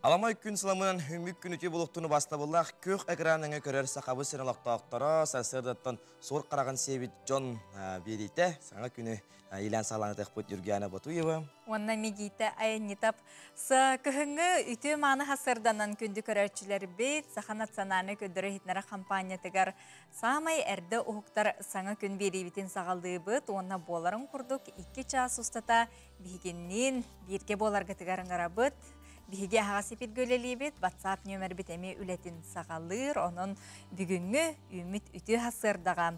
Аламай күн сыламынан үмүк күн үтүө булуктуну бастабыллаах күөх экраныҥа көрөр сахабы сирин олохтоохторо сарсыардаттан суор хараҕын сиэбит дьон биэриитэ саҥа күнү илээн саалаанытыахпыт Юргиана Ботуева. Уонна Мигита Айаннитап с кыһыҥҥы үтүө мааны хасырданан күндү көрөөччүлэрбит Саха национальнай көрдөрөр иһитиннэрэр хампаанньатыгар саамай эрдэ уһуктар саҥа күн биэриибитин саҕалыыбыт уонна буоларын курдук 2 чаас устата биһигинниин бииргэ буоларгытыгар ыҥырабыт. Биһиги аһаҕас эпиргэ үлэлиибит, WhatsApp нүөмэрбит эмиэ үлэтин саҕалыыр, онон бүгүҥҥү үүммүт үтүө хасыардаҕа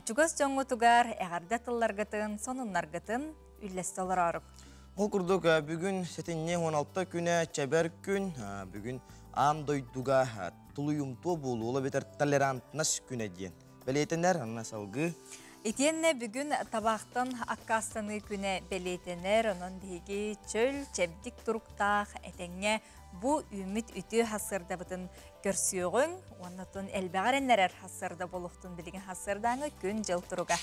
чугас дьоҥҥутугар эҕэрдэ тылларгытын, сонуннаргытын үллэстэ олороорук. Ол курдук бүгүн сэтинньи 16 күнэ чэбэр күн, бүгүн аан дойдуга тулуйумтуо буолуу, ол эбэтэр толерантность күнэ диэн бэлиэтэнэр, анна салгыы. Итиэннэ бүгүн табаахтан аккаастаныы күнэ бэлиэтэнэр, онон биһиги чөл, чэбдик туруктаах этэҥҥэ бу үүммүт үтүө хасыардабытын көрсүөҕүҥ, уонна элбэҕэр эннэрэр хасыарда буолуохтун билигин хасыардааҥы күн-дьыл туруга.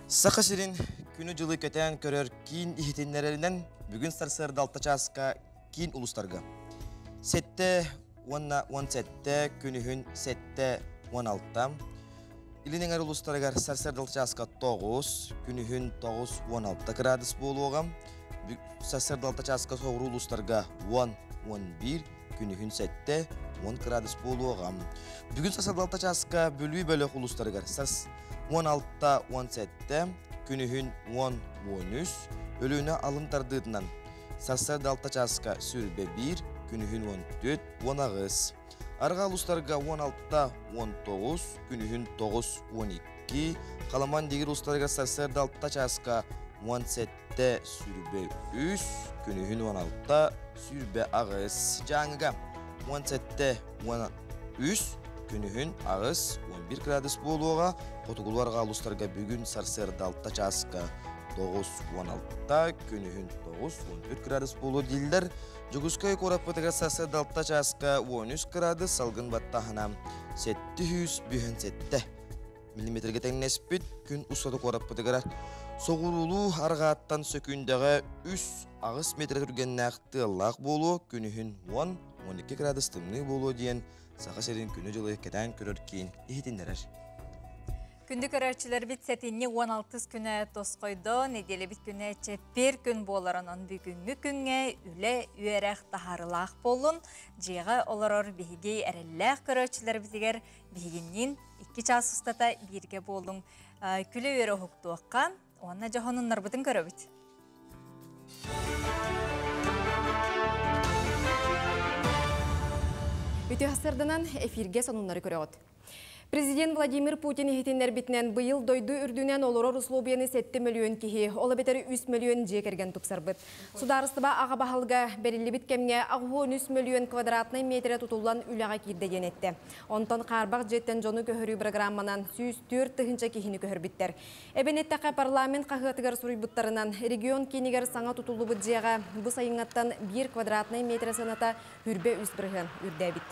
Саха сирин күнү-дьылы кэтээн көрөр киин иһитиннэрэринэн бүгүн сарсыарда 6 чааска киин улустарга 7 уонна 17 күнүһүн 7 16 Илин эҥэр улустарыгар сарсыарда 6 чааска 9, күнүһүн 9 16 градус буолуоҕа. Сарсыарда 6 чааска соҕуруу улуустарга 10 11, күнүһүн 7 10 градус буолуоҕа. Бүгүн сарсыарда 6 чааска Бүлүү бөлөх улуустарыгар сарс 16 17, күнүһүн 10 13, Өлүөнэ алын тардыытынан сарсыарда 6 чааска сүрбэ 1, күнүһүн 14 18. Арҕаа улуустарга 16 19, күнүһүн 9 12, Халаман дигир улуустарыгар сарсыарда 6 чааска 17 сүрбэ 3, күнүһүн 16 сүрбэ 8. Дьааҥыга 17 13, күнүһүн 8 11 градус буолуоҕа. Хотугулуу арҕаа улуустарга бүгүн сарсыарда 6 чааска 9 16, күнүһүн 9 14 градус буолуо дииллэр. Дьокуускай куораппытыгар сарсыарда 6 чааска 13 градус, салгын баттаһына 757 миллиметргэ тэҥнэспит. Күн устата куораппытыгар соҕуруулуу арҕааттан сөкүүндэҕэ 3-8 метр түргэннээх тыаллаах буолуо, күнүһүн 10-12 градус тымныы буолуо диэн Саха сирин күнү-дьылы кэтээн көрөр киин иһитиннэрэр. Күндү көрөөччүлэрбит сэтинньи 16 күнэ тосхойдо, нэдиэлэбит күнэ чэппиэр күн буолар, онон бүгүҥҥү күҥҥэ үлэ, үөрэх таһаарылаах буоллун, дьиэҕэ олорор биһиги эрэллээх көрөөччүлэрбитигэр биһигинниин 2 чаас устата бииргэ буолуҥ, күлэ үөрэ уһуктуохха, уонна дьоһонуннарбытын көрөбүт. Үтүө сарсыарданан эфиргэ сонуннары көрөҕүт. Президент Владимир Путин иһитиннэрбитинэн быйыл дойду үрдүнэн олорор условияны 7 мөлүйүөн киһи, ол эбэтэр 3 мөлүйүөн дьиэ кэргэн тупсарбыт. Судаарыстыба аҕа баһылыга бэриллибит кэмҥэ 83 мөлүйүөн квадратнай метрэ тутуллан үлэҕэ киирдэ диэн эттэ. Онтон хаарбах дьиэттэн дьону көһөрүү программанан 104 тыһыынча киһини көһөрбүттэр. Эбэн эттэххэ, парламент хаһыатыгар суруйбуттарынан, регион киинигэр саҥа тутуллубут дьиэҕэ бу сайыҥҥаттан 1 квадратнай метрэ сыаната 23% үрдээбит.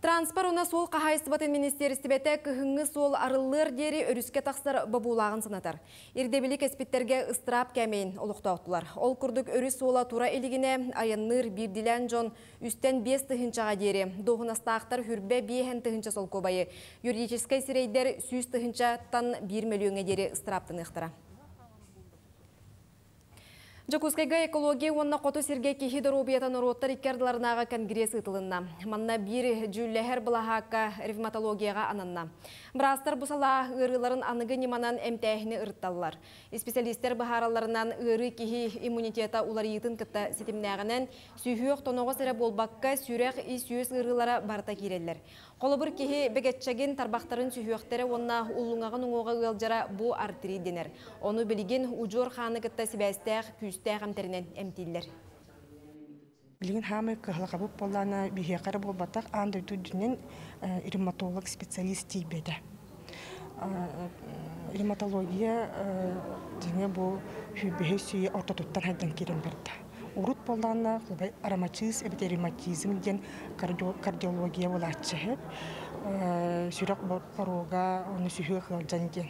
Транспорт уонна суол хаһаайыстыбатын министиэристибэтэ кыһыҥҥы суол арыллыар диэри өрүскэ тахсар бобуулааҕын санатар. Ирдэбили кэспиттэргэ ыстыраап кээмэйин олохтоотулар. Ол курдук өрүс суола тура илигинэ айанныыр биирдилээн дьон үстэн 5 тыһыынчаҕа диэри, дуоһунастаахтар хүрбэ биэһэн тыһыынча солкуобайы, юридическай сирэйдэр 100 тыһыынчаттан 1 мөлүйүөҥҥэ диэри ыстырааптаныахтара. Дьокуускайга экология уонна хоту сиргэ киһи доруобуйата норуоттар икки ардыларынааҕы конгресс ыытылынна. Манна биир дьүүллэһэр былаһаакка ревматологияҕа ананна. Быраастар бу салаа ыарыыларын аныгы ньыманан эмтээһини ырытталлар. Исписэлиистэр быһааралларынан ыарыы киһи иммунитета уларыйыытын кытта ситимнээҕинэн сүһүөх тоноҕос эрэ буолбакка сүрэх ис-үөс ыарыылара барыта киирэллэр. Холобур киһи бэгэччэгин тарбахтарын сүһүөхтэрэ уонна уллуҥаҕын уҥуоҕа ыалдьара бу артрит дэнэр. Ону билигин удьуор хааны кытта сибээстээх күүстээх эмтэринэн эмтииллэр. Билигин хаамай кыһалҕабыт буоллаана биһиэхэ эрэ буолбатах, аан дойду үрдүнэн ревматолог специалист тиийбэтэ. Ревматология дьиҥэ бу сүүрбэһис үйэ ортотуттан хайдан киирэн барда. Урут буоллаана ароматиз эбэтэр ревматизм диэн кардиология буолааччы сүрэх боруога, оны сүһүөх ыалдьан диэн.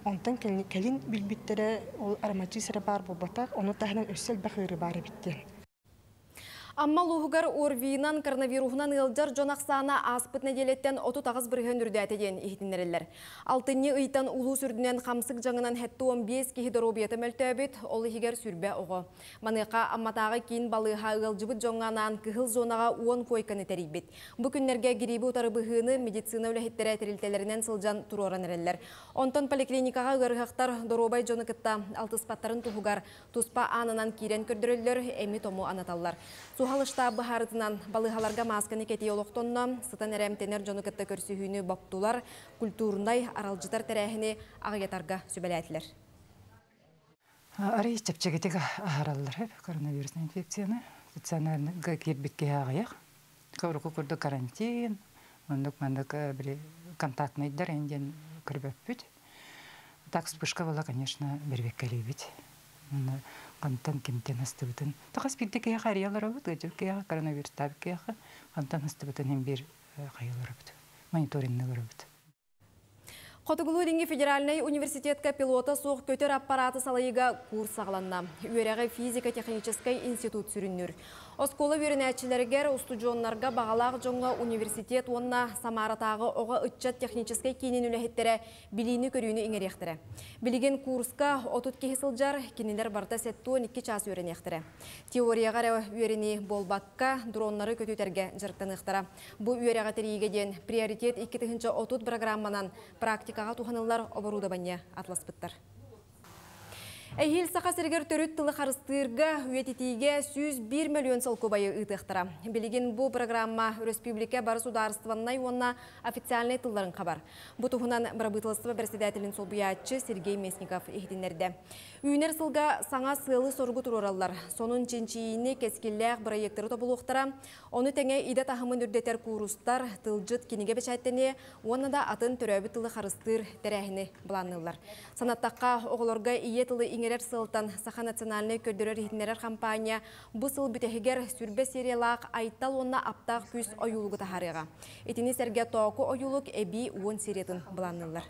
Онтон кэлин билбиттэрэ ол арамачыыс эрэ баар буолбатах, ону таһынан өссө элбэх ыарыы баар эбит диэн. Амма улууһугар ОРВИ-нан, коронавируһунан ыалдьар дьон ахсаана ааспыт нэдиэлэттэн 38% үрдээтэ диэн иһитиннэрэллэр. Алтынньы ыйтан улуус үрдүнэн хамсык дьаҥынан 75 киһи доруобуйата мөлтөөбүт, ол иһигэр сүрбэ оҕо. Маныаха Амматааҕы киин балыыһа ыалдьыбыт дьоҥҥо анаан кыһыл зонаҕа 10 куойканы тэрийбит. Бу күннэргэ гирииби утары быһыыны медицина үлэһиттэрэ тэрилтэлэринэн сылдьан туруоран эрэллэр. Онтон поликлиникаҕа ыарыһахтар доруобай дьону кытта алтыспаттарын туһугар туспа аанынан киирэн көрдөрөллөр, эми-тому анаталлар. Суһал штаб быһаарытынан балыыһаларга маасканы кэтии олохтонно, сытан эрэ эмтэнэр дьону кытта көрсүһүүнү боптулар, культурнай, аралдьытар тэрээһини аҕыйатарга сүбэлээтилэр. Арый чэпчэкитик аһараллар коронавирусный инфекцияны. Стационарга киирбит киһи аҕыйах. Урукку курдук карантин, оннук маннык били контактныйдар диэн көрбөппүт. Так вспышка была, конечно, бэрбэккэлиибит. Хантан кимтэн астыбытын. Тахас биирдэ киһиэхэ арыйалар эбит, киһиэхэ коронавирустаабыт киһиэхэ хантан астыбытын иһин биир хайалар эбит, мониторингныыр эбит. Хотугулуу-Илиҥҥи федеральнай университетка пилота суох көтөр аппараты салайыыга курс саҕаланна. Үөрэҕи физико-техническэй институт сүрүннүүр. Оскуола үөрэнээччилэригэр, устудьуоннарга баҕалаах дьоҥҥо университет уонна Самаратааҕы оҕо ыччат техническэй киинин үлэһиттэрэ билиини-көрүүнү иҥэриэхтэрэ. Билигин курска 30 киһи сылдьар, кинилэр барыта 72 чаас үөрэниэхтэрэ. Теорияҕа эрэ үөрэнии буолбакка, дроннары көтүтэргэ дьарыктаныахтара. Бу үөрэҕи тэрийиигэ диэн Приоритет 2030 программанан практикаҕа туһаныллар оборудование атласпыттар. Эһиил Саха сиригэр төрүт тылы харыстыырга, үйэтитиигэ 101 мөлүйүөн солкуобайы ыытыахтара. Билигин бу программа өрөспүүбүлүкэ бары судаарыстыбаннай уонна официальнай тылларын хабар. Бу туһунан бырабыыталыстыба бэрэссэдээтэлин солбуйааччы Сергей Местников иһитиннэрдэ. Үүнэр сылга саҥа сыалы-соругу туруораллар. Сонун чинчийиини, кэскиллээх бырайыактары тобулуохтара. Ону тэҥэ идэ таһымын үрдэтэр куурустар, тылдьыт, кинигэ бэчээттэниэ уонна да атын төрөөбүт тылы харыстыыр тэрээһини былаанныыллар. Санаттахха, оҕолорго ийэ тылы иҥэрэр сыалтан Саха национальнай көрдөрөр-иһитиннэрэр хампаанньа бу сыл бүтэһигэр сүрбэ сериялаах Айтал уонна Аптаах күүс ойуулугу таһаарыаҕа. Итини сэргэ Тооку ойуулук эбии 10 сериятын былаанныыллар.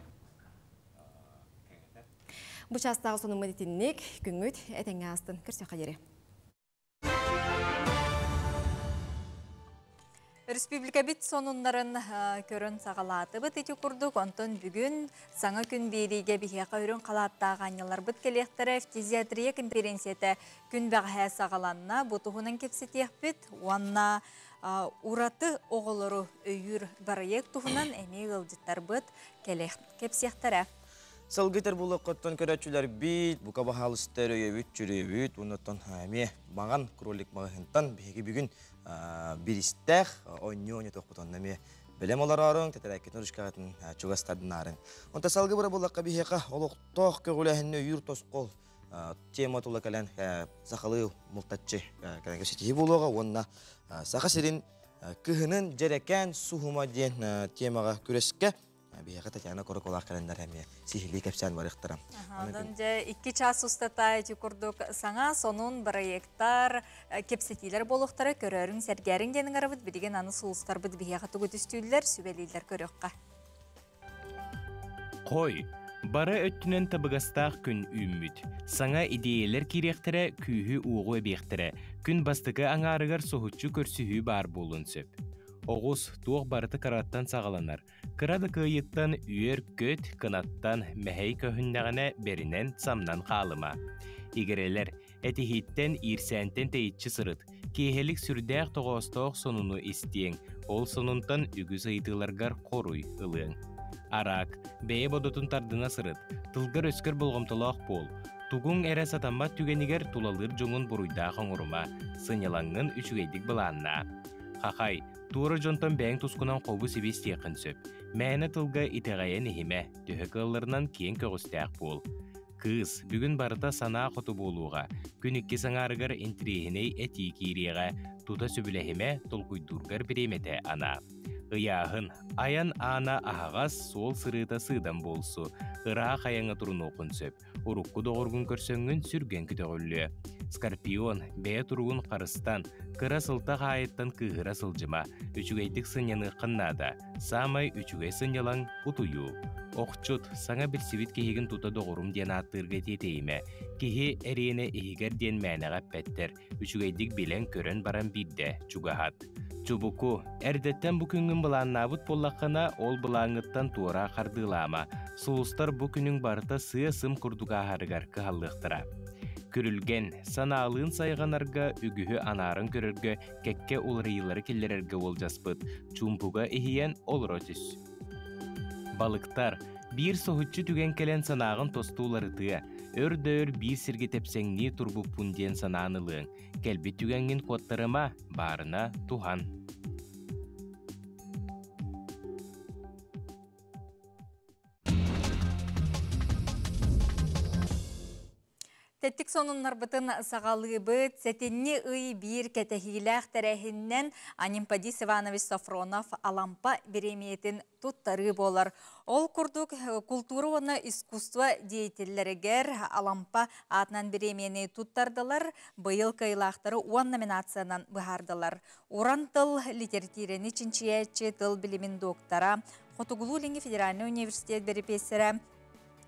Бу чаастааҕы сонуммут итинник. Күҥҥүт этэҥҥэ аастын. Көрсүөххэ диэри. Республикабит сонуннарын көрөн саҕалаатыбыт ити курдук. Онтон бүгүн саҥа күн биэриигэ биһиэхэ үрүҥ халааттаах аанньаларбыт кэлиэхтэрэ. Фтизиатрия конференцията күн бэҕэһээ саҕаланна. Бу туһунан кэпсэтиэхпит уонна ураты оҕолору өйүүр бырайыак туһунан эмиэ ыалдьыттарбыт кэпсиэхтэрэ. Сылгытыр булуоххуттан көрөөччүлэрбит, бука баһаалыстар өйөбүт, чүрүөбүт, оннуттан эмиэ маҥан кролик маҕаһыынтан биһиги бүгүн биристээх оонньуу оонньотуохпут онно эмиэ бэлэм олорооруҥ, тэтэрээккитин ручкаҕытын чугас тардынаарыҥ. Онтон салгыы бара буллахха биһиэхэ олохтоох көҕүлээһинни өйүүр тосхол тема тула кэлэн сахалыы мултаччы кэлэн кэпсэтиһии буолуоҕа уонна Саха сирин кыһынын дьэрэкээн суһума диэн темаҕа күрэскэ Биһиэхэ Татьяна Короколаах кэлэннэр эмиэ сиһилии кэпсээн барыахтара. Онон дьэ икки час устата ити курдук саҥа сонун бырайыактар, кэпсэтиилэр буолуохтара көрөөрүҥ, сэргээриҥ диэн ыҥырабыт. Билигин аны сулустарбыт биһиэхэ тугу түстүүллэр, сүбэлииллэр көрүөххэ. Хой, бары өттүнэн табыгастаах күн үүммүт. Саҥа идиэйэлэр киириэхтэрэ, күүһү-уоҕу эбиэхтэрэ. Күн бастакы аҥаарыгар соһуччу көрсүһүү баар буолуон сөп. Оҕус туох барыта кыраттан саҕаланар. Кыра да кыайыттан үөр-көт, кынаттан мэһэй көһүннэҕинэ бэринэн самнан хаалыма. Игирэлэр, этиһииттэн, иирсээнтэн тэйиччи сырыт. Киэһэлик сүрдээх тоҕоостоох сонуну истиэҥ, ол сонунтан үгүс ыйытыыларгар хоруй ылыаҥ. Араак, бэйэ бодотун тардына сырыт, тылгар-өскөр болҕомтолоох буол. Тугуҥ эрэ сатаммат түгэнигэр тулалыыр дьоҥун буруйдаах оҥорума, сынньалаҥҥын үчүгэйдик былааннаа. Хахай, туора дьонтон бэйэҥ тускунан хобу-сиби истиэххин сөп. Мээнэ тылга итэҕэйэн иһимэ, төһө кыалларынан киэҥ көҕүстээх буол. Кыыс, бүгүн барыта санаа хоту буолуоҕа. Күн иккис аҥаарыгар интириэһинэй этии киириэҕэ. Тута сөбүлэһимэ, толкуйдуургар бириэмэтэ анаа. Ыйааһын, айан аана аһаҕас, суол сырыыта сыыдам буолсу. Ыраах айаҥҥа турунуоххун сөп. Урукку доҕоргун көрсөҥҥүн сүргэн көтөҕүллүө. Скорпион, бэйэ туругун харыстан, кыра сылтах аайыттан кыыһыра сылдьыма, үчүгэйдик сынньаныаххын наада. Саамай үчүгэй сынньалаҥ утуйуу. Охчут, саҥа билсибит киһигин тута доҕорум диэн ааттыырга тиэтэйимэ. Киһи эриэнэ иһигэр диэн мээнэҕэ эппэттэр, үчүгэйдик билэн-көрөн баран биирдэ чугаһат. Чубуку, эрдэттэн бу күҥҥүн былааннаабыт буоллаххына, ол былааҥҥыттан туора хардыылаама. Сулустар бу күнүҥ барыта сыа-сым курдук ааһарыгар кыһаллыахтара. Күрүлгэн, санаалыын сайҕанарга, үгүһү анааран көрөргө, кэккэ уларыйыылары киллэрэргэ уолдьаспыт. Чуумпуга иһийэн олоро түс. Балыктар, биир соһуччу түгэн кэлэн санааҕын тосту уларытыа, өр да өр биир сиргэ тэпсэҥнии турбуппун диэн санаан ылыаҥ. Кэлбит түгэҥҥин куоттарыма, баарына туһан. Тэттик сонуннарбытын саҕалыыбыт. Сэтинньи ый биир кэтэһиилээх тэрээһининэн Анимпадис Иванович Софронов Алампа бириэмийэтин туттарыы буолар. Ол курдук, култуура уонна искусство деятеллэригэр Алампа аатынан бириэмийэни туттардылар, быйыл кыайыылаахтары уон номинациянан быһаардылар. Уран тыл литэрэтиирэни чинчийээччи, тыл билимин доктора, Хотугулуу-Илиҥҥи федеральнай университет бэрэпиэссэрэ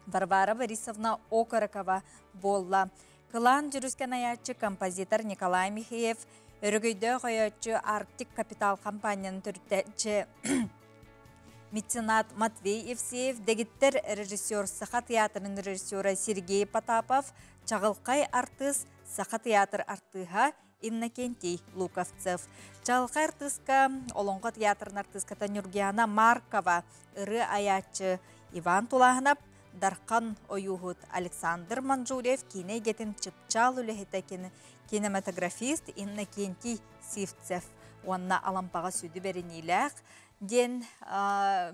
Варвара Борисовна Окорокова буолла. Кылаан дьүрүскэн айааччы композитор Николай Михеев, өрөгөйдөөх өйөөччү Арктик Капитал компанияны төрүттээччи меценат Матвей Евсеев, дэгиттэр режиссер Саха театрын режиссера Сергей Потапов, чаҕылхай артыыс Саха театр артыыһа Иннокентий Луковцев. Чаҕылхай артыыска Олоҥхо театрын артыыската Нюргиана Маркова, ырыа айааччы Иван Тулааһынап, Дархан ойууһут Александр Манжурев киинэ эйгэтин чыпчаал үлэһитэ кинематографист Иннокентий Сивцев уонна Алампаҕа сүдү бэриниилээх диэн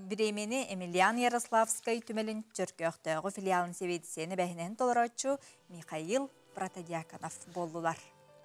бириэмийэни Емельян Ярославскай түмэлин Чөркөөхтөөҕү филиалын сэбиэдиссэйин эбээһинэһин толорооччу Михаил Протодьяконов буоллулар.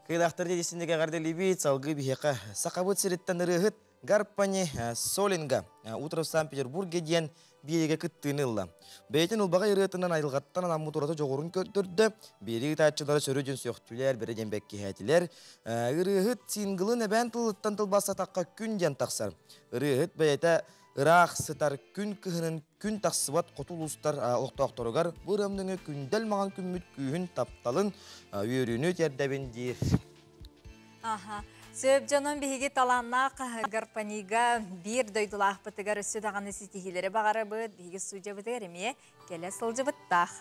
Кыылаахтар дедисинник эҕэрдэлиибит, салгыы биһиэхэ Сахабыт сириттэн ырыаһыт Гарпани Солинга «Утро в Санкт-Петербурге» диэн биэриигэ кыттыыны ылла. Бэйэтин ылбаҕай ырыатынан айылҕаттан анаммыт ураты дьоҕурун көрдөрдө, биэрии ыытааччылара сөрү дьон сөхтүлэр, бэрэ диэн бэккиһээтилэр. Ырыаһыт синглын эбээн тылыттан тылбаастатахха күн диэн тахсар. Ырыаһыт бэйэтэ ыраах сытар күн кыһынын күн тахсыбат хоту улуустар олохтоохторугар бу ырыамныҥы күндэл маҥан күммүт күүһүн тапталын үөрүүнү тиэрдэбин диир. Аха. Сөп дьонум биһиги талааннаах Гарпанига биир дойдулаахпытыгар өссө даҕаны ситиһиилэри баҕарабыт. Биһиги судьябытыгар эмиэ кэлэ сылдьыбыттаах.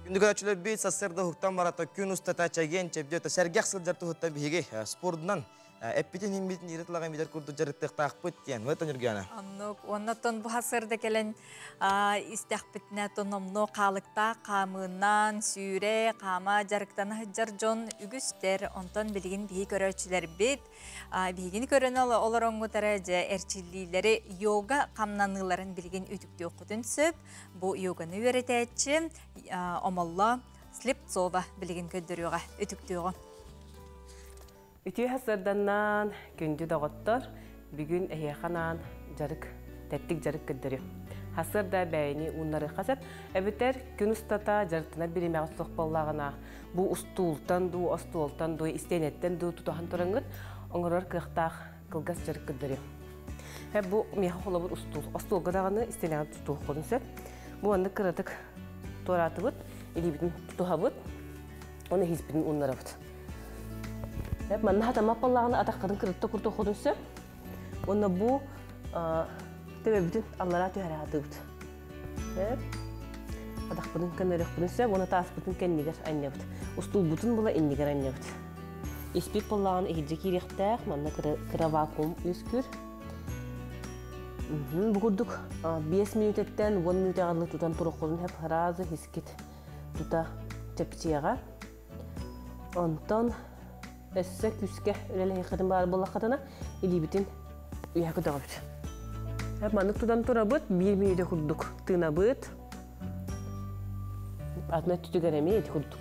Күндү көрөөччүлэрбит сарсыарда уһуктан барата күн устата чэгиэн чэбдиөтө сэргэх сылдьар туһуттан биһиги спордунан эппитин иһиммитин иирэ тылаҕын билэр курдук дьарыктыахтаахпыт диэн Мыта Ньургуяна. Оннук. Оннуттан бу сарсыарда кэлэн истэхпитинэ тономно хаалыктаах хаамыынан сүүрэ, хаама дьарыктана сылдьар дьон үгүстэр. Онтон билигин биһи көрөөччүлэрбит биһигини көрөн олороҥҥутара дьэ эрчиллиилэри йога хамнаныыларын билигин үтүктүөххүтүн сөп. Бу йоганы үөрэтээччи Омолло Слепцова билигин көрдөрүөҕэ, үтүктүөҕэ. Үтүө сарсыарданнан, күндү доҕоттор, бүгүн эһиэхэ анаан дьарык, тэттик дьарык көрдөрүөм. Сарсыарда бэйэни ууннарыахха сөп, эбэтэр күн устата дьарыктанар бириэмэҕит суох буоллаҕына, бу устуултан дуу, остуолтан дуу, истиэнэттэн дуу тутуһан тураҥҥыт оҥорор кыахтаах кылгас дьарык көрдөрүөм. Бу миэхэ холобур устуул. Остуолга даҕаны истиэнэҕэ тутуоххутун сөп. Бу маннык кыратык туораатыбыт, илиибитин тутуһабыт, Оны иһиспитин ууннарабыт. Манна хатаммат буоллаҕына атаххытын кырытта куртуоххутун сөп. Уонна бу төбөбүтүн аллараа түһэрэ сатыыбыт. Атахпытын көннөрүөхпүтүн сөп, уонна тааспытын кэннигэр анньабыт. Устуулбутун була иннигэр анньабыт. Испит буоллаҕына иһирдьэ киириэхтээх, манна кыра вакуум үөскүүр. Бу курдук 5 мүнүүтэттэн 10 мүнүүтэҕэ тутан туруоххутун сөп, сразу искит тута чэпчиэҕэ. Онтон өссө күүскэ үлэлэһиэххитин баар буоллаххытына, илиибитин үөһэ көтөҕөбүт. Маннык тутан турабыт, биир мүнүүтэ курдук тыынабыт. Атын өттүтүгэр эмиэ ити курдук.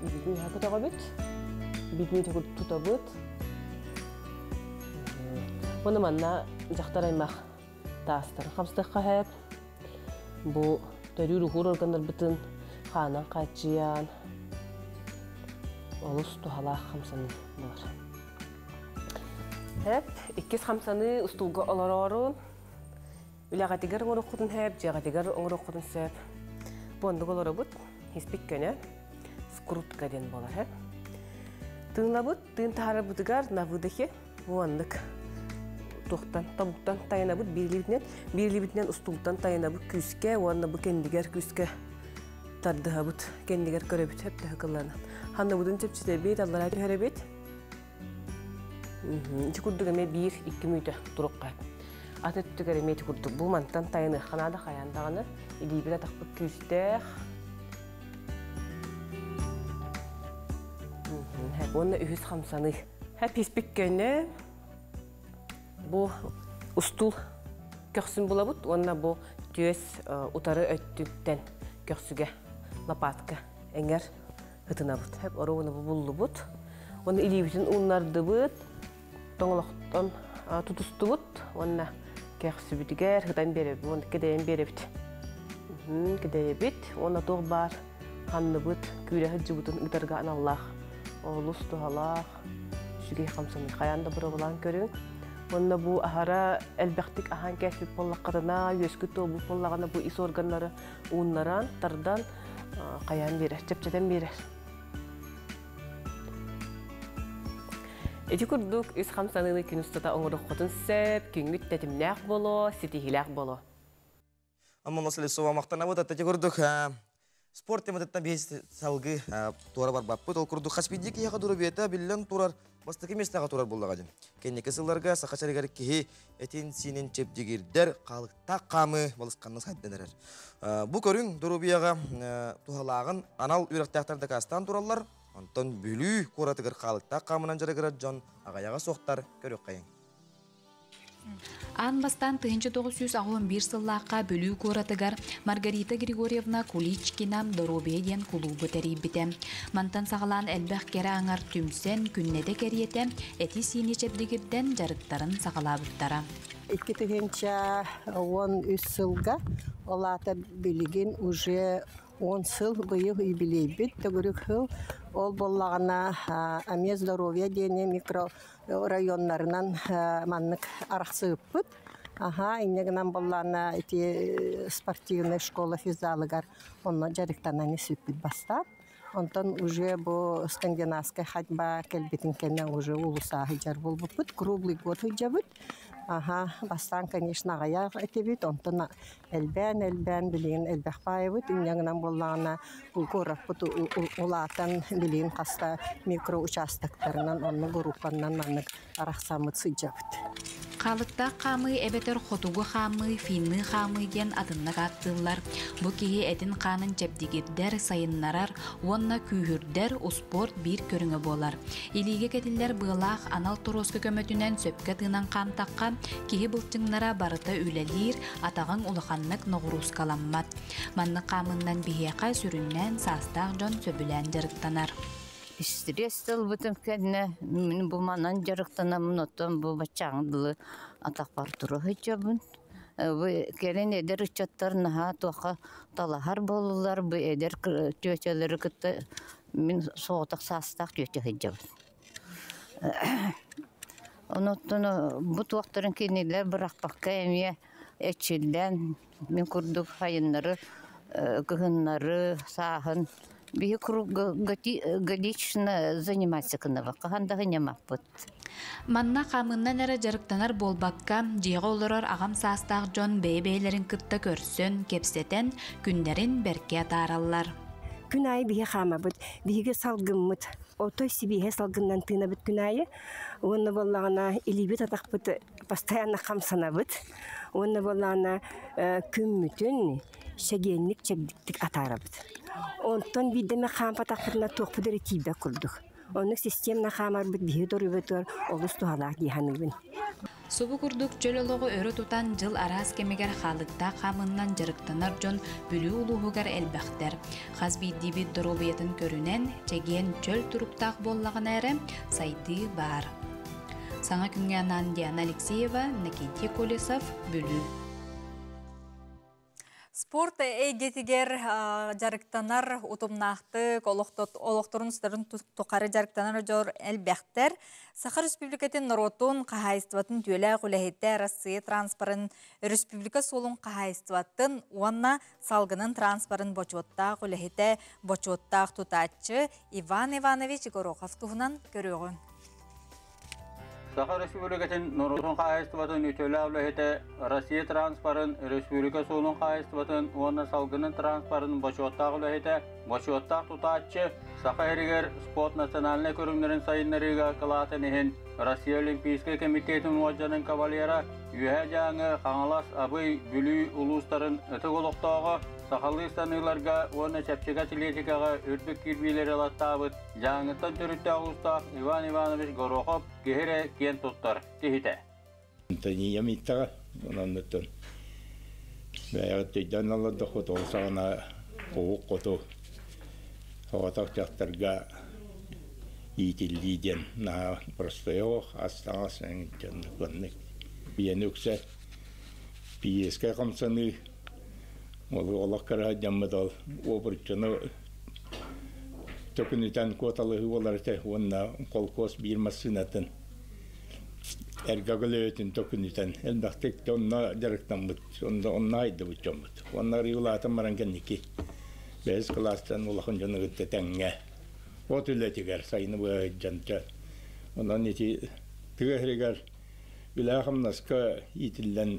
Илиибитин үөһэ көтөҕөбүт, биир мүнүүтэ курдук тутабыт. Уонна манна дьахтар аймах таастарын хамсатыахха сөп. Бу төрүүр-уһуур органнарбытын хаанан хааччыйан, Олус туһалаах хамсаныы буолар. Хэп, иккис хамсаныы устуулга олороорун, үлэҕитигэр оҥоруоххутун сөп, дьиэҕитигэр оҥоруоххутун сөп. Бу оннук олоробут, испит көнө, скрутка диэн буолар хэп. Тыынлабыт, тыын таһаарарбытыгар на выдохе бу оннук туохтан тобуктан тайанабыт биирилибитинэн, биирилибитинэн устуултан тайанабыт күүскэ уонна бу кэннигэр күүскэ тардыһабыт, кэннигэр көрөбүт сөп төһө кыллана. Ханныбытын чэпчэтэбит, аллараа түһэрэбит. Ити курдук эмиэ биир икки мүнүүтэ турукка. Ат өттүгэр эмиэ ити курдук бу мантан тайаныахха наада хайаан даҕаны илиибит атахпыт күүстээх. Уонна үһүс хамсаныы. Хэп көнө бу устул көхсүн булабыт уонна бу түөс утары өттүттэн көхсүгэ лопатка эҥэр ытынабыт. Хэп оруобуна бу буллубут. Уонна илиибитин ууннардыбыт, тоҥолохтон тутустубут уонна көхсүбүтүгэр ытан биэрэбит, уонна кэдэйэн биэрэбит. Кэдэйэбит уонна туох баар ханныбыт, күүрэ сылдьыбытын ыытарга аналлаах, олус туһалаах, үчүгэй хамсаныы. Хайаан да боруобалаан көрүҥ. Уонна бу аһара элбэхтик аһаан кээспит буоллаххытына, үөскүт туолбут буоллаҕына бу ис органнары ууннаран, тардан хайаан биэрэр, чэпчэтэн биэрэр. Ити курдук үс хамсаныыны күн устата оҥоруоххутун сөп, күҥҥүт тэтимнээх боло, ситиһиилээх боло. Амма Василисова махтанабыт аттати курдук спорт тематыттан биһи салгыы туора барбаппыт. Ол курдук хас биирдии киһиэхэ доруобуйата биллэн турар бастакы миэстэҕэ турар буоллаҕа дьин. Кэнники сылларга саха сиригэр киһи этин-сиинин чэбдигирдэр хаалыктаах хаамыы балысханнык сайдан эрэр. Бу көрүҥ доруобуйаҕа туһалааҕын анал үөрэхтээхтэр дакаастаан тураллар. Онтон Бүлүү куоратыгар хаалыктаах хаамынан дьарыгырар дьон аҕыйаҕа суохтар көрүөххэйиҥ. Аан бастаан 1981 сыллаахха Бүлүү куоратыгар Маргарита Григорьевна Куличкина «Доруобуйа» диэн кулуубу тэрийбитэ. Мантан саҕалаан элбэх кэрэ аҥар түмсэн, күннэтэ кэриэтэ эти-сиини чэбдигирдэн дьарыктарын саҕалаабыттара. 2013 сылга, ол аата билигин уже 10 сыл быйыл юбилейбит төгүрүк сыл. Ол буоллаҕына эмиэ здоровье диэни микрорайоннарынан маннык арахсыыппыт. Аха, инньэ гынан буоллаҕына ити спортивная школа физзалыгар онно дьарыктанан испиппит бастаан. Онтон уже бу скандинавская ходьба кэлбитин кэннэ уже уулусса сылдьар буолбуппут. Круглый год сылдьабыт. Аха, бастаан, конечно, аҕыйах этибит, онтон элбээн-элбээн билигин элбэх баайыбыт. Инньэ гынан буоллаҕына куораппыт улаатан билигин хаста микроучастоктарынан онно группаннан маннык арахсаммыт сылдьабыт. Хаалыктаах хаамыы эбэтэр хотугу хаамыы, финныы хаамыы диэн атыннык ааттыыллар. Бу киһи этин-хаанын чэбдигирдэр, сайыннарар уонна күүһүрдэр успуорт биир көрүҥэ буолар. Илиигэ кэтиллэр быалаах анал торуоска көмөтүнэн сөпкө тыынан хаамтахха, киһи былчыҥнара барыта үлэлиир, атаҕыҥ улаханнык ноҕуруускаламмат. Маннык хаамыыннан биһиэхэ сүрүннээн саастаах дьон сөбүлээн дьарыктанар. Стресс ылбытым кэннэ мин бу манан дьарыктанаммын, оттон бу баччааҥ дылы атахпар тура сылдьабын. Бу кэлин эдэр ыччаттар наһаа туохха талаһар буоллулар, бу эдэр тетялары кытта мин соҕотох саастаах тетя сылдьабын. Онуттан бу туохтарын кинилэр бырахпакка эмиэ эрчиллэн, мин курдук сайыннары, кыһыннары, сааһын биһи круглогодично заниматься гынабыт, хаһан да сынньаммаппыт. Манна хаамыыннан эрэ дьарыктанар буолбакка, дьиэҕэ олорор аҕам саастаах дьон бэйэ-бэйэлэрин кытта көрсөн, кэпсэтэн, күннэрин бэркэ атаараллар. Күн аайы биһи хаамабыт, биһиги салгыммыт, отой сибиэһэ салгыннан тыынабыт күн аайы. Уонна буоллаҕына илиибит атахпыт постоянно хамсанабыт. Уонна буоллаҕына күммүтүн чэгиэнник чэбдиктик атаарабыт. Онтон биирдэ хаампатахпытына туохпут эрэ тиийбэт курдук. Оннук системно хаамарбыт биһиги доруобуйатыгар олус туһалаах дии саныыбын. Субу курдук чөл олоҕу өрө тутан дьыл араас кэмигэр хаалыктаах хаамыыннан дьарыктанар дьон Бүлүү улууһугар элбэхтэр. Хас биирдиибит доруобуйатын көрүнэн, чэгиэн чөл туруктаах буоллаҕына эрэ сайдыы баар. Саҥа күҥҥэ анаан Диана Алексеева, Иннокентий Колесов, Бүлүү. Спорт эйгэтигэр дьарыктанар утумнаахтык, олохторун устарын тухары дьарыктанар дьон элбэхтэр. Саха Республикатын норуотун хаһаайыстыбатын түөлээх үлэһитэ Россия транспорын республика суолун хаһаайыстыбатын уонна салгынын транспорын бочуоттаах үлэһитэ, бочуоттаах тутааччы Иван Иванович Горохов туһунан көрүөҕүҥ. Саха Республикатын норуотун хаһаайыстыбатын үтүөлээх үлэһитэ, Россия транспорын, республика суолун хаһаайыстыбатын уонна салгынын транспорын бочуоттаах үлэһитэ, бочуоттаах тутааччы, Саха сиригэр спорт национальнай көрүҥнэрин сайыннарыыга кылаатын иһин Россия Олимпийскай комитетин уордьанын кавалера, Үөһээ Дьааҥы, Хаҥалас, Абый, Бүлүү улуустарын ытык олохтооҕо, сахалыы ыстаныыларга уонна чэпчэки атлетикаҕа үрдүк кирбиилэри ылаттаабыт Дьааҥыттан төрүттээх уустаах Иван Иванович Горохов киһи эрэ киэн туттар киһитэ. Антония Миттаҕа ононнуттан бэйэҕит өйдөөн олордоххут ол саҕана уһук хоту соҕотох дьахтарга иитиллии диэн наһаа простой оҕо ас-таҥас дьоннук биэни үксэ пиэскэ хамсаныы ол олох кыра дьаммыт ол обруччуну төкүнүтэн куоталаһыы буолар этэ уонна холкуос биир массыынатын эргэ көлөйөтүн төкүнүтэн элбэхтик онно дьарыктаммыт онно онно айдыбыт дьоммут уонна арыылаатан баран кэнники бэһис кылаастан улахан дьону кытта тэҥҥэ от үлэтигэр сайыны быһа сылдьан онон ити тыа сиригэр үлэ-хамнаска иитиллэн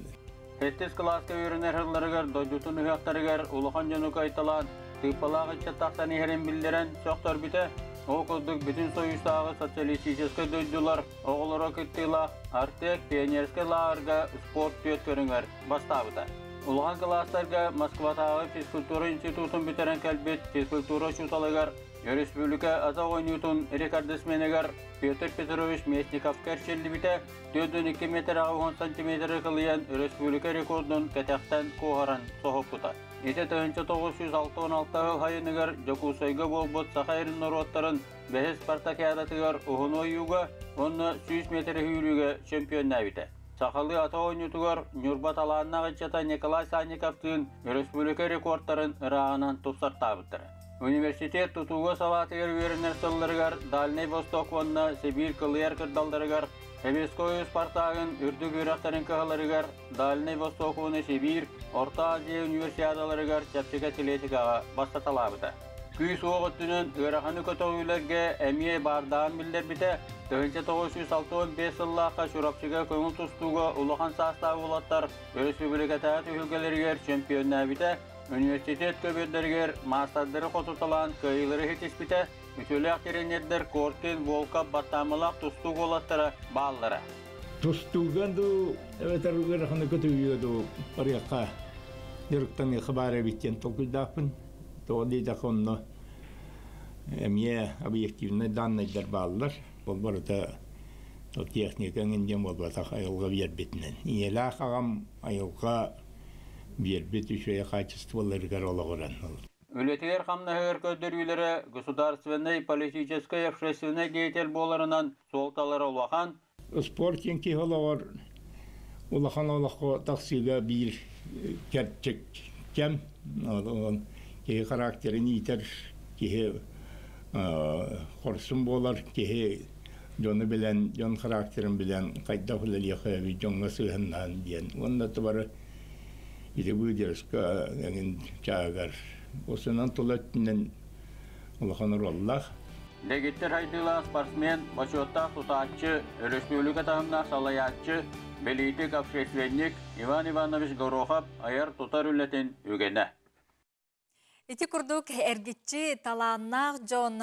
Сэттис кылааска үөрэнэр сылларыгар дойдутун ыһыахтарыгар улахан дьону кыайталаан, тыыппалаах ыччат тахсан иһэрин биллэрэн сөхтөрбүтэ. Ол курдук Бүтүн Союзтааҕы социалистическай дойдулар оҕолоро кыттыылаах Артек пионерскай лааҕырга спорт түөрт көрүҥэр бастаабыта. Улахан кылаастарга Москватааҕы физкультура институтун бүтэрэн кэлбит физкультура учууталыгар Өрөспүүбүлүкэ ата оонньуутун рекордсменыгар Петр Петрович Местниковка эрчиллибитэ, 42 метр 80 сантиметры кылыйан өрөспүүбүлүкэ рекордун кэтэхтэн куоһаран соһуппута. Ити 1966 сыл сайыныгар Дьокуускайга буолбут Саха сирин норуоттарын бэһис спартакиадатыгар уһун ойууга уонна 100 метр сүүрүүгэ чемпионнаабыта. Сахалыы ата оонньуутугар Ньурба талааннаах ыччата Николай Санниковтыын өрөспүүбүлүкэ рекордтарын ырааҕынан тупсартаабыттара. Университет тутууга салаатыгар үөрэнэр сылларыгар Дальнай Восток уонна Сибиир кылыйар кырдалларыгар Эбиской Спартагын үрдүк үөрэхтэрин кыһаларыгар Дальнай Восток уонна Сибиир Орто Азия универсиадаларыгар чэпчэки атлетикаҕа бастаталаабыта. Күүс-уох өттүнэн ыараханы көтөҕүүлэргэ эмиэ баардаан биллэрбитэ. 1965 сыллаахха Чурапчыга көҥүл тустууга улахан саастаах уолаттар өрөспүүбүлүкэтээҕи түһүлгэлэригэр чемпионнаабыта. Университет көбүөрдэригэр маастардары хотуталаан кыайыылары ситиспитэ, үтүөлээх тренердэр Коркин, Волков, Баттаамалаах тустуук уолаттара бааллара. Тустууга дуу, эбэтэр ыараханы көтүйүө дуу барыахха, дьарыктаныахха баар эбит диэн толкуйдаахпын. Тоҕо диэтэххэ онно эмиэ объективнай даннайдар бааллар. Ол барыта техника эҥин диэн буолбатах айылҕа биэрбитинэн. Ийэлээх аҕам айылҕа биэрбит үчүгэй хаачыстыбаларыгар олоҕуран Үлэтигэр-хамнаһыгар көрдөрүүлэрэ государственнай, политическай, общественнай деятель буоларынан суолталара улахан. Спорт диэн киһи олоҕор улахан олоххо тахсыыга биир кэрчик кэм. Киһи характерын иитэр, киһи хорсун буолар, киһи дьону билэн, дьон характерын билэн хайдах үлэлиэххэ эбит дьоҥҥо сыһыаннаан диэн. Уонна тубары ити выдержка эҥин чааһыгар осунан тула өттүнэн улахан оруоллаах. Дэгиттэр хайдыылаах спортсмен, бочуоттаах тутааччы, өрөспүүбүлүкэ таһымнаах салайааччы, бэлиитик общественник Иван Иванович Горохов айар-тутар үлэтин үгэнэ. Ити курдук эргиччи талааннаах дьон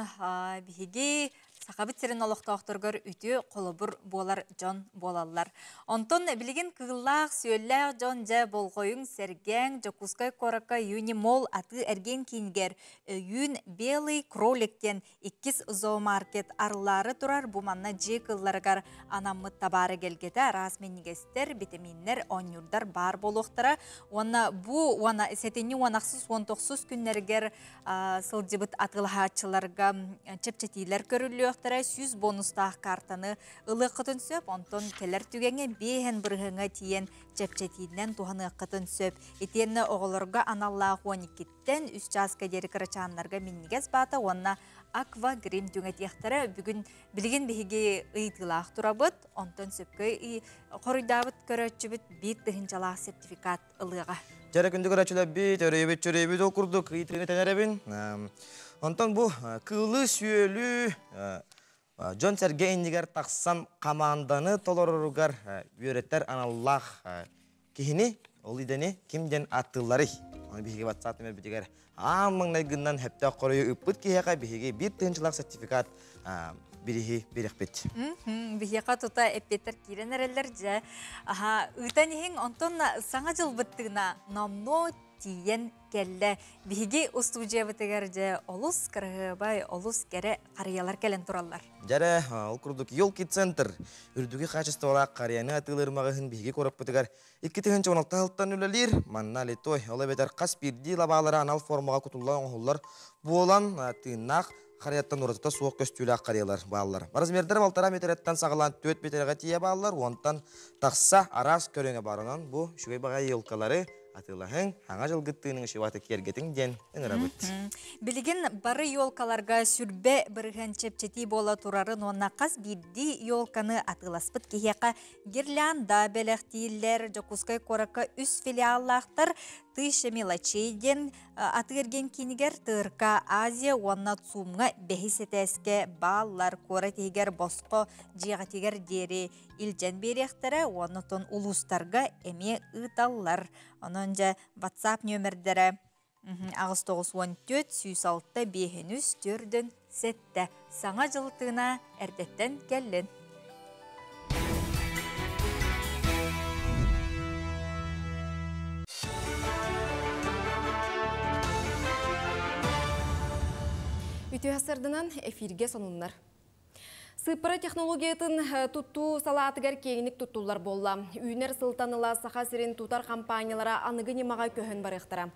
биһиги Сахабыт сирин олохтоохторугар үтүө холобур буолар дьон буолаллар. Онтон билигин кыыллаах, сүөллээх дьон дьэ болҕойуҥ, сэргээҥ Дьокуускай куоракка Юнимол атыы-эргиэн киинигэр өйүүн Белый кролик диэн иккис зоомаркет арыллаары турар. Бу манна дьиэ кыылларыгар анаммыт табаар эгэлгэтэ араас минньигэстэр, битэмииннэр, оонньуурдар баар буолуохтара. Уонна бу уона сэтинньи уон ахсыс уон тохсус күннэригэр сылдьыбыт атыылаһааччыларга чэпчэтиилэр көрүллүөхтэрэ. төлүөхтэрэ 100 бонустаах картаны ылыаххытын сөп, онтон кэлэр түгэҥҥэ биэһэн бырыһыаҥҥа тиийэн чэпчэтиинэн туһаныаххытын сөп. Итиэннэ оҕолорго аналлаах 12-ттэн 3 чааска диэри кырачааннарга минньигэс баата уонна аквагрим түҥэтиэхтэрэ. Бүгүн билигин биһиги ыйытыылаах турабыт, онтон сөпкө хоруйдаабыт көрөөччүбүт биир тыһыынчалаах сертификат ылыаҕа. Дьэрэ күндү көрөөччүлэрбит, өрөйбүт чөрөйбүт ол курдук ыйытыыны тэнэрэбин. Онтон бу кыылы-сүөлү дьон-сэргэ иннигэр тахсан хамаанданы толороругар үөрэтэр аналлаах киһини, ол идэни ким диэн ааттыылларый? Ону биһиги WhatsApp нөмербитигэр аан маҥнайгыннан сөптөөх хоруйу ыыппыт киһиэхэ биһиги биир тыһыынчалаах сертификат бириһи бириэхпит. Биһиэхэ тута эппиэттэр киирэн эрэллэр дьэ. Аха, ыытан иһиҥ, онтон саҥа дьылбыттыгына номнуо тиийэн кэллэ. Биһиги устуудьуйабытыгар дьэ олус кыраһыабай, олус кэрэ харыйалар кэлэн тураллар. Дьэрэ, ол курдук Елки Центр үрдүкү хаачыстыбалаах харыйаны атыылыыр маҕаһыын биһиги куораппытыгар 2016 сылтан үлэлиир. Манна литой, ол эбэтэр хас биирдии лабаалара анал формаҕа кутуллан оҥоһуллар буолан, тыыннаах харыйаттан уратыта суох көстүүлээх харыйалар бааллар. Размердара балтараа метреттэн саҕалаан 4 метрэҕэ тиийэ бааллар, уонтан тахса араас көрүҥэ бар. Онон бу үчүгэй баҕайы елкалары атыылаһыҥ, хаҥа дьылгыттыыныҥ ишибаты киэргэтиҥ диэн ыҥырабыт. Билигин бары елкаларга сүрбэ бырыһыан чэпчэтии буола турарын уонна хас биирдии елканы атыыласпыт киһиэхэ гирлянда бэлэхтииллэр. Дьокуускай куоракка үс филиаллаахтар Тысяча мелочей диэн атыы-эргиэн киинигэр ТРК Азия уонна ЦУМҥа бэһис этээскэ бааллар. Куорат иһигэр босхо дьиэҕитигэр диэри илдьэн биэриэхтэрэ уонна оттон улуустарга эмиэ ыыталлар. Онон дьэ WhatsApp нүөмэрдэрэ 894 106 5 4 7 Саҥа дьыл тыына эрдэттэн кэллин. Үтүө сарданан эфирге сонуннар. Сыыппара технологиятын туттуу салаатыгар киэҥник туттуллар буолла. Үүнэр сылтан ыла Саха сирин тутар компаниялара аныгы ньымаҕа көһөн барыахтара.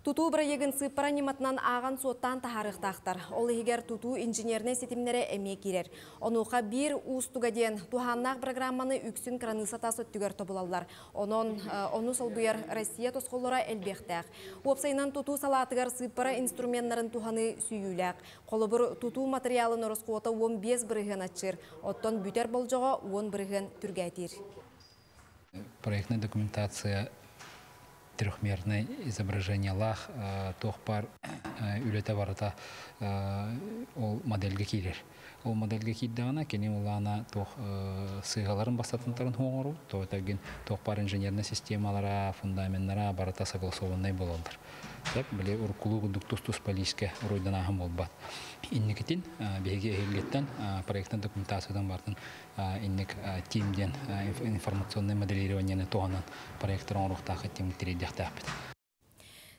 Тутуу бырайыагын сыыппара ньыматынан ааҕан-суоттаан таһаарыахтаахтар. Ол иһигэр тутуу инженернэй ситимнэрэ эмиэ киирэр. Онуоха биир уустуга диэн, туһааннаах программаны үксүн кыраныысса тас өттүгэр тобулаллар. Онон ону солбуйар Россия тосхоллоро элбиэхтээх. Уопсайынан тутуу салаатыгар сыыппара инструменнарын туһаныы сүүйүүлээх. Холобур, тутуу матырыйаалын ороскуота 15% аччыыр, оттон бүтэр болдьоҕо 10% түргээтиир. Проектная документация трехмерное изображениелаах туох баар үлэтэ барыта ол модельга киирэр. Ол модельга киирдэҕинэ кини улаана туох сыыһаларын бастатынтарын оҥоруу, то этэргин туох баар инженерная системалара, фундаменнара барыта согласованнай буолаллар. Сөп, били уруккулуу курдук тус-туспа лиискэ уруйданааһын буолбат. Инникитин биһиги эһиилгиттэн проектнай документациятын бартын инник тим диэн информационное моделированиены туһанан проектор оҥоруохтаах тим тириэрдиэхтээхпит.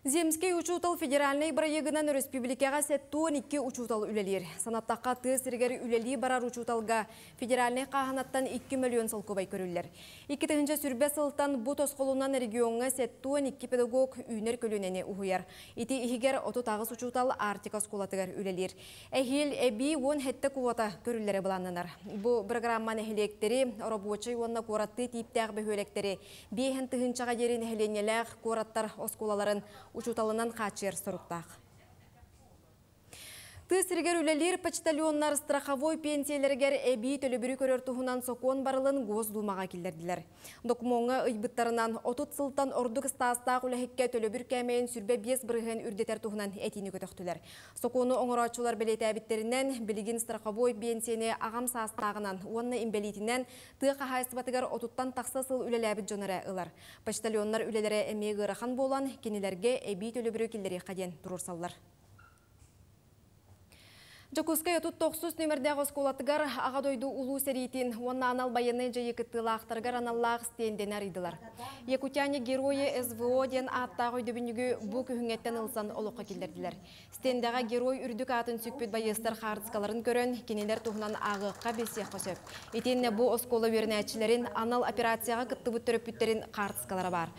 Земский учуутал федеральнай бырайыагынан өрөспүүбүлүкэҕэ 72 учуутал үлэлиир. Санаттахха, тыа сиригэр үлэлии барар учууталга федеральнай хааһынаттан 2 мөлүйүөн солкуобай көрүллэр. 2020 сылтан бу тосхолунан региоҥҥа 72 педагог үүнэр көлүөнэни уһуйар. Ити иһигэр 38 учуутал Арктика оскуолатыгар үлэлиир. Эһиил эбии 17 квота көрүллэрэ былааннанар. Бу бырагыраамма нэһилиэктэри, оробуочай уонна куораттыы тииптээх бөһүөлэктэри, биэһэн тыһыынчаҕа диэри нэһилиэнньэлээх куораттар оскуолаларын учууталынан хааччыйар соруктаах. Тыа сиригэр үлэлиир почтальоннар страховой пенсиялэригэр эбии төлөбүрү көрөр туһунан сокуон барылын Госдумаҕа киллэрдилэр. Докумуоҥҥа ыйбыттарынан, 30 сылтан ордук ыстаастаах үлэһиккэ төлөбүр кээмэйин 25% үрдэтэр туһунан этиини көтөхтүлэр. Сокуону оҥорооччулар бэлиэтээбиттэринэн, билигин страховой биэнсийэни аҕам саастааҕынан уонна инбэлиитинэн тыа хаһаайыстыбатыгар отуттан тахса сыл үлэлээбит дьон эрэ ылар. Почтальоннар үлэлэрэ эмиэ ыарахан буолан, кинилэргэ эбии төлөбүрү киллэриэххэ диэн туруорсаллар. Дьокуускай 39 нүөмэрдээх оскуолатыгар Аҕа дойду Улуу сэриитин уонна анал байыаннай дьайыы кыттыылаахтарыгар аналлаах стендэни арыйдылар. Якутяне герои СВО диэн ааттаах өйдөбүнньүгү бу күһүҥҥэттэн ылсан олоххо киллэрдилэр. Стендэҕэ герой үрдүк аатын сүкпүт байыастар хаартыскаларын көрөн, кинилэр туһунан ааҕыахха, билсиэххэ сөп. Итиэннэ бу оскуола үөрэнээччилэрин анал операцияҕа кыттыбыт төрөппүттэрин хаартыскалара баар.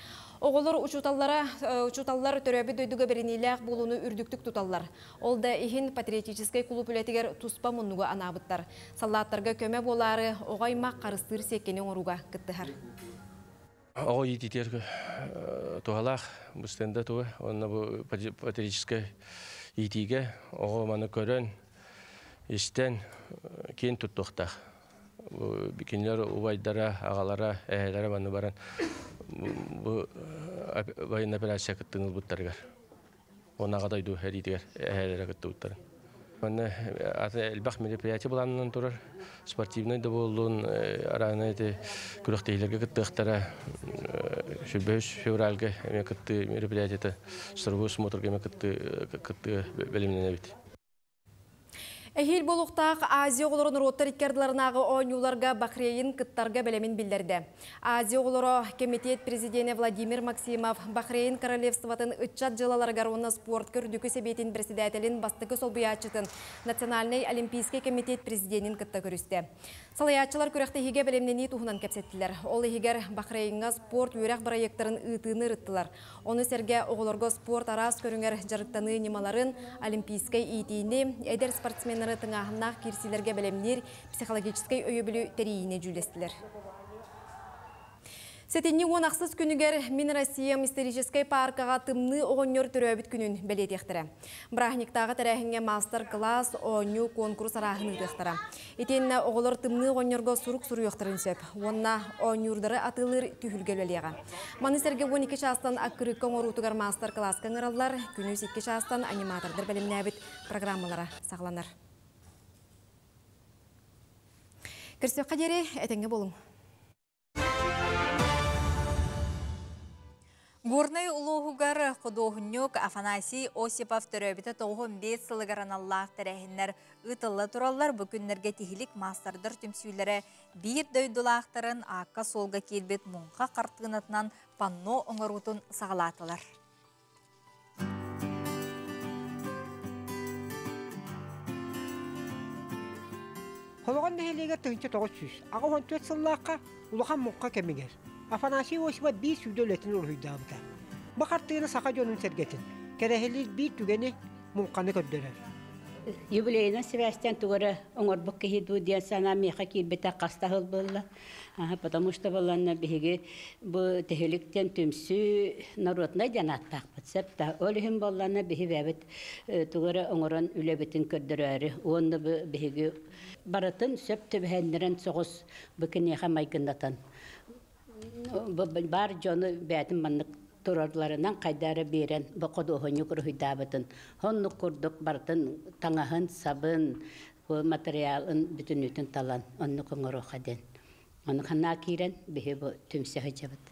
Оҕолор учууталлара учууталлар төрөөбүт дойдуга бэриниилээх буолууну үрдүктүк туталлар. Ол да иһин патриотическай кулууп үлэтигэр туспа муннугу анаабыттар. Саллааттарга көмө буолаары оҕо аймах харыстыыр сиэккэни оҥорууга кыттыһар. Оҕо иитиитигэр туһалаах бу стенда туга уонна бу патриотическай иитиигэ оҕо маны көрөн, истэн киэн туттуохтаах. Кинилэр убайдара, аҕалара, эһэлэрэ манна баран бу военная операция кыттыыны ылбыттарыгар. Уонна аҕа дойду сэриитигэр эһээлэрэ кыттыбыттарын. Манна элбэх мероприятие былаанынан турар. Спортивнай да буоллун, араана эти күрэхтэһиилэргэ кыттыахтара. 23 февральга эмиэ кыттыы мероприятиета, строевой смотрга эмиэ кыттыы кыттыы бэлэмнэнэбит. Эһиил буолуохтаах Азия оҕолоро норуоттар икки ардыларынааҕы оонньууларга Бахрейн кыттарга бэлэмин биллэрдэ. Азия оҕолоро кэмитиэт президенэ Владимир Максимов Бахрейн королевствотын ыччат дьыалаларыгар уонна спортка үрдүкү сэбиэтин председателин бастакы солбуйааччытын Национальнай олимпийскай кэмитиэт президенин кытта көрүстэ. Салайааччылар күрэхтэһиигэ бэлэмнэнии туһунан кэпсэттилэр. Ол иһигэр Бахрейҥҥа спорт үөрэх бырайыактарын ыытыыны ырыттылар. Ону сэргэ оҕолорго спорт араас көрүҥэр дьарыктаныы ньымаларын, олимпийскай иитиини, эдэр спортсменнары тыҥааһыннаах киирсиилэргэ бэлэмниир психологическай өйөбүлү тэрийиини дьүүллэстилэр. Сэтинньи уон ахсыс күнүгэр Мин Россиям историческай пааркаҕа Тымныы оҕонньор төрөөбүт күнүн бэлиэтиэхтэрэ. Бырааһынньыктааҕы тэрээһиҥҥэ маастар-кылаас, оонньуу, куонкурус арааһын ыытыахтара. Итиэннэ оҕолор Тымныы оҕонньорго сурук суруйуохтарын сөп уонна оонньуурдары атыылыыр түһүлгэ үлэлиэҕэ. Маны сэргэ 12 чаастан аккырыыкка оҥоруутугар маастар-кылааска ыҥыраллар, күнүс 2 чаастан аниматордар бэлэмнээбит программалара саҕаланар. Көрсүөххэ диэри, этэҥҥэ буолуҥ. Горнай улууһугар худуоһунньук Афанасий Осипов төрөөбүтэ 95 сылыгар аналлаах тэрээһиннэр ыытылла тураллар. Бу күннэргэ тиһилик маастардар түмсүүлэрэ биир дойдулаахтарын аакка-суолга киирбит муҥха хартыынатынан панно оҥоруутун саҕалаатылар. Холоҕон нэһилиэгэр 1984 сыллаахха улахан муҥха кэмигэр Афанасий Осипов биир сүүрдэ үлэтин уруһуйдаабыта. Бу хартыына саха дьонун сэргэтин, кэрэһилиир биир түгэни муҥханы көрдөрөр. Юбилейынан сибээстээн тугу эрэ оҥорбут киһи дуу диэн санаа миэхэ киирбитэ хас да сыл буолла. Потому что баланна биһиги бу тиһиликтэн түмсүү народнай диэн ааттаахпыт сөп да. Ол иһин буоллана биһи бэйэбит тугу эрэ оҥорон үлэбитин көрдөрөөрү уонна бу биһиги барытын сөп түбэһэннэрэн соҕус бу киниэхэ майгыннатан баар дьону бэйэтин маннык турарларынан хайда эрэ биэрэн бу худуоһунньук уруһуйдаабытын оннук курдук барытын таҥаһын сабын бу матырыйаалын бүтүннүүтүн талан оннук оҥоруохха диэн. Ону ханаа киирэн биһи бу түмсэ сылдьабыт.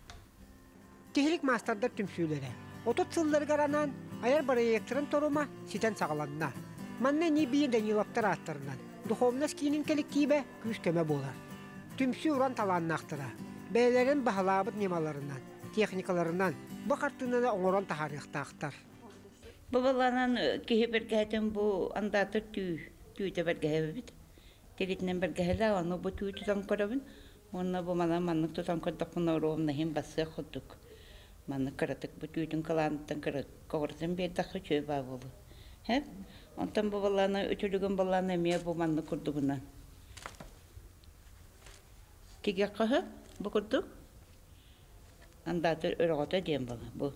Тиһилик маастардар түмсүүлэрэ 30 сылларыгар анаан айар бырайыактарын торума ситэн саҕаланна. Манна ини-бии Даниловтар ааттарынан Духовность киинин кэлэктиибэ күүс-көмө буолар. Түмсүү уран талааннаахтара бэйэлэрин баһылаабыт ньымаларынан, техникаларынан бу хартыынаны оҥорон таһаарыахтаахтар. Бу баланан киһи бэргэһэтин бу андаатыр түү түүтэ бэргэһэбит. Тигитинэн бэргэһэлээх, ону бу түү тутан көрөбүн. Уонна бу манан маннык тутан көрдөхпүнэ ровно иһин бассыах курдук. Маннык кыратык бу түүтүн кылааныттан көҕүрүтэн биэрдэххэ үчүгэй баа буолуо. Һэ? Онтон бу балаана үтүлүгүн балаана эмиэ бу маннык курдугунан. Тигиэххэ сөп бу курдук. Андаатыр өрөҕөтө диэн буолар бу.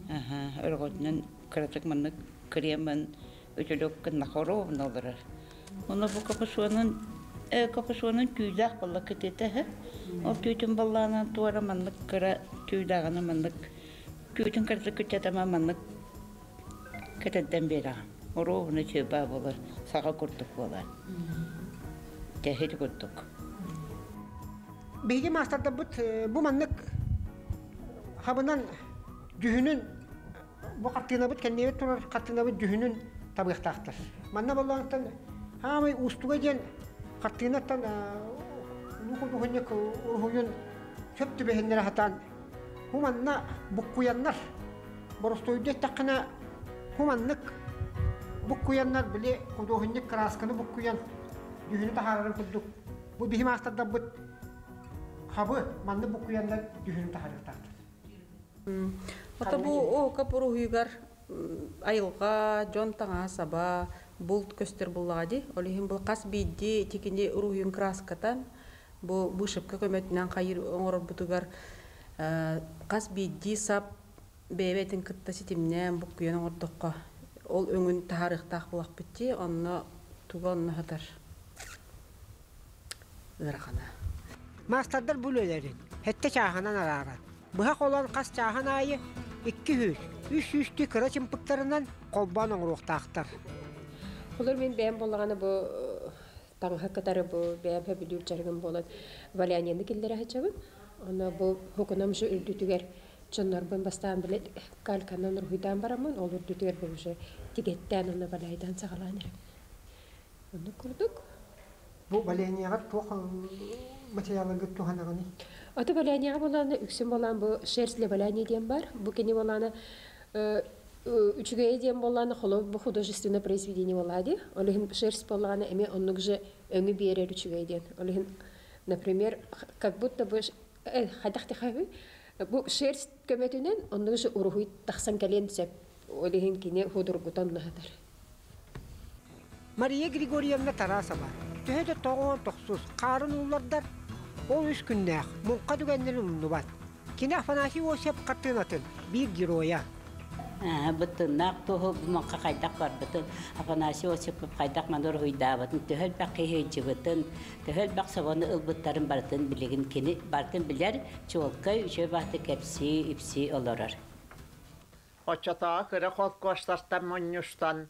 Аха, өрөҕөтүнэн кыратык маннык кремын үтүлүк гынна хоруобуна олорор. Ону бу капюшонун капюшонун түүлээх буолла кытыыта үһү. Ол түүтүн баллаанан туора маннык кыра түүлээҕинэ маннык түүтүн кыратык күччэтэмэ маннык кэтэрдэн биэрэҕин. Оруобуна чыыбаа буолар, саҕа курдук буолар. Тэһит курдук. Биһиги маастардарбыт бу маннык хабынан дьүһүнүн бу хартыынабыт кэннибит турар хартыынабыт дьүһүнүн табыахтаахтар. Манна боллоонтон хаамай уустуга диэн хартыынаттан улуу худуоһунньук уруһуйун сөп түбэһиннэрэ сатаан бу манна буккуйаннар боростуойду эттэххинэ бу маннык буккуйаннар били худуоһунньук кыраасканы буккуйан дьүһүнү таһаарарын курдук Бу биһи маастардарбыт хабы маннык буккуйаннар дьүһүнүн таһаарыахтаахтар. Ата бу ока уруһуйугар айылҕа, дьон таҥаһа саба, булт көстөр буллаҕа дии. Ол иһин бу хас биирдии тикини уруһуйун краскатан бу вышивка көмөтүнэн хайыр оҥорорбутугар хас биирдии сап бэйэ-бэйэтин кытта ситимнээн буккуйан оҥордоххо ол өҥүн таһаарыахтаах буолахпыт дии. Онно туга онно сытар ыарахана. Маастардар бу үлэлэрин сэттэ чааһынан арааран, быһа холоон хас чааһын аайы 200, 300 кыра чымпыктарынан холбоон оҥоруохтаахтар. Холор мин бэйэм буоллаҕына бу таҥаһы кытары бу бэйэм сөбүлүүр дьарыгым буолан валянияны киллэрэ сылдьабын. Онно бу хукунам уже үрдүтүгэр дьоннорбун бастаан билэ кальканан уруһуйдаан бараммын, ол үрдүтүгэр бу уже тигэттээн онно валяйдаан саҕалаан эрэбин. Оннук курдук. Бу валянияҕа туох материалларгыт туһанаҕыный? Аты валянияҕа буолаана үксүн буолаан бу шерсть для валяния диэн бар. Бу кини буолаана үчүгэйэ диэн буоллаана холобур бу художественное произведение буоллаа дии. Ол иһин шерсть буоллаҕына эмиэ оннук же өҥү биэрэр үчүгэй диэн. Ол иһин, например, как будто бы хайдах тихаһы бу шерсть көмөтүнэн оннук же уруһуй тахсан кэлиэн сөп. Ол иһин кини худургутан наһатар. Мария Григорьевна Тарасова төһө да тоҕоон тохсус хаарын ууллардар, ол үс күннээх муҥха түгэннэрин умнубат. Кини Афанасий Осип хартыынатын биир геройа. Быттыннаах туһу муҥха хайдах барбытын, Афанасий Осипов хайдах маны уруһуйдаабытын, төһө элбэх киһи ыдьыбытын, төһө элбэх собону ылбыттарын барытын билигин кини барытын билэр, чуолкай үчүгэй баҕайытык кэпсии, ипсии олорор. Оччотооҕу кыра холкуостартан мунньустан,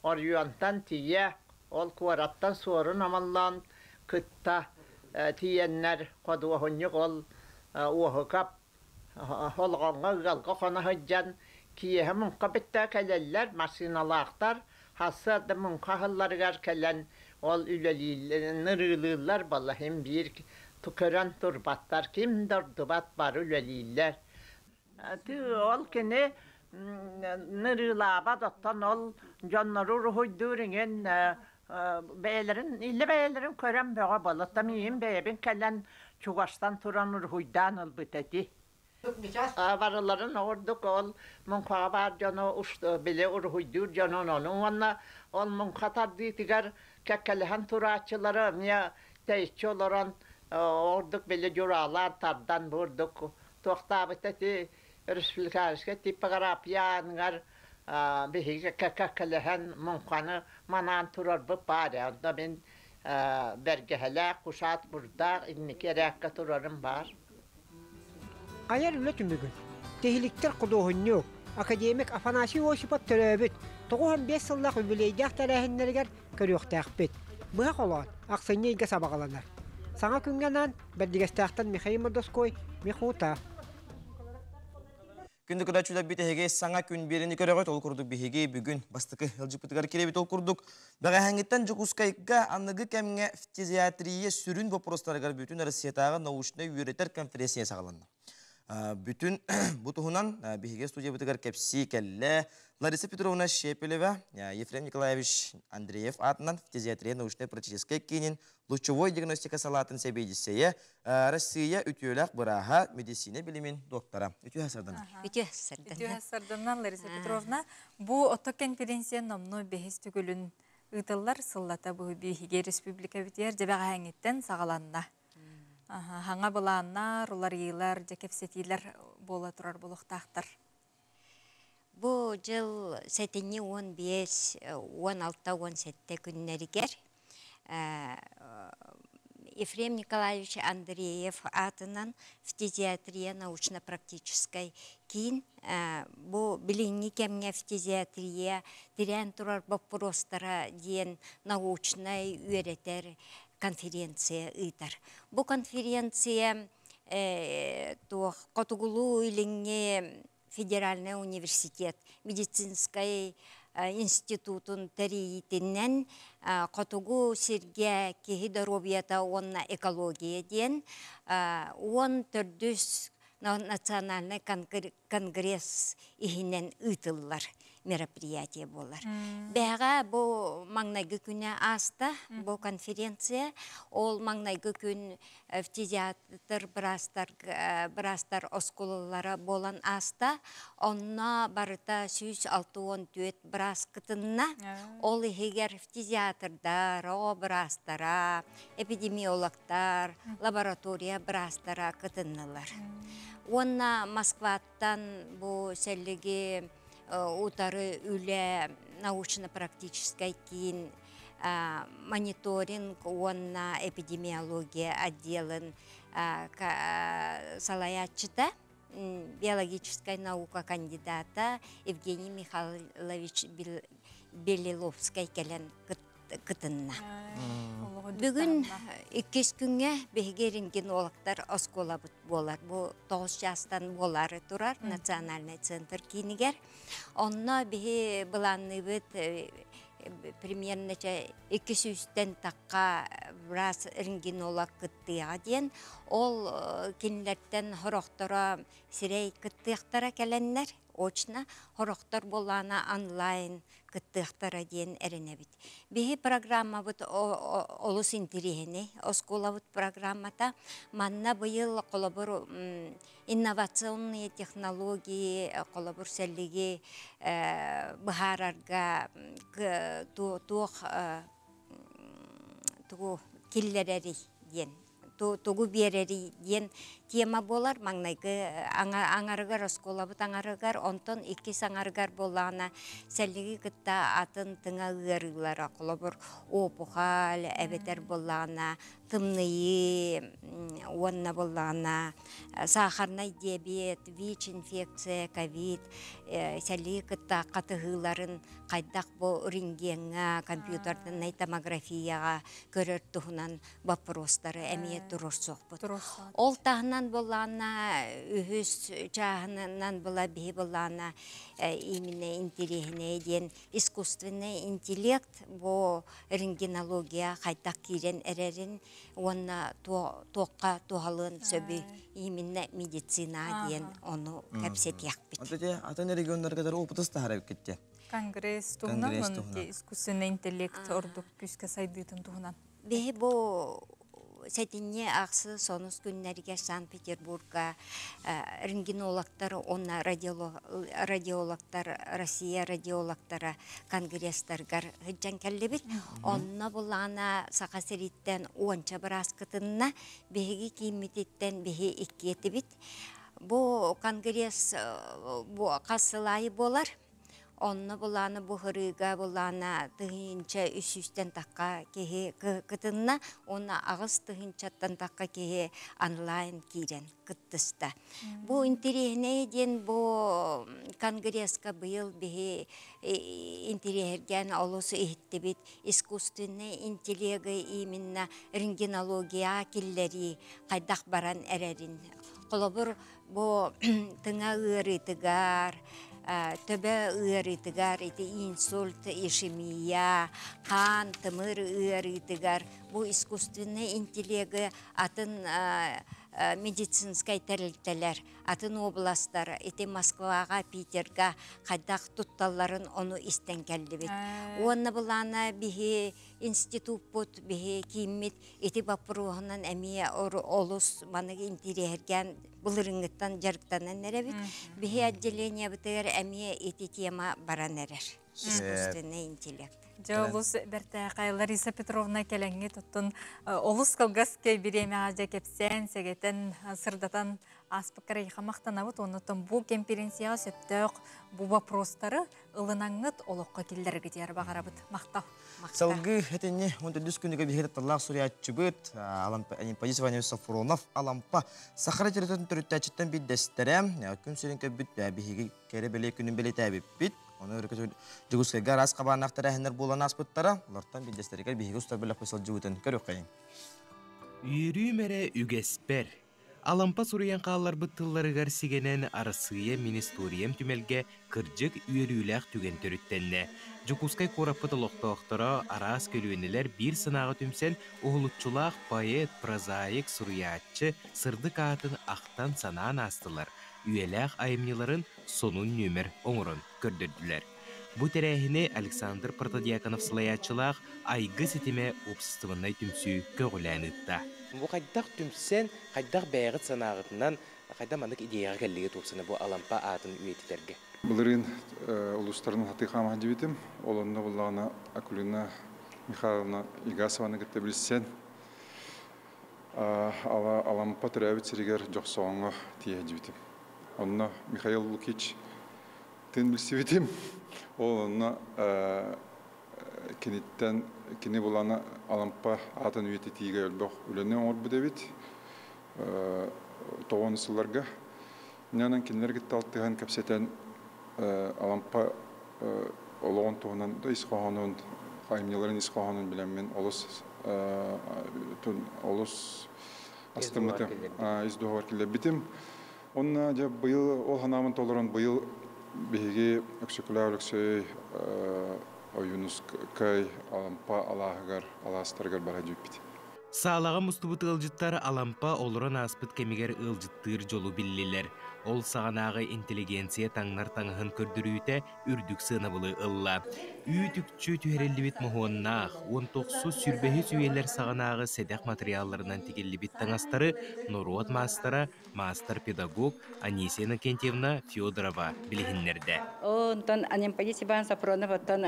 оройуонтан тиийэ, ол куораттан Суорун Омоллоон кытта тиийэннэр ходуоһунньук ол Уоһукап Олоҕоҥҥо ыалга хоно сылдьан киэһэ муҥха бүттэ кэлэллэр, массыыналаахтар сарсыарда муҥха аһылларыгар кэлэн ол үлэлииллэр, нырыылыыллар буолла син биир көрөн турбаттар, ким да ордубат бары үлэлииллэр. Ол кини нырыылаабат, оттон ол дьоннору уруһуйдуур иҥин бэйэлэрин илэ бэйэлэрин көрөн бөҕө буолла. Оттон миигин бэйэбин кэлэн чугастан туран уруһуйдаан ылбыт эти. Барыларын ордук ол муҥхаҕа баар дьону били уруһуйдуур дьонун ону уонна ол муҥха тардыытыгар кэккэлэһэн турааччылары эмиэ тэйиччи олорон ордук били дьураалаан тардан бурдук Туохтаабыта ити республиканскай типография ааныгар биһиги кэккэлэһэн муҥханы манаан турарбыт баар ээ. Онно мин бэргэһэлээх, кушаат бурдаах инники эрээккэ турарым баар. Айар үлэ түмүгүн Тиһиликтэр худуоһунньук, академик Афанасий Осипов төрөөбүт 95 сыллаах үбүлүөйдээх тэрээһиннэригэр көрүөхтээхпит. Быһа холоон, ахсынньы ыйга сабаҕаланар. Саҥа күҥҥэ анаан Бэрдигэстээхтэн Михаил Мордовской, Михута. Күндү көрөөччүлэрбит эһиги саҥа күн биэрэни көрөҕүт. Ол курдук биһиги бүгүн бастакы ыалдьыппытыгар кирэбит. Ол курдук бэҕэһээҥҥиттэн Дьокуускайга аныгы кэмҥэ фтизиатрия сүрүн боппуруостарыгар бүтүн Россиятааҕы научнай үөрэтэр конференция саҕаланна. Бүтүн бу туһунан биһиги студиябытыгар кэпсии кэллэ Лариса Петровна Щепелева, Ефрем Николаевич Андреев аатынан фтизиатрия научнай-практическай киинин лучевой диагностика салаатын сэбиэдиссэйэ, Россия үтүөлээх бырааһа, медицина билимин доктора. Үтүө сарданар. Үтүө сарданар. Үтүө сарданар, Лариса Петровна. Бу ото конференция номну бэһис түгүлүн ыытыллар сыллата бу биһиги республикабытыгар дьэбэҕэһээҥҥиттэн саҕаланна. Хаҥа былааннар, уларыйыылар, дьэ кэпсэтиилэр буола турар буолуохтаахтар. Бу дьыл сэтинньи 15, 16, 17 күннэригэр Ефрем Николаевич Андреев аатынан фтизиатрия научно-практическай киин бу билиҥҥи кэмҥэ фтизиатрия тирээн турар боппуруостара диэн научнай үөрэтэр конференция ыытар. Бу конференция туох Хотугулуу-Илиҥҥи федеральнай университет медицинскай институтун тэрийиитинэн Хотугу сиргэ киһи доруобуйата уонна экология диэн 14-үс национальнай конгресс иһинэн ыытыллар. мероприятие болар. Бэҕэ бу маҥнайгы күнэ ааста, бу конференция. Ол маҥнайгы күн фтизиатр быраастар, быраастар оскуолалара буолан ааста. Онно барыта 164 быраас кытынна. Ол иһигэр фтизиатрдар, оҕо быраастара, эпидемиологтар, лаборатория быраастара кытыннылар. Уонна Москваттан бу сэллиги утары үлэ научно-практическай киин мониторинг уонна эпидемиология отделын салайааччыта, биологическай наука кандидата Евгений Михайлович Белиловскай кэлэн кытынна. Бүгүн иккис күҥҥэ биһиги рентгенологтар оскуолабыт буолар. Бу 9 чаастан буолаары турар Национальный центр киинигэр. Онно биһи былаанныыбыт примерно 200-тэн тахха врач рентгенолог кыттыаҕа диэн. Ол кинилэртэн хорохторо сирэй кыттыахтара кэлэннэр, очно, хорохтор буоллаана онлайн кыттыахтара диэн эрэнэбит. Биһи программабыт олус интириэһинэй, оскуолабыт программата. Манна быйыл холобур инновационные технологии, холобур сэллиги быһаарарга туох тугу киллэрэрий диэн тугу биэрэрий диэн тема буолар. Маҥнайгы аҥарыгар оскуолабыт аҥарыгар, онтон иккис аҥарыгар буоллаҕына сэллиги кытта атын тыҥа ыарыылара, холобур опухоль эбэтэр буоллаҕына тымныйыы уонна буоллаҕына сахарнай диабет, ВИЧ-инфекция, ковид, сэллиги кытта хатыһыыларын хайдах бу рентгеҥҥа, компьютернай томографияҕа көрөр туһунан боппуруостары эмиэ туруорсуохпут. Ол таһынан буоллаҕына үһүс чааһынан була биһи буоллаҕына именно интириэһинэй диэн искусственный интеллект бу рентгенология хайдах киирэн эрэрин уонна туохха туһалыан сөбүй именно медицина диэн ону кэпсэтиэхпит. Атын регионнарга да опытыс таһара китте. Конгресс туһунан, искусственный интеллект ордук күүскэ сайдыытын туһунан. Биһи бу сэтинньи ахсы сонус күннэригэр Санкт-Петербурга рентгенологтар уонна радиологтар, Россия радиологтара конгресстаргар сылдьан кэллибит. Онно булаана Саха сириттэн уонча быраас кытынна, биһиги кииммититтэн биһи иккиэтибит. Бу конгресс бу хас сыл аайы буолар. Онно булааны буһарыыга булаана тыһыынча үс сүүстэн тахха киһи кытынна, уонна аҕыс тыһыынчаттан тахха киһи онлайн киирэн кыттыста. Бу интэриэһинэй диэн бу конгресска быйыл биһи интэриэһиргээн олус иһиттибит искусственный интеллеги именно рентгенология киллэрии хайдах баран эрэрин. Холобур, бу тыҥа ыарыытыгар, төбө ыарыытыгар, ити инсульт, ишемия, хаан, тымыр ыарыытыгар бу искусственный интеллеги атын медицинскай тэрилтэлэр, атын областар, ити Москваҕа, Питерга хайдах тутталларын ону истэн кэллибит. Уонна былаана биһи институппут, биһи кииммит ити боппуруоһунан эмиэ олус манык интириэһиргээн былырыҥҥыттан дьарыктанан эрэбит. Биһи отделениебытыгар эмиэ ити тема баран эрэр. Искусственный интеллект. Дьэ, олус бэртээхэй Лариса Петровна кэлэҥҥит оттон олус кылгас бириэмэҕэ дьэ кэпсээн, сэгэтэн, сырдатан ааспыккар эйиэхэ махтанабыт. Оннуттан бу конференцияҕа сөптөөх бу вопростары ылынаҥҥыт олоххо киллэрэргитигэр баҕарабыт. Махтал. Салгыы этинни 14 күнүгэ биһиги тапталлаах суруйааччыбыт Анемподист Иванович Софронов Алампа саха литературатын төрүттээччиттэн биирдэстэрэ күн сирин көрбүт биһиги кэрэ бэлиэ күнүн бэлиэтээбиппит. Ону Дьокуускайга араас хабааннаах тэрээһиннэр буолан ааспыттара. Олортон биирдэстэригэр биһиги устар бөлөхпүт сылдьыбытын көрүөххэйиҥ. Үөрүүм эрэ үгэспэр. Алампа суруйан хаалларбыт тылларыгар сигэнэн Арассыыйа мин историям түмэлгэ кырдьык үөрүүлээх түгэн төрүттэннэ. Дьокуускай куораппыт олохтоохторо араас көлүөнэлэр биир санааҕа түмсэн уһулуччулаах поэт, прозаик, суруйааччы сырдык аатын ахтан-санаан аастылар, үйэлээх айымньыларын сонун нүөмэр оҥорон көрдөрдүлэр. Бу тэрээһини Александр Протодьяконов салайааччылаах Айгы ситимэ уопсастыбаннай түмсүү көҕүлээн ыытта. Бу хайдах түмсэн, хайдах бэйэҕит санааҕытынан, хайдах маннык идеяҕа кэллигит уопсана бу Алампа аатын үйэтитэргэ? Былырыын улуустарын хатыы хаама дьибитим. Ол онно буллаҕына Акулина Михайловна Егасованы кытта билсэн, Алампа төрөөбүт сиригэр Дьохсоҕоҥҥо тиийэ дьибитим. Онно Михаил Лукич тын билсибитим. Ол онно киниттэн кини булана Алампа аатын үйэтитиигэ өлбөх үлэни оҥорбут эбит. Тоҕон сылларга. Нянан кинилэр кытта алтыһан кэпсэтэн Алампа олоҕун туһунан да ис хоһоонун, айымньыларын ис хоһоонун билэммин олус олус астыммытым, ис дуоһугар киллэрбитим. Онно дьэ быйыл ол санаабын толорон быйыл биһиги Өксөкүлээх Өлөксөй Ойуунускай Алампа алааһыгар алаастарыгар бара дьүппүт. Саалаҕа мустубут ыалдьыттар Алампа олорон ааспыт кэмигэр ыалдьыттыыр дьолу биллилэр. Ол саҕанааҕы интеллигенция таҥнар таҥаһын көрдөрүүтэ үрдүк сыанабылы ылла. Үүт-үкчү түһэриллибит моһуоннаах, 19 сүүрбэһис үйэлэр саҕанааҕы сэдэх матырыйаалларынан тигиллибит таҥастары норуот маастара маастар-педагог Анисия Иннокентьевна Федорова билиһиннэрдэ. Онтон Анемподист Иван Сапронов оттон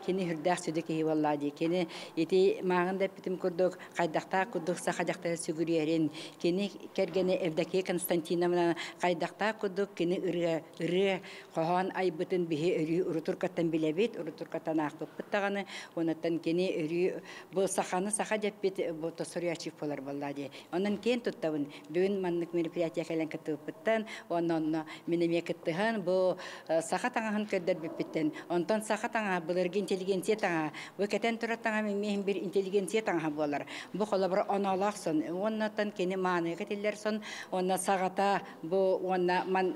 кини үрдээх сүдү киһи буолла дии. Кини ити мааҕын да эппитим курдук хайдахтаах курдук саха дьахтара сүгүрүйэрин, кини кэргэнэ Евдокия Константиновна хайдахтаах курдук кини ырыа, ырыа хоһоон айбытын биһи өрүү урутуркаттан билэбит, урутуркаттан аахпыппыт даҕаны. Онуттан кини өрүү бу саханы саха деппит бу тосуруйаччы буолар буолла дии. Онон киэн туттабын. Бүгүн маннык мероприятие кэлэн кыттыбыппыттан, уонна онно мин эмиэ кыттыһан, бу саха таҥаһын көрдөрбүппүттэн, онтон саха таҥаһа былыргы интеллигенция таҥаһа, бу кэтэн турар таҥаһа мин бир интеллигенция таҥаһа буолар. Бу холобура оноолоох сон, уонна кини мааныга кэтиллэр сон, уонна саҕата бу уонна ман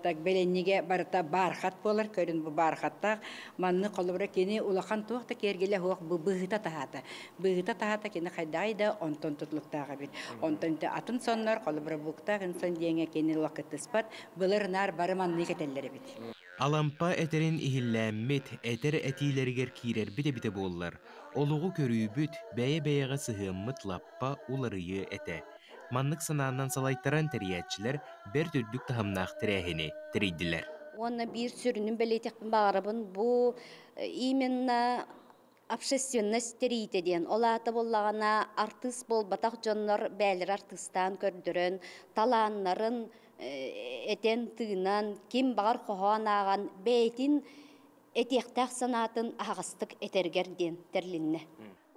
так бэлэннигэ барыта бархат буолар, көрүн бу бархаттаах. Манны холобура кини улахан туох да киэргэлэ суох бу быһыта таһаата. Быһыта таһаата кини хайдаай да онтон тутулуктаах эбит. Онтон атын соннор холобура буктаах инсон диэҥэ кини лакыттыспат былыр наар бары маннык этэллэр эбит. Алампа этэрин иһиллээммит, этэр этиилэригэр киирэрбит эбитэ буоллар, олоҕу көрүүбүт, бэйэ-бэйэҕэ сыһыаммыт лаппа уларыйыа этэ. Маннык санаанан салайтаран тэрийээччилэр бэрт үрдүк таһымнаах тэрээһини тэрийдилэр. Уонна биир сүрүнүн бэлиэтиэхпин баҕарабын бу именно общественность тэрийитэ диэн. Ол аата буоллаҕына артыыс буолбатах дьоннор бээлэр артыыстаан көрдөрөн, талааннарын этэн тыынан, ким баҕар хоһоон ааҕан бэйэтин этиэхтээх санаатын аһаҕастык этэргэр диэн тэрлиннэ.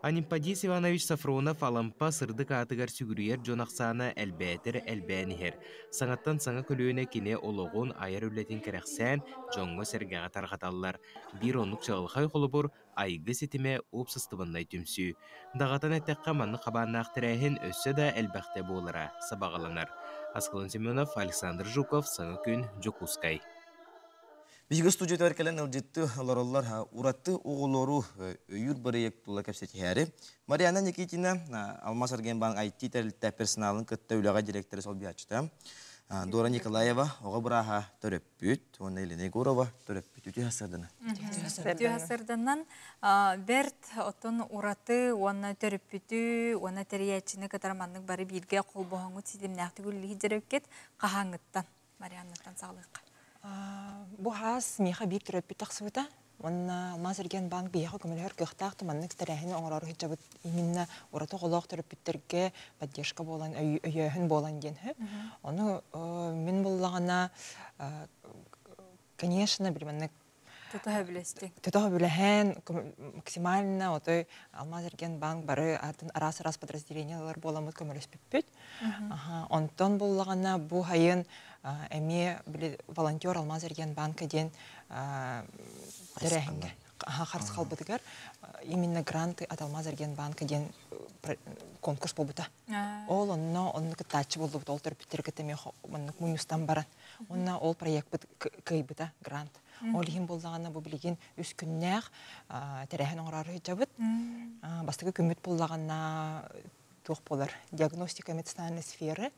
Анемподист Иванович Сафронов Алампа сырдык аатыгар сүгүрүйэр дьон ахсаана элбээтэр элбээн иһэр. Саҥаттан саҥа көлүөнэ кини олоҕун, айар үлэтин кэрэхсээн, дьоҥҥо-сэргэҕэ тарҕаталлар. Биир оннук чаҕылхай холобур Айгы ситимэ уопсастыбаннай түмсүү. Даҕатан эттэххэ, маннык хабааннаах тэрээһин өссө да элбэхтэ буолара сабаҕаланар. Аскалон Семенов, Александр Жуков, Саҥа күн, Дьокуускай. Биһиги студиятыгар кэлэн ыалдьытты олороллор ураты оҕолору өйүүр бырайыак тула кэпсэтиһээри. Марианна Никитина, Алмаз Аргенбанк IT тэрилтэ персоналын кытта үлэҕэ директоры солбуйааччыта. Дора Николаева, оҕо бырааһа төрөппүт, уонна Елена Егорова төрөппүт. Үтүө сарданан. Үтүө сарданан бэрт оттон ураты уонна төрөппүтү уонна тэрийээччини кытары маннык бары бииргэ холбоһоҥҥут ситимнээхтик үлэлиир дьэрөккет хаһааҥҥыттан Марианнаттан саҕалыахха. Бу хаас миэхэ биир төрөппүт тахсыбыта. Уонна Алмаз Эргиэн банк биһиэхэ көмөлөһөр кыахтаах да маннык тэрээһини оҥорору сылдьабыт именно ураты оҕолоох төрөппүттэргэ поддержка буолан, өйөөһүн буолан диэн сөп. Ону мин буллаҕына, конечно, били маннык Тутуһа билэстиҥ. Тутуһа билэһэн, максимально отой Алмаз Эргиэн банк бары атын араас-араас подразделениелар буоламмыт көмөлөспүппүт. Онтон буллаҕына бу хайын эмиэ били волонтер Алмаз Эргиэн банка диэн тэрээһиҥҥэ харыс халбытыгар именно гранты от Алмаз Эргиэн банка диэн конкурс буолбута. Ол онно онно кыттааччы буоллубут ол төрөппүттэр кытта эмиэ маннык мунньустан баран. Уонна ол проекпыт кыайбыта грант. Ол иһин буоллаҕына бу билигин үс күннээх тэрээһин оҥороору сылдьабыт. Бастакы күммүт буоллаҕына туох болар диагностика медицинальной сферы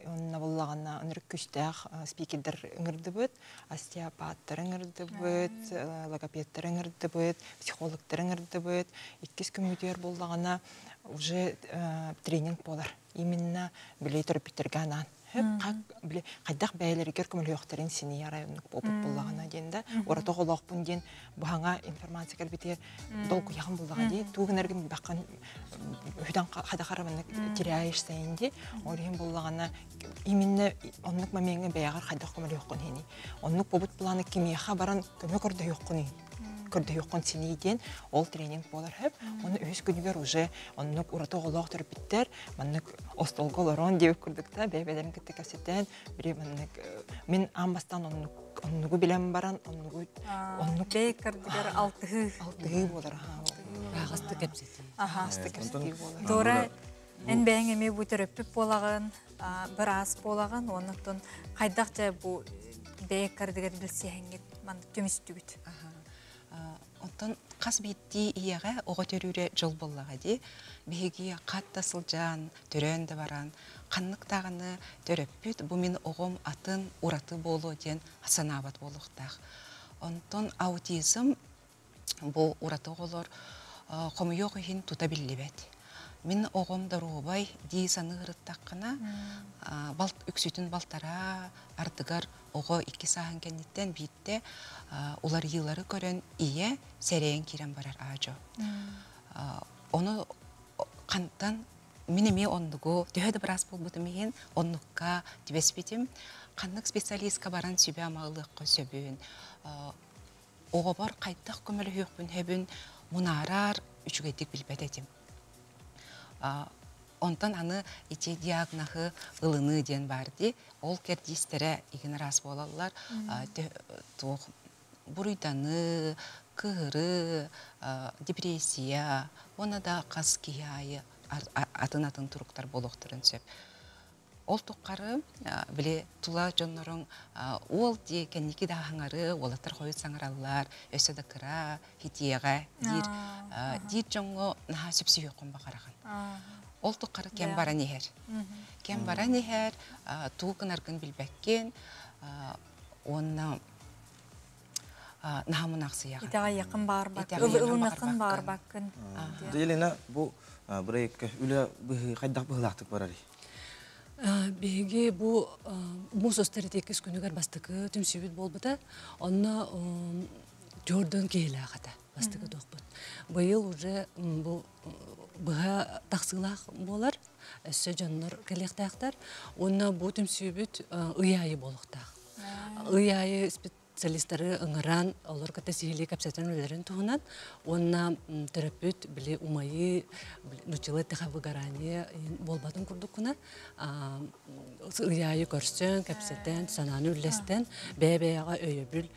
онна буллагана ынырык күчтээх спикердер ыҥырдыбыт, остеопаттар ыҥырдыбыт, логопедтар ыҥырдыбыт, психологтар ыҥырдыбыт. Иккис күммүтүгэр буллагана уже тренинг болар. Именно билей төрөппүттэргэ анаан. Били хайдах бэйэлэригэр көмөлөөхтөрүн сини арайыннык опыт буллагана диэн да ураты оҕолоохпун диэн быһаҥа информация кэлбитигэр долгуйаҕын буллаҕа дии туугунаргын баккан хүтэн хадахараманнык теряешь сайын ди ол иһин буллаҕана именно оннук момеҥҥа бэйэҕэр хайдах көмөлөөххүн хини оннук бобут планы кимиэхэ баран көмө көрдөһүөххүнүй көрдөһүөххүн синии диэн ол тренинг буолар хөп оны үһүс күнүгэр уже оннук ураты оҕолоох төрөппүттэр маннык остолго олорон диэбит курдукта бэйэ-бэйэлэрин кытта кэпсэтэн били маннык мин аан бастаан оннук оннугу билэн баран оннугу оннук бэйэ кырдыгар алтыһыы алтыһыы буолар аһаҕасты кэпсэтии аһаҕасты кэпсэтии буолар Дора эн бэйэҥ эмиэ бу төрөппүт буолаҕын быраас буолаҕын оннуттан хайдах дьэ бу бэйэ кырдыгар билсиһэҥҥит маннык түмүстүгүт Оттон хас биирдии ийэҕэ оҕо төрүүрэ дьол буоллаҕа дии. Биһиги хат да сылдьан, төрөөн да баран, ханнык даҕаны төрөппүт бу мин оҕом атын, ураты буолуо диэн санаабат буолуохтаах. Онтон аутизм бу ураты оҕолор хомойуох иһин тута биллибэт. Мин оҕом доруобай дии саныырыттаххына, балт үксүтүн балтараа ардыгар оҕо икки сааһын кэнниттэн биирдэ уларыйыылары көрөн ийэ сэрэйэн киирэн барар аадьо. Ону хантан мин эмиэ оннугу төһө да быраас буолбутум иһин оннукка түбэспитим. Ханнык специалистка баран сүбэ ылыахха сөбүн, оҕобор хайдах көмөлөһүөхпүн сөбүн мунаарар үчүгэйдик билбэт этим. Онтон аны ити диагноһы ылыныы диэн баар дии. Ол кэрдиистэрэ игин араас буолаллар. Туох буруйданыы, кыһырыы, депрессия уонна да хас киһи аайы атын-атын туруктар буолуохтарын сөп. Ол тухары били тула дьонноруҥ уол дии кэнники да хаҥары уолаттар хойут саҥараллар, өссө да кыра, хитиэҕэ диир диир дьоҥҥо наһаа сөпсөһүөххүн баҕараҕын. Ол тухары кэм баран иһэр. Кэм баран иһэр, тугу гынаргын билбэккин уонна наһаа мунаахсыйаҕын. Итэҕэйиэххин баарбаккын, ылыныаххын баарбаккын. Елена, бу проектка үлэ хайдах быһыылаахтык барарый? Биһиги бу муус устар иккис күнүгэр бастакы түмсүүбүт буолбута. Онно төрдөн киһилээх этэ бастакы туохпут. Быйыл уже бу быһа тахсыылаах буолар. Өссө дьоннор кэлиэхтээхтэр. Уонна бу түмсүүбүт ый аайы буолуохтаах. Ый аайы специалистары ыҥыран, олор кытта сиһилии кэпсэтэн үлэлэрин туһунан уонна төрөппүт били умайыы, нуччалыы эттэхэ выгорание буолбатын курдуккуна ый аайы көрсөн, кэпсэтэн, санааны үллэстэн, бэйэ-бэйэҕэ өйөбүл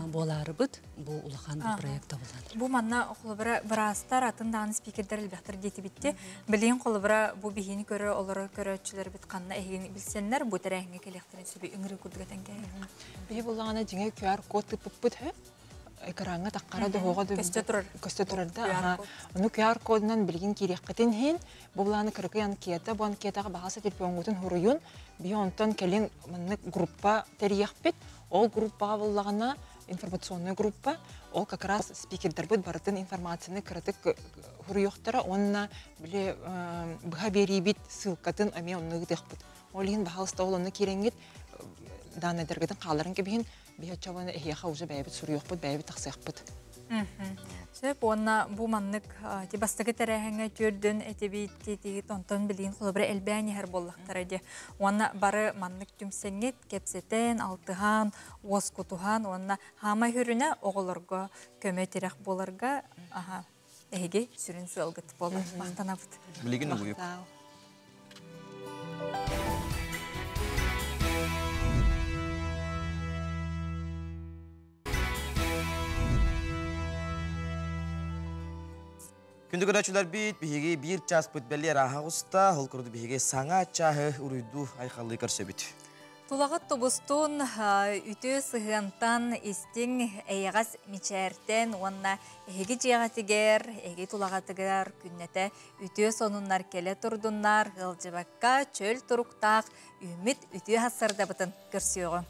буолаарыбыт бу улахан проект табыллан. Бу манна холобура быраастар атын даҕаны спикердер элбэхтэр диэтибитти. Билигин холобура бу биһини көрө олорор көрөөччүлэрбит ханна эһигини билсэннэр бу тэрээһиҥҥэ кэлиэхтэрин сөбү ыҥырыы курдук этэн кээһиэххэ. Биһи буллаҕына дьиҥэ QR код тыппыппыт үһү. Экраҥҥа таххара дохуоҕа да көстө турар. Көстө турар да. Ону QR кодунан билигин киириэххитин иһин бу былааны кыракый анкета, бу анкетаҕа баҕа телефоҥҥутун хуруйун. Биһи онтон кэлин маннык группа тэрийиэхпит. Ол группаҕа буллаҕына информационная группа, ол как раз спикердарбыт барытын информацияны кыратык хуруйуохтара уонна били быһа биэриибит ссылкатын эмиэ онно ыытыахпыт. Ол иһин баһаалыста ол онно киирэҥҥит даанайдаргытын хаалларан кэбиһин, биһи оччоҕуна эһиэхэ уже бэйэбит суруйуохпут, бэйэбит тахсыахпыт. Сөп уонна бу маннык ти бастакы тэрээһиҥҥэ түөрдүн этибит тиитигит онтон билигин холобура элбээн иһэр буоллахтара дии. Уонна бары маннык түмсэҥҥит кэпсэтэн, алтыһан, уоскутуһан уонна хаамай хүрүнэ оҕолорго көмө-тирэх буоларга аха эһиги сүрүн сыалгыт буолар. Махтанабыт. Билигин угуйук. Күндү көрөөччүлэрбит, биһиги биир чааспыт бэлиэр ааһа оҕуста, ол курдук биһиги саҥа чааһы уруйдуу айхаллыы көрсөбүт. Тулаҕыт тубустун үтүө сыһыантан, истиҥ эйэҕэс мичээртэн уонна эһиги дьиэҕитигэр, эһиги тулаҕытыгар күннэтэ үтүө сонуннар кэлэ турдуннар, ыалдьыбакка чөл туруктаах үүммүт үтүө сарсыардабытын көрсүөҕүҥ.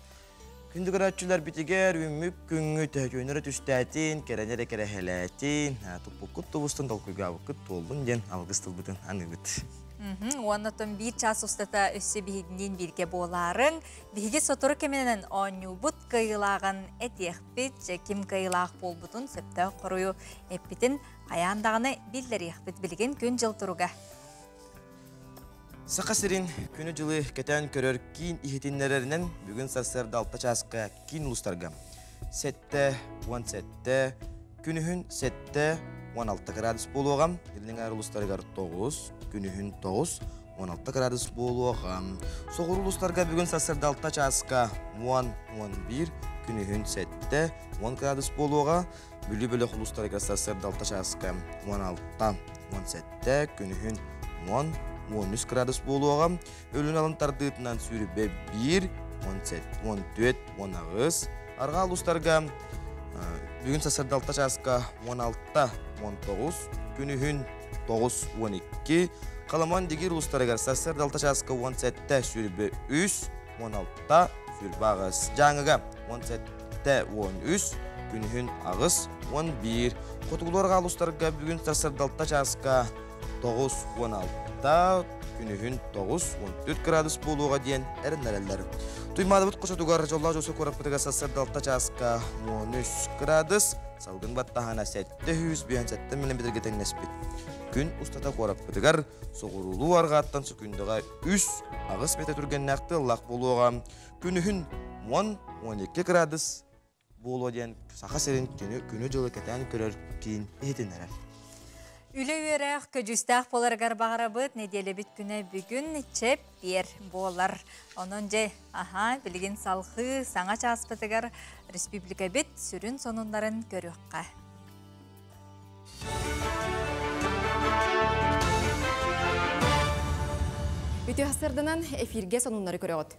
Күндү көрөөччүлэрбитигэр үүммүт күҥҥүт төһөтүөнү түстээтин, кэрэни эрэ кэрэһэлээтин, туппуккут тубустун, толкуйгаабыккыт туоллун диэн алгыс тылбытын аныыбыт. Уонна оттон биир чаас устата өссө биһигиниин бииргэ буолаарыҥ. Биһиги сотору кэминэн оонньуубут кыайыылааҕын этиэхпит, дьэ ким кыайыылаах буолбутун сөптөөх хоруйу эппитин хайаан даҕаны биллэриэхпит. Билигин күн-дьыл туруга. Саха сирин күнү-дьылы кэтээн көрөр киин иһитиннэрэринэн бүгүн сарсыарда 6 чааска киин улуустарга 7-17, күнүһүн 7-16 градус буолуоҕа, Илин эҥээр улуустарыгар 9, күнүһүн 9, 16 градус буолуоҕа. Соҕуруу улуустарга бүгүн сарсыарда 6 чааска 10-11, күнүһүн 7, 10 градус буолуоҕа. Бүлүү бөлөх улуустарыгар сарсыарда 6 чааска 16, 17, күнүһүн 10, 13 градус буолуоҕа. Өлүн алын тардыытынан сүүрүбэ 1, 17, 14, 18. Арҕаа улуустарга бүгүн сарсыарда 6 чааска 16, 19, күнүһүн 9, 12. Халаман Дигир улуустарыгар сарсыарда 6 чааска 17, сүүрүбэ 3, 16, сүүрбэ 8. Дьааҥыга 17, 13, күнүһүн 8, 11. Хотугулуу арҕаа бүгүн сарсыарда чааска 9, 16, күнүһүн 9, 14 градус буолуоҕа диэн эрэннэрэллэр. Туймаадабыт хочотугар дьоллоох дьосу куораппытыгар сарсыарда 6 чааска 13 градус, салгын баттаһана 757 мм тэҥнэспит. Күн устата куораппытыгар соҕуруулуу арҕааттан сөкүндэҕэ 3 8 метр түргэннээх тыаллаах буолуоҕа. Күнүһүн 10-12 градус буолуо диэн Саха сирин күнү-дьылы кэтээн көрөр киин иһитиннэрэр. Үлэ үөрэх көдьүүстээх буоларыгар баҕарабыт. Нэдиэлэбит күнэ бүгүн чэппиэр буолар. Онон дьэ, аха, билигин салхыы саҥа чааспытыгар республикабит сүрүн сонуннарын көрүөххэ. Үтүө сарсыарданан эфиргэ сонуннары көрөҕүт.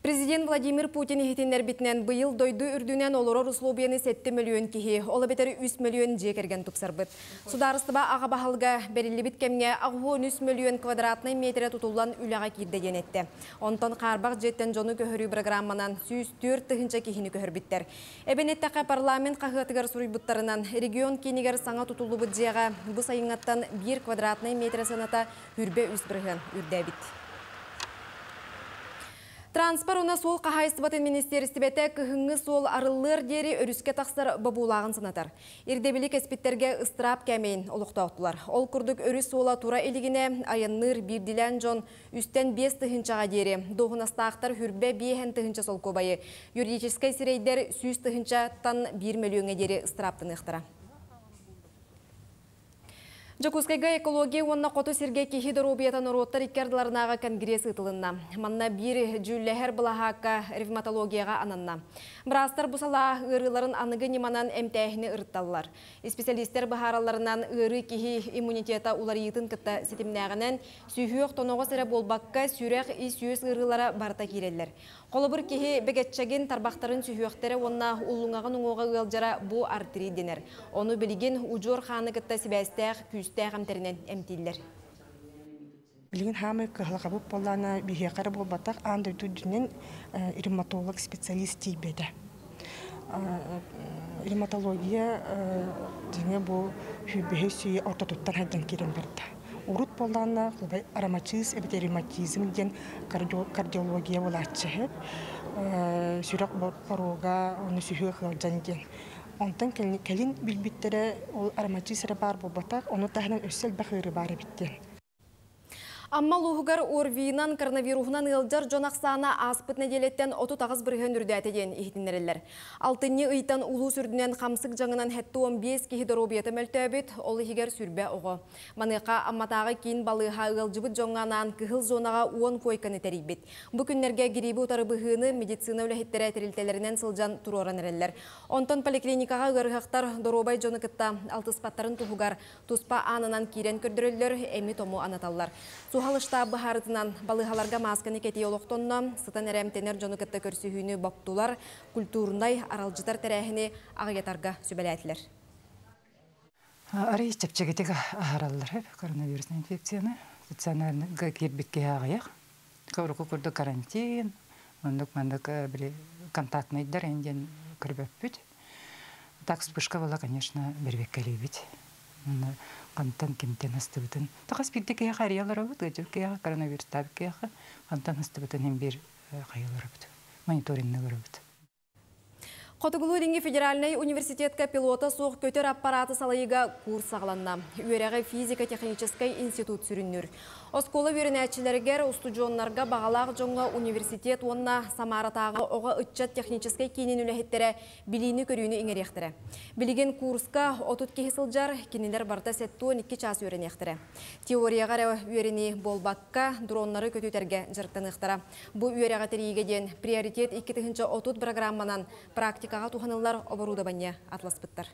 Президент Владимир Путин иһитиннэрбитинэн быйыл дойду үрдүнэн олорор условияны 7 мөлүйүөн киһи, ол эбэтэр 3 мөлүйүөн дьиэ кэргэн тупсарбыт. Судаарыстыба аҕа баһылыга бэриллибит кэмҥэ 83 мөлүйүөн квадратнай метрэ тутуллан үлэҕэ киирдэ диэн эттэ. Онтон хаарбах дьиэттэн дьону көһөрүү программанан 104 тыһыынча киһини көһөрбүттэр. Эбэн эттэххэ, парламент хаһыатыгар суруйбуттарынан, регион киинигэр саҥа тутуллубут дьиэҕэ бу сайыҥҥаттан биир квадратнай метрэ сыаната 23% үрдээбит. Транспорт уонна суол хаһаайыстыбатын министиэристибэтэ кыһыҥҥы суол арыллыар диэри өрүскэ тахсар бобуулааҕын санатар. Ирдэбили кэспиттэргэ ыстыраап кээмэйин олохтоотулар. Ол курдук өрүс суола тура илигинэ айанныыр биирдиилээн дьон үстэн 5 тыһыынчаҕа диэри, дуоһунастаахтар хүрбэ биэһэн тыһыынча солкуобайы, юридическай сирэйдэр 100 тыһыынчаттан 1 мөлүйүөҥҥэ диэри ыстырааптаныахтара. Дьокуускайга экология уонна хоту сиргэ киһи доруобуйата норуоттар икки ардыларынааҕы конгресс ыытылынна. Манна биир дьүүллэһэр былаһаакка ревматологияҕа ананна. Быраастар бу салаа ыарыыларын аныгы ньыманан эмтээһини ырытталлар. Исписэлиистэр быһааралларынан ыарыы киһи иммунитета уларыйыытын кытта ситимнээҕинэн сүһүөх тоноҕос эрэ буолбакка сүрэх ис үөс ыарыылара барыта киирэллэр. Холобур киһи бэгэччэгин тарбахтарын сүһүөхтэрэ уонна уллуҥаҕын уҥуоҕа ыалдьара бу артрит дэнэр. Ону билигин удьуор хааны кытта сибээстээх күүстээх эмтэринэн эмтииллэр. Билигин хаамай кыһалҕабыт буоллаҕына биһиэхэ эрэ буолбатах аан дойду үрдүнэн ревматолог специалист тиийбэтэ. Ревматология дьиҥэ бу сүүрбэһис үйэ ортотуттан хайдан киирэн барда. Урут буоллаҕына арамачыыс эбэтэр ревматизм диэн кардиология буолааччы сүрэх боруога оны сүһүөх ыалдьан диэн. Онтон кэлин билбиттэрэ ол арамачыыс эрэ баар буолбатах, ону таһынан өссө элбэх ыарыы баар эбит диэн. Амма улууһугар ОРВИ-нан коронавируһунан ыалдьар дьон ахсаана ааспыт нэдиэлэттэн 38% үрдээтэ диэн иһитиннэрэллэр. Алтынньы ыйтан улуус үрдүнэн хамсык дьаҥынан 75 киһи доруобуйата мөлтөөбүт, ол иһигэр сүүрбэ оҕо. Маныаха Амматааҕы киин балыыһа ыалдьыбыт дьоҥҥо анаан кыһыл зонаҕа 10 куойканы тэрийбит. Бу күннэргэ гирииби утары быһыыны медицина үлэһиттэрэ тэрилтэлэринэн сылдьан туруоран эрэллэр. Онтон поликлиникаҕа ыарыһахтар доруобай дьону кытта алтыспаттарын туһугар туспа аанынан киирэн көрдөрөллөр, эми тому анаталлар. Суһал штаб быһаарытынан балыыһаларга маасканы кэтии олохтонно, сытан эрэ эмтэнэр дьону кытта көрсүһүүнү боптулар, культурнай, аралдьытар тэрээһини аҕыйатарга сүбэлээтилэр. Арый чэпчэкитик аһараллар коронавирусный инфекцияны. Стационарга киирбит киһи аҕыйах. Урукку курдук карантин, оннук маннык били контактнайдар эн диэн көрбөппүт. Так вспышка была, конечно, бэрбэккэлиибит. Хантан кимтэн астыбытын. Тахас биирдэ киһиэхэ арыйалар ыалдьар киһиэхэ, коронавирустаабыт киһиэхэ хантан астыбытын иһин биир хайаларабыт, мониторинныгырабыт. Хотугулуу-Илиҥҥи федеральнай университетка пилота суох көтөр аппараты салайыыга курс саҕаланна. Үөрэҕи физико-техническэй институт сүрүннүүр. Оскуола үөрэнээччилэригэр, устудьуоннарга баҕалаах дьоҥҥо университет уонна Самаратааҕы оҕо-ыччат техническэй киинин үлэһиттэрэ билиини-көрүүнү иҥэриэхтэрэ. Билигин курска 30 киһи сылдьар, кинилэр барыта 72 чаас үөрэниэхтэрэ. Теорияҕа эрэ үөрэнии буолбакка, дроннары көтүтэргэ дьарыктаныахтара. Бу үөрэҕи тэрийиигэ диэн Приоритет 2030 программанан практикаҕа туһаныллар оборудование атласпыттар.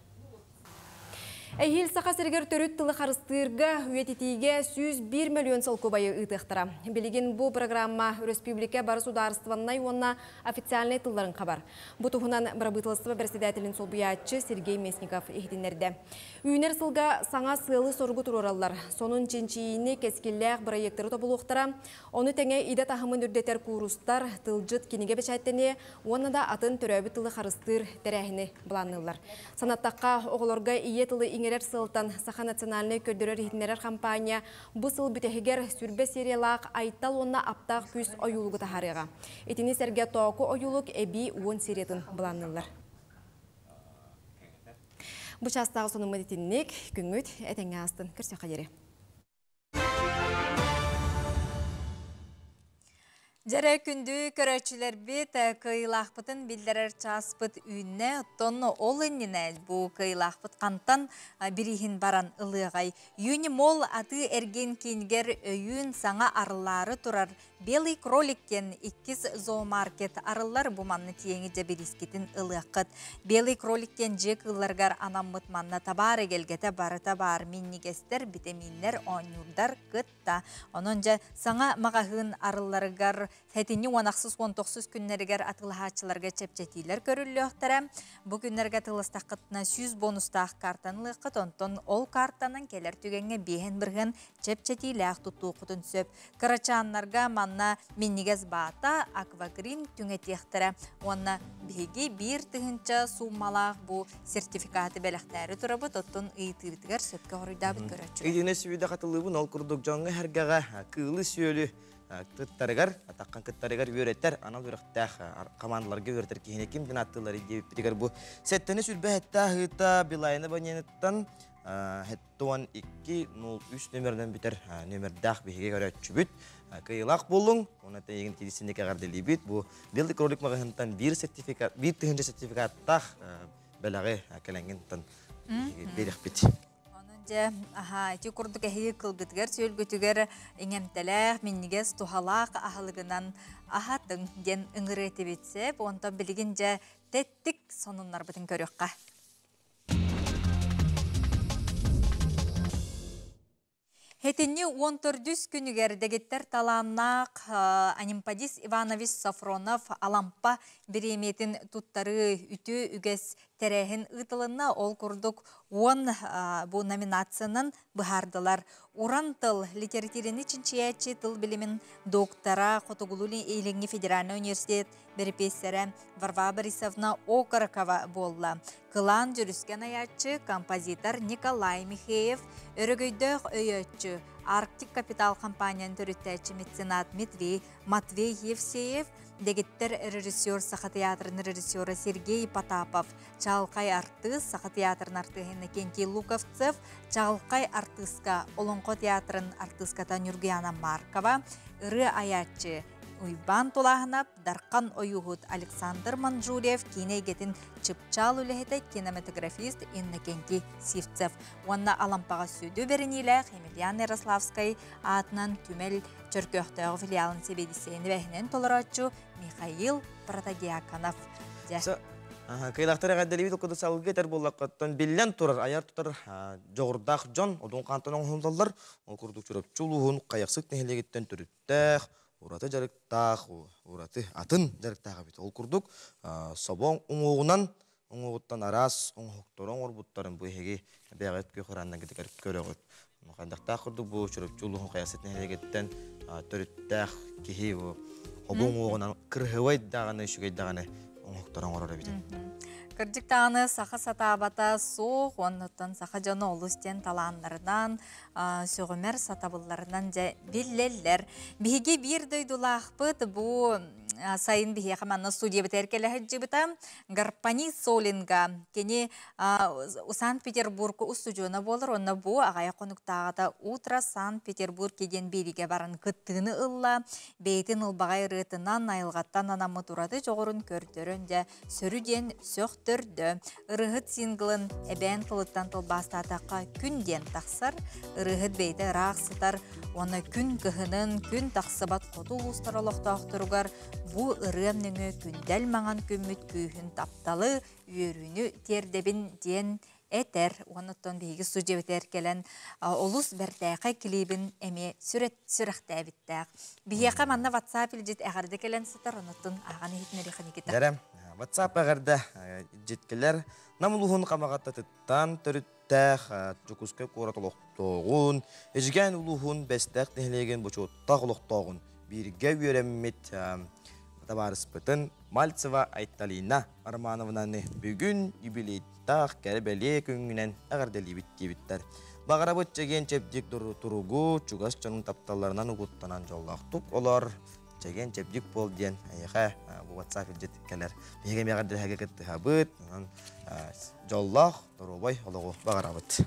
Эһиил Саха сиригэр төрүт тылы харыстыырга, үйэтитиигэ 101 мөлүйүөн солкуобайы ыытыахтара. Билигин бу программа өрөспүүбүлүкэ бары судаарыстыбаннай уонна официальнай тылларын хабар. Бу туһунан бырабыыталыстыба бэрэссэдээтэлин солбуйааччы Сергей Местников иһитиннэрдэ. Үүнэр сылга саҥа сыалы-соругу туруораллар. Сонун чинчийиини, кэскиллээх бырайыактары тобулуохтара. Ону тэҥэ идэ таһымын үрдэтэр куурустар, тылдьыт, кинигэ бэчээттэниэ уонна да атын төрөөбүт тылы харыстыыр тэрээһини былаанныыллар. Санаттахха, оҕолорго ийэ тылы иҥэрэр сыалтан Саха национальнай көрдөрөр-иһитиннэрэр хампаанньа бу сыл бүтэһигэр сүрбэ сериялаах Айтал уонна Аптаах күүс ойуулугу таһаарыаҕа. Итини сэргэ Тооку ойуулук эбии 10 сериятын былаанныыллар. Бу чаастааҕы сонуммут итинник. Күҥҥүт этэҥҥэ аастын. Көрсүөххэ диэри. Дьэрэ күндү көрөөччүлэрбит кыайыылаахпытын биллэрэр чааспыт үүннэ. Оттон ол иннинэ бу кыайыылаахпыт хантан бирииһин баран ылыаҕай. Юнимол атыы эргин киинигэр өйүүн саҥа арыллаары турар Белый кролик диэн иккис зоомаркет арыллар. Бу манна тиэҥи дьэ бириискитин ылыаххыт. Белый кролик диэн дьиэ кыылларыгар анаммыт манна табаар эгэлгэтэ барыта баар минньигэстэр, битэмииннэр, оонньуурдар кытта. Онон дьэ саҥа маҕаһыын арылларыгар сэтинньи уон ахсыс уон тохсус күннэригэр атыылаһааччыларга чэпчэтиилэр көрүллүөхтэрэ. Бу күннэргэ атыыластаххытына 100 бонустаах картаны ылыаххыт, онтон ол картанан кэлэр түгэҥҥэ биэһин бырыһыан чэпчэтиилээх туттуоххутун сөп. Кырачааннарга манна минньигэс баата, аквагрим түҥэтиэхтэрэ уонна биһиги 1000 сууммалаах бу сертификаты бэлэхтээри турабыт, оттон ыйытыыбытыгар сөпкө хоруйдаабыт көрөөччүлэр. Ыйыны сүүйдэ хатылыыбын ол курдук дьоҥҥо эргэҕэ кыылы-сүөлү кыттарыгар, атаххан кыттарыгар үөрэтэр анал үөрэхтээх командаларга үөрэтэр киһини ким дин аттылар диэбиппитигэр бу сэттэни сүлбэ хэтте аһыыта Билайна абонентыттан 72 03 нөмеринэн бүтэр нөмердээх биһиги көрөөччүбүт кыайыылаах буоллуҥ уонна эйигин тириссинник эҕэрдэлиибит бу Белый кролик маҕаһыынтан биир сертификат биир тыһыынча сертификаттаах бэлэҕи кэлэҥҥин биэриэхпит. Онон дьэ, аһаа, ити курдук эһиги кылгытыгар, сүөлгүтүгэр иҥэмтэлээх, минньигэс, туһалаах аһылыгынан аһатыҥ диэн ыҥырыы этибит сөп. Онтон билигин дьэ тэттик сонуннарбытын көрүөххэ. Хэтинни 14 күнүгэр дэгиттэр талааннаах Анимпадис Иванович Софронов Алампа бириэмийэтин туттарыы үтүө үгэс тэрээһин ыытылынна. Ол курдук 10 бу номинациянан быһаардылар. Уран тыл литератураны чинчийээччи тыл билимин доктора Хотугулуу-Илиҥҥи федеральнай университет бэрэпиэссэрэ Варвара Борисовна Окорокова буолла. Кылаан дьүрүскэн айааччы, композитор Николай Михеев, өрөгөйдөөх өйөөччү, Арктик Капитал компанияны төрүттээччи меценат Дмитрий Матвей Евсеев, дэгиттэр режиссер Саха театрын режиссера Сергей Потапов, чаҕылхай артыыс Саха театрын артыыһа Иннокентий Луковцев, чаҕылхай артыыска Олоҥхо театрын артыыската Нюргуяна Маркова, ырыа айааччы Уйбаан Тулааһынап, Дархан ойууһут Александр Манжурьев киинэ эйгэтин чыпчаал үлэһитэ кинематографист Иннокентий Сивцев уонна Алампаҕа сүдү бэриниилээх Емельян Ярославскай аатынан түмэл Чөркөөхтөөҕү филиалын сэбиэдиссэйин эбээһинэн толорооччу Михаил Протодьяконов. Дьэ. Кыйлахтар эҕэрдэлиибит ол курдук салгыы этэр буоллаххыттан биллэн турар айар тутар дьоҕурдаах дьон одун хаантан оҥоһуллаллар. Ол курдук Чурапчы улууһун Хайахсыт нэһилиэгиттэн төрүттээх, ураты дьарыктаах, ураты атын дьарыктаах эбит. Ол курдук собоҥ уҥуоҕунан уҥуоҕуттан араас оҥоһуктары оҥорбуттарын бу эһиги бэйэҕит күөх ырааннаргытыгар көрөҕүт. Хайдахтаах курдук бу Чурапчы улууһун Хайахсыт нэһилиэгиттэн төрүттээх киһи бу хобу уҥуоҕунан кырыһыбай даҕаны үчүгэй даҕаны оҥоһуктары оҥорор эбит. Кырдьык даҕаны саха сатаабата суох, оннуттан саха дьоно олус диэн талааннарынан, сөҕүмэр сатабылларынан дьэ биллэллэр. Биһиги биир дойдулаахпыт бу сайын биһиэхэ манна студиябытыгар кэлэ сылдьыбыта. Гарпани Солинга кини Санкт-Петербург устудьуона буолар уонна бу аҕыйах хонуктааҕыта «Утро Санкт-Петербург» диэн биэриигэ баран кыттыыны ылла. Бэйэтин ылбаҕай ырыатынан айылҕаттан анаммыт ураты дьоҕурун көрдөрөн дьэ сөрү диэн сөхтөрдө. Ырыһыт синглын эбээн тылыттан тылбаастаатахха күн диэн тахсар. Ырыһыт бэйэтэ ыраах сытар уонна күн кыһынын, күн тахсыбат хоту улуустар олохтоохторугар бу ырыам нөҥүө күндэл маҥан күммүт күүһүн тапталы, үөрүүнү тиэрдэбин диэн этэр. Оннуттан биһиги студиябытыгар кэлэн олус бэртээхэй клибин эмиэ сүрэхтээбиттээх. Биһиэхэ манна WhatsApp илдьит эҕэрдэ кэлэн сытар, оннуттан ааҕан иһитинэриэхэ Никита. Дэрэ, WhatsApp эҕэрдэ илдьиткэлэр Нам улууһун Хамаҕаттатыттан төрүттээх Дьокуускай куорат олохтооҕун, Эдьигээн улууһун Бэстээх нэһилиэгин бочуоттаах олохтооҕун бииргэ үөрэммит табаарыспытын Мальцева Айталина Романовнаны бүгүн юбилейдаах кэрэ-бэлиэ күҥҥүнэн эҕэрдэлиибит диэбиттэр. Баҕарабыт чэгиэн-чэбдик туругу, чугас дьонун тапталларынан угуттанан дьоллоохтук олор, чэгиэн-чэбдик буол диэн эйиэхэ бу WhatsApp илдьит кэлэр. Биһиги эмиэ эҕэрдэлэһэргэ кыттыһабыт. Онон дьоллоох, доруобай олоҕу баҕарабыт.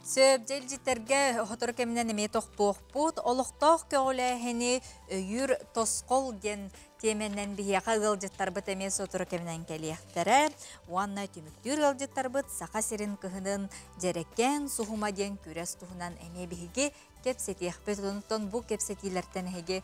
Сөп, дьэ илдьиттэргэ сотору кэминэн эмиэ тохтуохпут. Олохтоох көҕүлээһини өйүүр тосхол диэн тиэмэнэн биһиэхэ ыалдьыттарбыт эмиэ сотору кэминэн кэлиэхтэрэ. Уонна түмүктүүр ыалдьыттарбыт Саха сирин кыһынын Дьэрэкээн суһума диэн күрэс туһунан эмиэ биһиги кэпсэтиэхпит. Онтон бу кэпсэтиилэртэн эһиги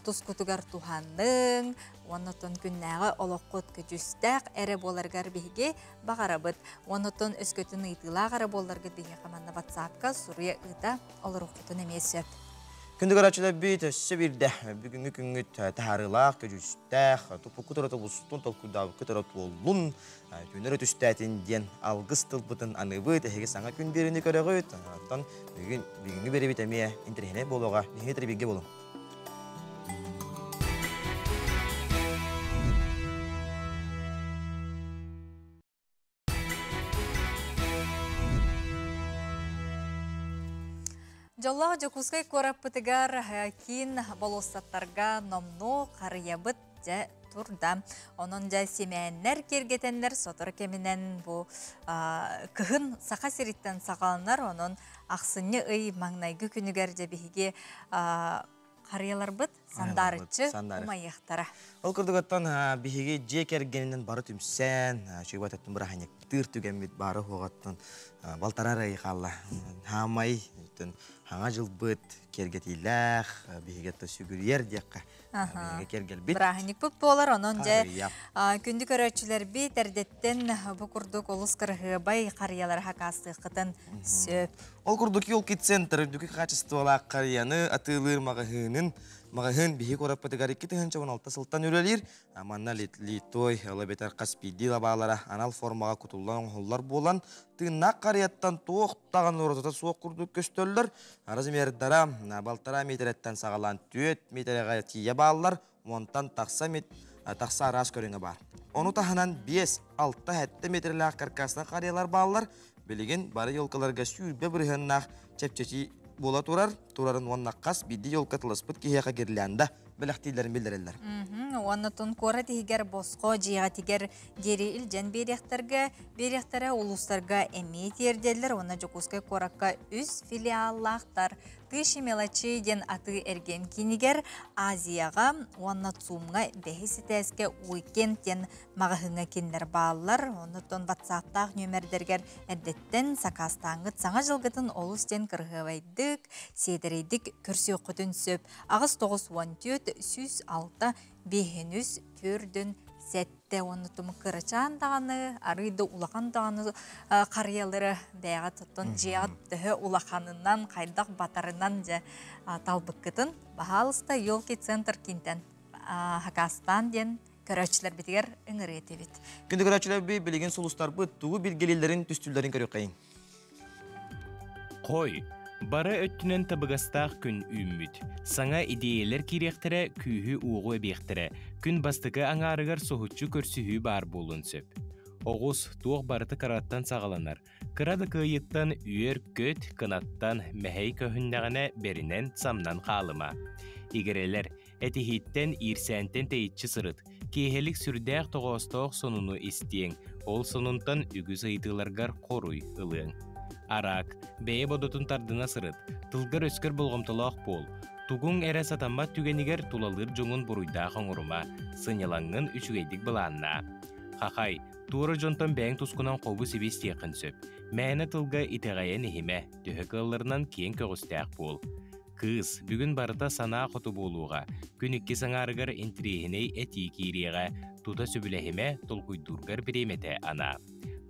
тускутугар туһаныҥ, уонна күннээҕи олоххут көдьүүстээх эрэ буоларыгар биһиги баҕарабыт. Уонна өскөтүн ыйытыылаах эрэ буолларгыт биһиэхэ манна WhatsApp-ка суруйа ыыта олоруоххутун эмиэ сөп. Күндү көрөөччүлэрбит өссө биирдэ бүгүҥҥү күҥҥүт таһаарыылаах, көдьүүстээх, туппуккут эрэ тобустун, толкуйдаабыккыт эрэ туоллун, түүннэр өтүстээтин диэн алгыс тылбытын аныыбыт. Эһиги саҥа күн биэриини көрөҕүт. Оттон бүгүн бүгүҥҥү биэриибит эмиэ интэриэһинэй буолуоҕа. Биһиги бииргэ буолуҥ. Дьоллоох Дьокуускай куораппытыгар киин болуоссаттарга номнуо харыйабыт дьэ турда. Онон дьэ симээннэр киэргэтэннэр сотору кэминэн бу кыһын Саха сириттэн саҕаланар. Онон ахсынньы ый маҥнайгы күнүгэр дьэ биһиги харыйаларбыт сандаарыччы умайыахтара. Ол курдук оттон биһиги дьиэ кэргэнинэн бары түмсэн, чугас бырааһынньыктыыр түгэммит бары хуоҕаттан балтараа ый хаалла. Хаамай, хаҥа дьылбыт киэргэтиилээх, биһиги сүгүрүйэр диэххэ. Биһиги киэргэлбит. Бырааһынньыкпыт буолар, онон дьэ күндү көрөөччүлэрбит эрдэттэн бу курдук олус кыраһыабай харыйалары хакаастыаххытын сөп. Ол курдук Елки центр үрдүкү качестволаах харыйаны атыылыыр маҕаһыынын маҕаһыын биһи куораппытыгар 2016 сылтан үлэлиир. Манна литой, ол эбэтэр хас биирдии лабаалара анал формаҕа кутуллан оҥоһуллар буолан, тыыннаах харыйаттан туох даҕаны уратыта суох курдук көстөллөр. Размердара балтараа миэтэрэттэн саҕалаан 4 миэтэрэҕэ тиийэ бааллар, уонтан тахса тахса араас көрүҥэ баар. Ону таһынан 5-6-7 метрлээх каркасных харыйалар бааллар. Билигин бары елкаларга сүүрбэ бырыһыаннаах чэпчэтии буола турар, турарын уонна хас биирдии елка тылыспыт киһиэхэ гирлянда бэлэхтииллэрин биллэрэллэр. Уонна тун куорат иһигэр босхо дьиэҕитигэр диэри илдьэн биэриэхтэргэ, биэриэхтэрэ улуустарга эмиэ тиэрдэллэр уонна Дьокуускай куоракка үс филиаллаахтар. Тысячи мелочей диэн атыы эргиэн киинигэр Азияҕа уонна ЦУМҥа бэһис этээскэ Уикенд диэн маҕаһыыҥҥа кинилэр бааллар. Оннуттан ватсаптаах нүөмэрдэргэр эрдэттэн сакаастааҥҥыт саҥа дьылгытын олус диэн кырыһыабайдык, сиэдэрэйдик көрсүөххүтүн сөп. 8 94 106 5 3 4 7. иһиттэ уонна туму кырачаан даҕаны, арыый да улахан даҕаны харыйалары бэйэҕит оттон дьиэҕит төһө улаханынан, хайдах батарынан дьэ талбыккытын, баһаалыста Елки центр киинтэн хакаастаан диэн көрөөччүлэрбитигэр ыҥырыы этибит. Күндү көрөөччүлэрбит билигин сулустарбыт тугу билгэлииллэрин түстүүллэрин көрүөххэйиҥ. Хой, бары өттүнэн табыгастаах күн үүммүт. Саҥа идиэйэлэр киириэхтэрэ, күүһү-уоҕу эбиэхтэрэ. Күн бастакы аҥаарыгар соһуччу көрсүһүү баар буолуон сөп. Оҕус, туох барыта кыраттан саҕаланар. Кыра да кыайыттан үөр-көт, кынаттан, мэһэй көһүннэҕинэ бэринэн, самнан хаалыма. Игирэлэр, Этиһииттэн, иирсээнтэн тэйиччи сырыт. Киэһэлик сүрдээх тоҕоостоох сонуну истиэҥ, ол сонунтан үгүс ыйытыыларгар хоруй ылыаҥ. Араак, бэйэ бодотун тардына сырыт, тылгар-өскөр болҕомтолоох буол. Тугуҥ эрэ сатаммат түгэнигэр тулалыыр дьоҥун буруйдаах оҥорума, сынньалаҥҥын үчүгэйдик былааннаа. Хахай, туора дьонтон бэйэҥ тускунан хобу-сиби истиэххин сөп. Мээнэ тылга итэҕэйэн иһимэ, төһө кыалларынан киэҥ көҕүстээх буол. Кыыс, бүгүн барыта санаа хоту буолуоҕа. Күн иккис аҥаарыгар интириэһинэй этии киириэҕэ. Тута сөбүлэһимэ, толкуйдуургар бириэмэтэ анаа.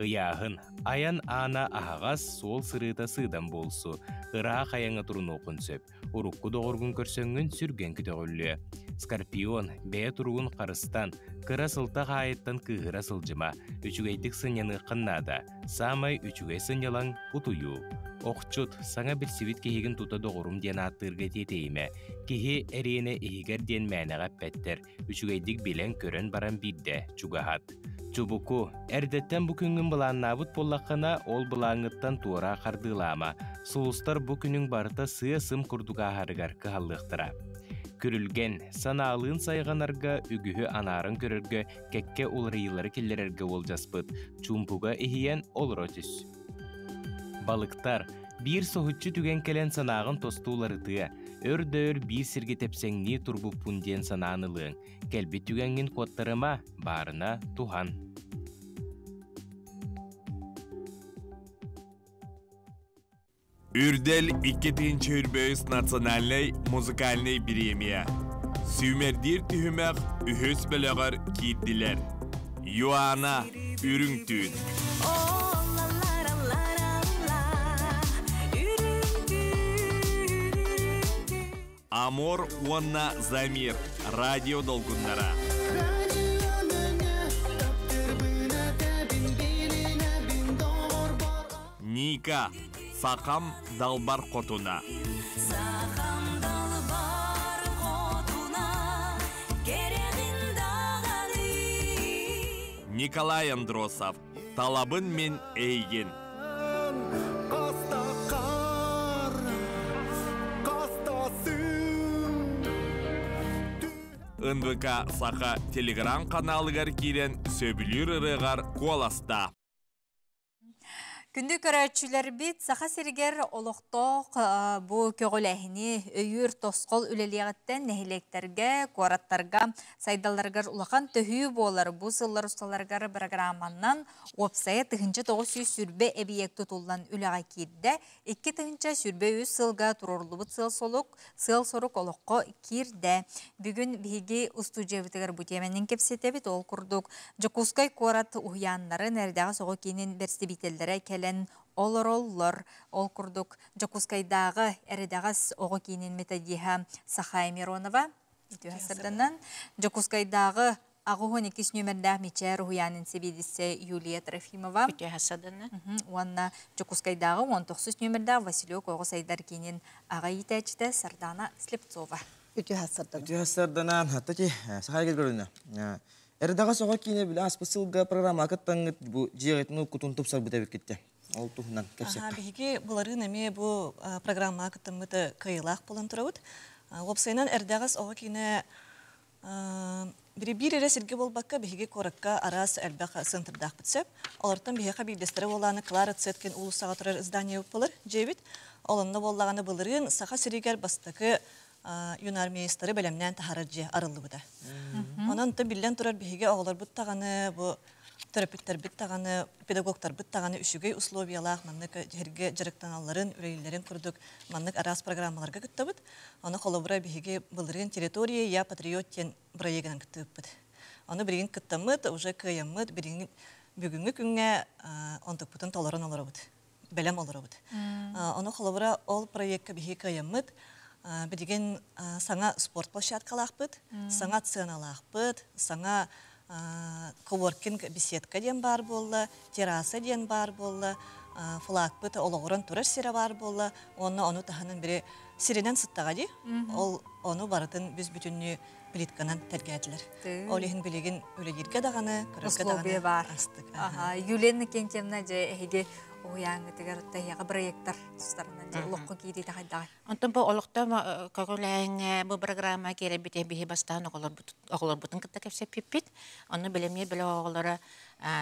Ыйааһын, айан аана аһаҕас, суол сырыыта сыыдам буолсу. Ыраах айаҥҥа турунуоххун сөп. Урукку доҕоргун көрсөҥҥүн сүргэн көтөҕүллүө. Скорпион, бэйэ туругун харыстан, кыра сылтах аайыттан кыыһыра сылдьыма. Үчүгэйдик сынньаныаххын наада. Саамай үчүгэй сынньалаҥ утуйуу. Охчут, саҥа билсибит киһигин тута доҕорум диэн ааттыырга тиэтэйимэ. Киһи эриэнэ иһигэр диэн мээнэҕэ эппэттэр. Үчүгэйдик билэн-көрөн баран биирдэ чугаһат. Чубуку, эрдэттэн бу күҥҥүн былааннаабыт буоллаххына, ол былааҥҥыттан туора хардыылаама. Сулустар бу күнүҥ барыта сыа-сым курдук ааһарыгар кыһаллыахтара. Күрүлгэн, санаалыын сайҕанарга, үгүһү анааран көрөргө кэккэ уларыйыылары киллэрэргэ уолдьаспыт, чуумпуга иһийэн олоро түс. Балыктар, биир соһуччу түгэн кэлэн санааҕын тосту уларытыа, өр да өр биир сиргэ тэпсэҥнии турбуппун диэн санаан ылыаҥ. Кэлбит түгэҥҥин куоттарыма, баарына туһан. Үрдэл 2023 национальнай музыкальнай бириэмийэ. Сүүмэрдиир түһүмэх үһүс бөлөҕөр киирдилэр. Юана Үрүҥ түүн. Амор уонна Замир радио долгуннара. Ника, Сахам далбар хотуна. Сахам далбар хотуна, кэрэҕин даҕаны. Николай Андросов, Талабын мен эйгин. НВК Саха телеграм-каналыгар киирэн сөбүлүүр ырыаҕар куоласта. Күндү көрөөччүлэрбит Саха сиригэр олохтоох бу көҕүлээһини өйүүр тосхол үлэлиэҕиттэн нэһилиэктэргэ, куораттарга сайдалларыгар улахан төһүү буолар. Бу сыллар усталарыгар бырагырааманнан уопсайа 1920 эбийиэк тутуллан үлэҕэ киирдэ. 2023 сылга туруоруллубут сыал-сорук сыал-сорук олоххо киирдэ. Бүгүн биһиги устуудьуйабытыгар бу тиэмэнэн кэпсэтэбит. Ол курдук Дьокуускай куорат уһуйааннарын эрдэҕэс оҕо киинин бэрэстэбиитэллэрэ кэлэн олороллор. Ол курдук Дьокуускайдааҕы эрэдэҕэс оҕо киинин методиһа Сахая Миронова үтүө сырданан Дьокуускайдааҕы 82 нүөмэрдээх Мичээр уһуйаанын сэбиэдиссэ Юлия Трофимова уонна Дьокуускайдааҕы 19 нүөмэрдээх Василек оҕо сайдар киинин аҕа иитээччитэ Сардана Слепцова. Үтүө сарданан, хатта сахай көрүнэ. Эрдэҕэс оҕо киинэ билэ аспыт сылга программа кыттаҥҥыт бу дьиэҕитин кутун тупсарбыт эбиккиттэ. Ол туһунан кэпсэппит. Биһиги былырыын эмиэ бу программаҕа кыттыммыт кыайыылаах буолан турабыт. Уопсайынан эрдэҕэс оҕо киинэ Биир эрэ сиргэ буолбакка, биһиги куоракка араас элбэх центрдаахпыт сөп. Олортон биһиэхэ биирдэстэрэ буоллаҕына Клара Цеткин уулуссаҕа турар здание буолар дьиэбит. Ол онно буоллаҕына былырыын Саха сиригэр бастакы юнармеецтары бэлэмнээн таһаарар дьиэ арыллыбыта. Онон биллэн турар биһиги оҕолорбут даҕаны бу төрөппүттэрбит даҕаны, педагогтарбыт даҕаны үчүгэй условиялаах маннык дьиһиргэ дьарыктаналларын, үлэлииллэрин курдук маннык араас программаларга кыттабыт. Аны холобура биһиги былырыын «Территория я патриот» диэн бырайыагынан кыттыбыппыт. Оны билигин кыттаммыт, уже кыайаммыт, билигин бүгүҥҥү күҥҥэ онтукпутун толорон олоробут, бэлэм олоробут. Ону холобура ол проекка биһи кыайаммыт, билигин саҥа спорт площадкалаахпыт, саҥа сценалаахпыт, саҥа коворкинг беседка диэн баар буолла, терраса диэн баар буолла, флагпыт олоҕуран турар сирэ баар буолла, уонна ону таһынан бири сиринэн сыттаҕа дии, ол ону барытын бүс бүтүннүү плитканан тэлгээтилэр. Ол иһин билигин үлэлииргэ даҕаны, көрөргө даҕаны бар. Астык. Юлия Иннокентьевна, дьэ эһиги уһуйааҥҥытыгар таһыаҕа проекттар тустарынан дьэ олоххо киириитэ хайдаҕай? Онтон бу олохто көҕүлээһиҥҥэ бу программа киэрэрбит биһи бастаан оҕолорбутун кытта кэпсэппиппит. Онно билэмиэ бөлөх оҕолоро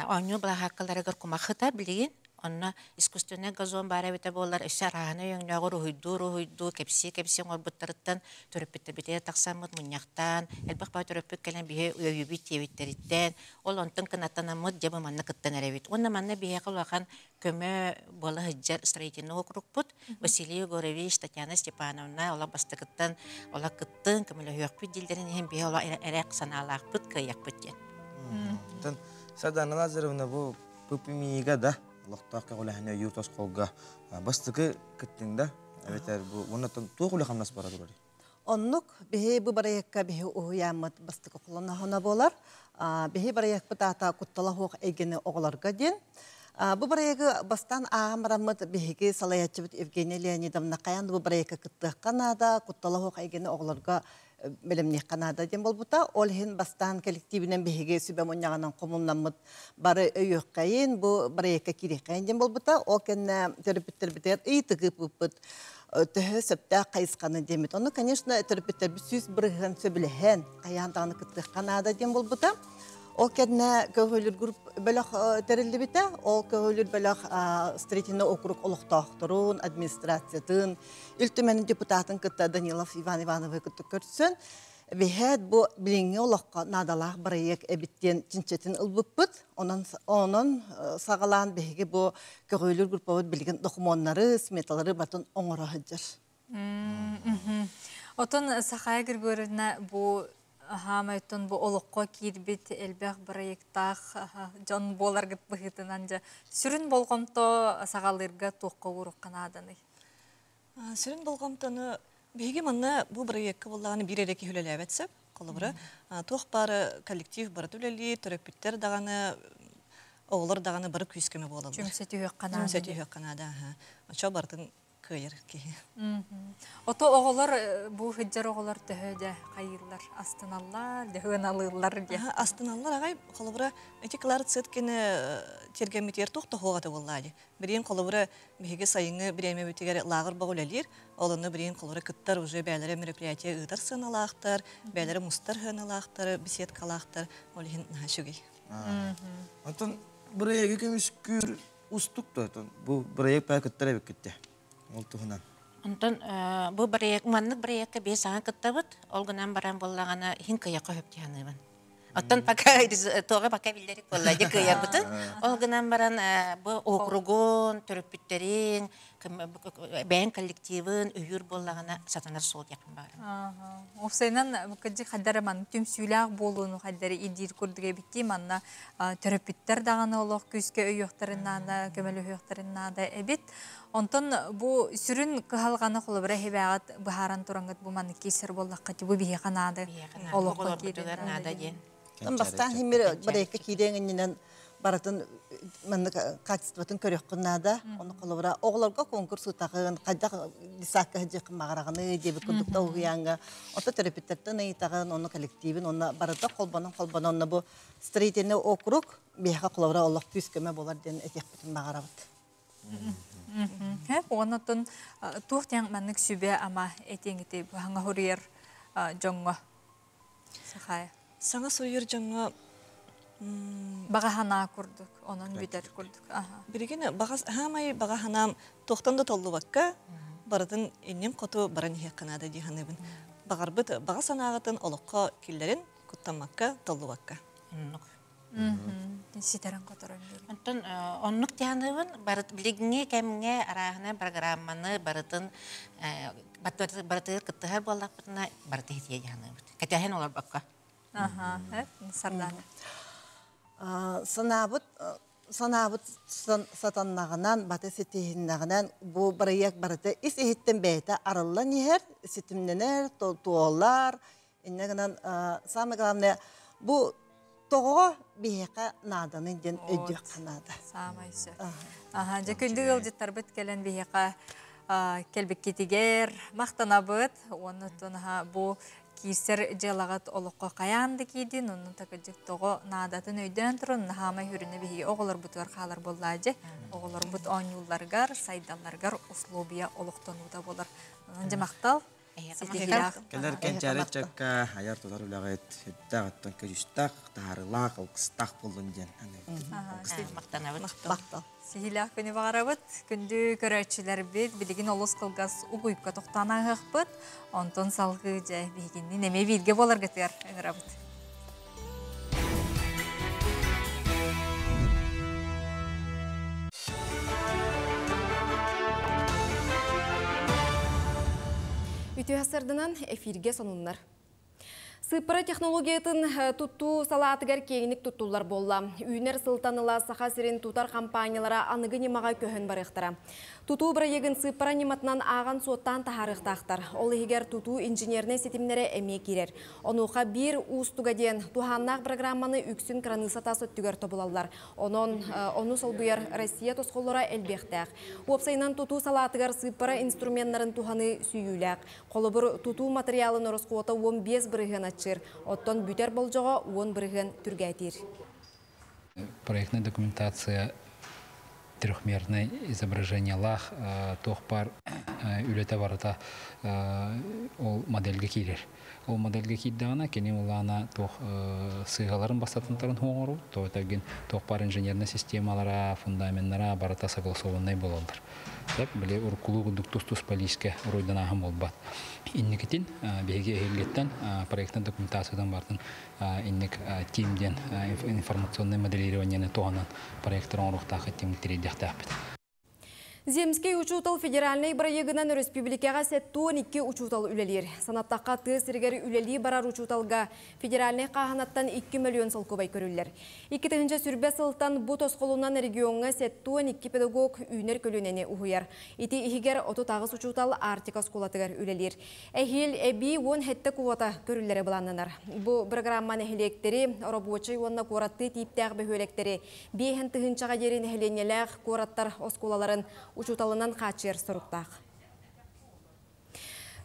оонньуу былаһааккаларыгар кумахыта билигин. Онно искусственнай газон баар эбитэ буоллар, өссө арааһынай өҥнөөҕү уруһуйдуу-уруһуйдуу, кэпсии-кэпсии оҥорбуттарыттан төрөппүттэрбитигэр тахсаммыт мунньахтаан, элбэх баҕа төрөппүт кэлэн биһи өйүүбүт диэбиттэриттэн, ол онтон кынаттанаммыт дьэ бу манна кыттан эрэбит. Уонна манна биһиэхэ улахан көмө буола сылдьар строительный округпут Василий Егорович, Татьяна Степановна олох бастакыттан олох кыттын, көмөлөһүөхпүт дииллэрин иһин биһи олох эрэх санаалаахпыт, кыайыахпыт диэн. Сардана Лазаревна бу ППМИ-га да олохтоох көҕүлээһини өйүүр тосхолго бастакы кыттыҥ да эбэтэр бу уонна туох үлэ-хамнас бара турарый? Оннук биһи бу барайыкка биһи уһуйааммыт бастакы холоноһоно буолар. Биһи барайыкпыт аата куттала суох эйгэни оҕолорго диэн. Бу барайыгы бастаан ааҕан бараммыт биһиги салайааччыбыт Евгения Леонидовна хайаан да бу барайыкка кыттыахха наада, куттала суох эйгэни оҕолорго бэлэмниэххэ наада диэн буолбута. Ол иһин бастаан коллективинэн биһиги сүбэ мунньаҕынан хомуннаммыт бары өйүөххэйин, бу проекка киириэххэйин диэн буолбута. Ол кэннэ төрөппүттэрбитигэр ыйытык ыыппыппыт төһө сөптөөх хайысханы диэммит. Ону, конечно, төрөппүттэрбит 100% сөбүлэһэн, хайаан даҕаны кыттыахха наада диэн буолбута. Ол кэннэ көҕүлүр групп бөлөх тэриллибитэ. Ол көҕүлүр бөлөх строительный округ олохтоохторун, администрациятын, Ил Түмэн депутатын кытта Данилов Иван Ивановы кытта көрсөн, биһээт бу билиҥҥи олоххо наадалаах бырайыак эбит диэн чинчэтин ылбыппыт. Онон, онон саҕалаан биһиги бу көҕүлүүр группабыт билигин докумуоннары, сметалары батын оҥоро сылдьар. Отон Сахая Григорьевна бу хаамайтон бу олоххо киирбит элбэх проектаах дьон буоларгыт быһыытынан дьэ сүрүн болҕомто саҕалыырга туохха уурукка нааданый? Сүрүн болҕомтону биһиги манна бу бырайыакка буоллаҕына биир эрэ киһи үлэлээбэт сөп. Холобура, туох баары коллектив барыта үлэлиир, төрөппүттэр даҕаны, оҕолор даҕаны бары күүс-көмө буолаллар. Түмсэ түһүөххэ наада. Түмсэ түһүөххэ наада. Очо барытын кыайар киһи. Ото оҕолор бу сылдьар оҕолор төһө дьэ хайыыллар, астыналлар, дьэ алыыллар диэ. Астыналлар аҕай, холобура, ити Клара Цеткини тергэммитигэр туох да хуоҕата буоллаа дии. Билигин холобура биһиги сайыҥҥы бириэмэбитигэр лааҕыр бөҕө үлэлиир. Ол онно билигин холобура кыттар уже бэйэлэрэ мероприятие ыытар сыаналаахтар, бэйэлэрэ мустар сыаналаахтар, беседкалаахтар. Ол иһин наһаа үчүгэй. Онтон бырайыагы көмүскүүр устук да бу бырайыак баа кыттар эбиккит Ол туһунан. Онтон бу бырайыак маннык бырайыакка биир саҥа кыттабыт. Ол гынан баран буоллаҕына иһин кыйахха хөп дии Оттон пока тоҕо пока биллэрик буолла дьэ кыайарбытын. Ол гынан баран бу округун, төрөппүттэрин, бэйэҥ коллективын өйүүр буоллаҕына сатанар суол диэхпин баҕарабын. Уопсайынан кырдьык хайдары манна түмсүүлээх буолууну хайдары ирдиир курдук эбиттии манна төрөппүттэр даҕаны олох күүскэ өйүөхтэрин наада, көмөлөһүөхтэрин наада эбит. Онтон бу сүрүн кыһалҕаны холобура эһибээҕит быһааран тураҥҥыт бу маннык киирсэр буоллахха бу биһиэхэ наада олоххо киирэр наада диэн. Бастаан химмир барыйыкка киириэҥ иннинэн барытын маннык качествотын көрүөххүн наада. Ону холобура оҕолорго конкурс ыытаҕын, хайдах десакка сылдьыаххын баҕараҕыный диэбит курдук да уһуйааҥҥа. Ото төрөппүттэртэн ыйытаҕын, онно коллективин, онно барыта холбонон-холбонон онно бу строительный округ биһиэхэ холобура олох күүс-көмө буолар диэн этиэхпитин баҕарабыт. Онотон туох диэн маннык сүбэ-ама этиэҥ ити саҥа суруйар дьоҥҥо Сахая? Саҥа суруйар дьоҥҥо баҕа санаа курдук, онон бүтэр курдук. Билигин баҕа хаамай баҕа санаам туохтан да толлубакка барытын иннин хоту баран иһиэххэ наада дии саныыбын. Баҕарбыт баҕа санааҕытын олоххо киллэрин, куттаммакка, толлубакка. Оннук. Ситэрэн-хоторон биэрин. Онтон оннук тиһаныыбын барыт билиҥҥи кэмҥэ арааһынай программаны барытын барытыгар кыттыһар буоллахпытына барыта иһитиэ дьаһаныыбыт. Кэтэһэн олорбокко. Аха, Сардана. Санаабыт санаабыт сатаннаҕынан, баты ситиһиннэҕинэн бу бырайыак барыта ис иһиттэн бэйэтэ арыллан иһэр, ситимнэнэр, туолар. Инньэ гынан самое главное бу тоҕо биһиэхэ нааданы диэн өйдүөххэ наада. Саамай сөп. Аха, дьэ күндү ыалдьыттарбыт кэлэн биһиэхэ кэлбиккитигэр махтанабыт. Уонна оттон бу киирсэр дьыалаҕыт олоххо хайаан да киирдин, онно такырдьык тоҕо наадатын өйдөөн туран, наһаамай хүрүнэ биһиги оҕолорбутугар хаалар буоллаа дьэ. Оҕолорбут оонньуулларыгар, сайдалларыгар условия олохтонуута буолар. Онон дьэ махтал. Кэлэр кэнчээри ыччакка айар тутар үлэҕит үрдээх оттон көдьүүстээх, таһаарыылаах, алгыстаах буоллун диэн Махтанабыт. Махтал. Сиһилээх күнү баҕарабыт. Күндү көрөөччүлэрбит, билигин олус кылгас угуйка тохтоон ааһыахпыт. Онтон салгыы дьэ биһигинни эмиэ бииргэ буоларгытыгар ыҥырабыт. Үтүө сарданан эфирге сонуннар. Сыыппара технологиятын туттуу салаатыгар киэҥник туттуллар буолла. Үүнэр сылтан ыла Саха сирин тутар компаниялара аныгы ньымаҕа көһөн барыахтара. Тутуу бырайыагын сыыппара ньыматынан ааҕан суоттаан таһаарыахтаахтар. Ол иһигэр тутуу инженернэй ситимнэрэ эмиэ киирэр. Онуоха биир уустуга диэн туһааннаах программаны үксүн кыраныысса тас өттүгэр тобулаллар. Онон ону солбуйар Россия тосхоллоро элбиэхтээх. Уопсайынан тутуу салаатыгар сыыппара инструменнарын туһаныы сүүйүүлээх. Холобур, тутуу материалын ороскуота 15 бырыһыан аччыыр, оттон бүтэр болдьоҕо 10 бырыһыан түргээтиир. Проектная документация трехмерное изображениялаах туох баар үлэтэ барыта ол модельгэ киирэр. Ол модельгэ киирдэҕинэ кини улаана туох сыыһаларын бастатынтарын оҥоруу, то этэргин туох баар инженерная системалара, фундаменнара барыта согласованный буолаллар. Сөп, били уруккулуу курдук тус-тус полиска уруйданааһын буолбат. Инникитин биһиги эһиилгиттэн проектная документациятын бартын инник тим диэн информационное моделированиены туһанан проекттар оҥоруохтаах тим тириэрдиэхтээхпит. Земский учуутал федеральнай бырайыагынан өрөспүүбүлүкэҕэ 72 учуутал үлэлиир. Санаттахха тыа сиригэр үлэлии барар учууталга федеральнай хааһынаттан 2 миллион солкуобай көрүллэр. 2000 сылтан бу тосхолунан региоҥҥа 72 педагог үүнэр көлүөнэни уһуйар. Ити иһигэр 38 учуутал Арктика оскуолатыгар үлэлиир. Эһиил эбии 17 квота көрүллэрэ былааннанар. Бу программа нэһилиэктэри, оробуочай уонна куораттыы тииптээх бөһүөлэктэри, биэһэн тыһыынчаҕа диэри нэһилиэнньэлээх куораттар оскуолаларын учууталынан хааччыйар соруктаах.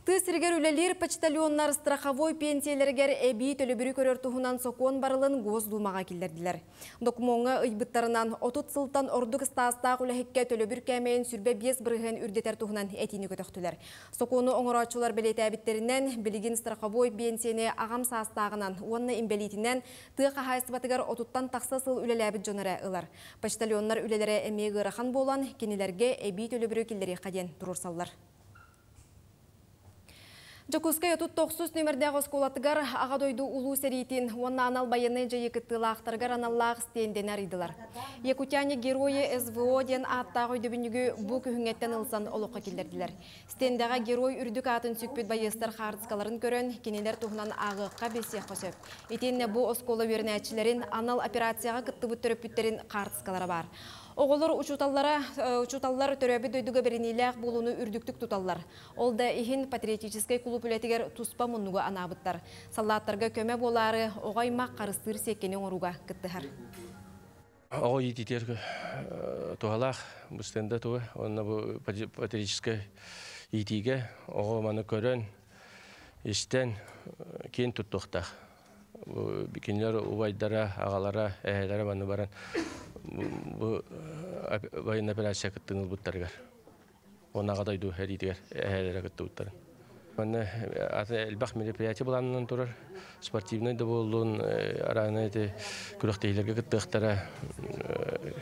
Тыа сиригэр үлэлиир почтальоннар страховой пенсиялэригэр эбии төлөбүрү көрөр туһунан сокуон барылын Госдумаҕа киллэрдилэр. Докумуоҥҥа ыйбыттарынан 30 сылтан ордук ыстаастаах үлэһиккэ төлөбүр кээмэйин 25% үрдэтэр туһунан этиини көтөхтүлэр. Сокуону оҥорооччулар бэлиэтээбиттэринэн, билигин страховой пенсияны аҕам саастааҕынан уонна инбэлиитинэн тыа хаһаайыстыбатыгар 30-тан тахса сыл үлэлээбит дьон эрэ ылар. Почтальоннар үлэлэрэ эмиэ ыарахан буолан, кинилэргэ эбии төлөбүрү киллэриэххэ диэн туруорсаллар. Дьокуускай 39 нүөмэрдээх оскуолатыгар Аҕа дойду улуу сэриитин уонна анал байыаннай дьайыы кыттыылаахтарыгар аналлаах стендэни арыйдылар. Якутяне герои СВО диэн ааттаах өйдөбүнньүгү бу күһүҥҥэттэн ылсан олоххо киллэрдилэр. Стендэҕэ герой үрдүк аатын сүкпүт байыастар хаартыскаларын көрөн, кинилэр туһунан ааҕыахха, билсиэххэ сөп. Итиэннэ бу оскуола үөрэнээччилэрин анал операцияҕа кыттыбыт төрөппүттэрин хаартыскалара баар. Оҕолор учууталлара учууталлар төрөөбүт дойдуга бэриниилээх буолууну үрдүктүк туталлар. Ол да иһин патриотическай кулууп үлэтигэр туспа муннугу анаабыттар. Саллааттарга көмө буолаары оҕо аймах харыстыыр сиэккэни оҥорууга кыттыһар. Оҕо иитиитигэр туһалаах бу стенда туга уонна бу патриотическай иитиигэ оҕо маны көрөн, истэн киэн туттуохтаах. Кинилэр убайдара, аҕалара, эһээлэрэ манна баран бу военная операция кыттыыны ылбыттарыгар. Уонна аҕа дойду сэриитигэр эһээлэрэ кыттыбыттарын. Манна элбэх мероприятие былаанынан турар. Спортивнай да буоллун, арааны эти күрэхтэһиилэргэ кыттыахтара.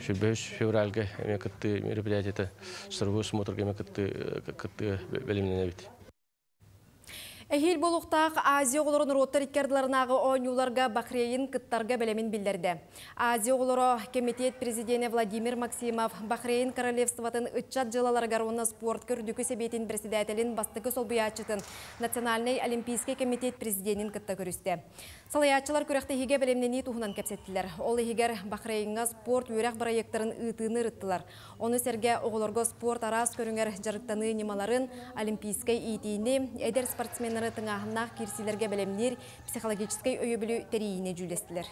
23 февральга эмиэ кыттыы мероприятиета, строевой смотрга эмиэ кыттыы бэлэмнэнэбит. Эһиил буолуохтаах Азия оҕолоро норуоттар икки ардыларынааҕы оонньууларга Бахрейн кыттарга бэлэмин биллэрдэ. Азия оҕолоро кэмитиэт президенэ Владимир Максимов Бахрейн Королевствотын ыччат дьыалаларыгар уонна спортка үрдүкү сэбиэтин председателин бастакы солбуйааччытын Национальнай олимпийскай кэмитиэт президенин кытта көрүстэ. Салайааччылар күрэхтэһиигэ бэлэмнэнии туһунан кэпсэттилэр. Ол иһигэр Бахрейҥҥа спорт үөрэх бырайыактарын ыытыыны ырыттылар. Ону сэргэ оҕолорго спорт араас көрүҥэр дьарыктаныы ньымаларын, олимпийскай иитиини, эдэр спортсменнары тыҥааһыннаах киирсиилэргэ бэлэмниир психологическай өйөбүлү тэрийиини дьүүллэстилэр.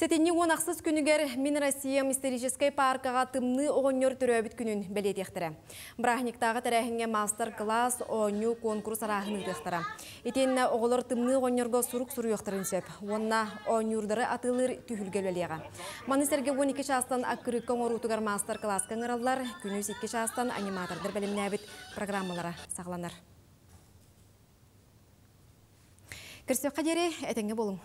Сэтинньи уон ахсыс күнүгэр Мин Россиям историческай пааркаҕа Тымныы оҕонньор төрөөбүт күнүн бэлиэтиэхтэрэ. Бырааһынньыктааҕы тэрээһиҥҥэ маастар-кылаас, оонньуу, куонкурус арааһын ыытыахтара. Итиэннэ оҕолор Тымныы оҕонньорго сурук суруйуохтарын сөп уонна оонньуурдары атыылыыр түһүлгэ үлэлиэҕэ. Маны сэргэ 12 чаастан аккырыыкка оҥоруутугар маастар-кылааска ыҥыраллар, күнүс 2 чаастан аниматордар бэлэмнээбит программалара саҕаланар. Көрсүөххэ диэри, этэҥҥэ буолуҥ.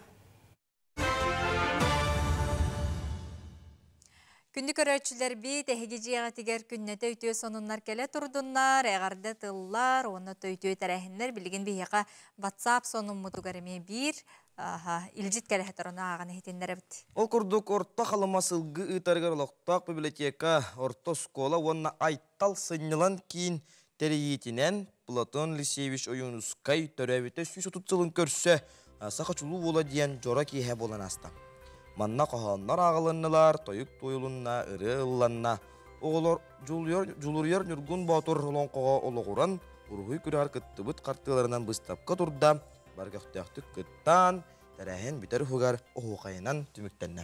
Күндү көрөөччүлэрбит, эһиги дьиэҕитигэр күннэтэ үтүө сонуннар кэлэ турдуннар, эҕэрдэ тыллар уонна үтүө тэрээһиннэр билигин биһиэхэ WhatsApp сонуммутугар эмиэ биир илдьит кэлэ сытар, ону ааҕан иһитиннэрэбит. Ол курдук, Орто Халыма сылгы ыытарыгар олохтоох библиотека, орто оскуола уонна Айтал сынньалаҥ киин тэрийиитинэн Платон Алексеевич Ойуунускай төрөөбүтэ 130 сылын көрсө Саха чулуу уола диэн дьоро киэһэ буолан ааста. Манна хоһооннор ааҕылыннылар, тойук туойулунна, ырыа ылланна. Оҕолор Дьулуруйар Ньургун Боотур олоҥхоҕо олоҕуран уруһуй күрэҕэр кыттыбыт хартыыларынан быыстапка турда, бары көхтөөхтүк кыттаан, тэрээһин бүтэр уһугар оһуохайынан түмүктэннэ.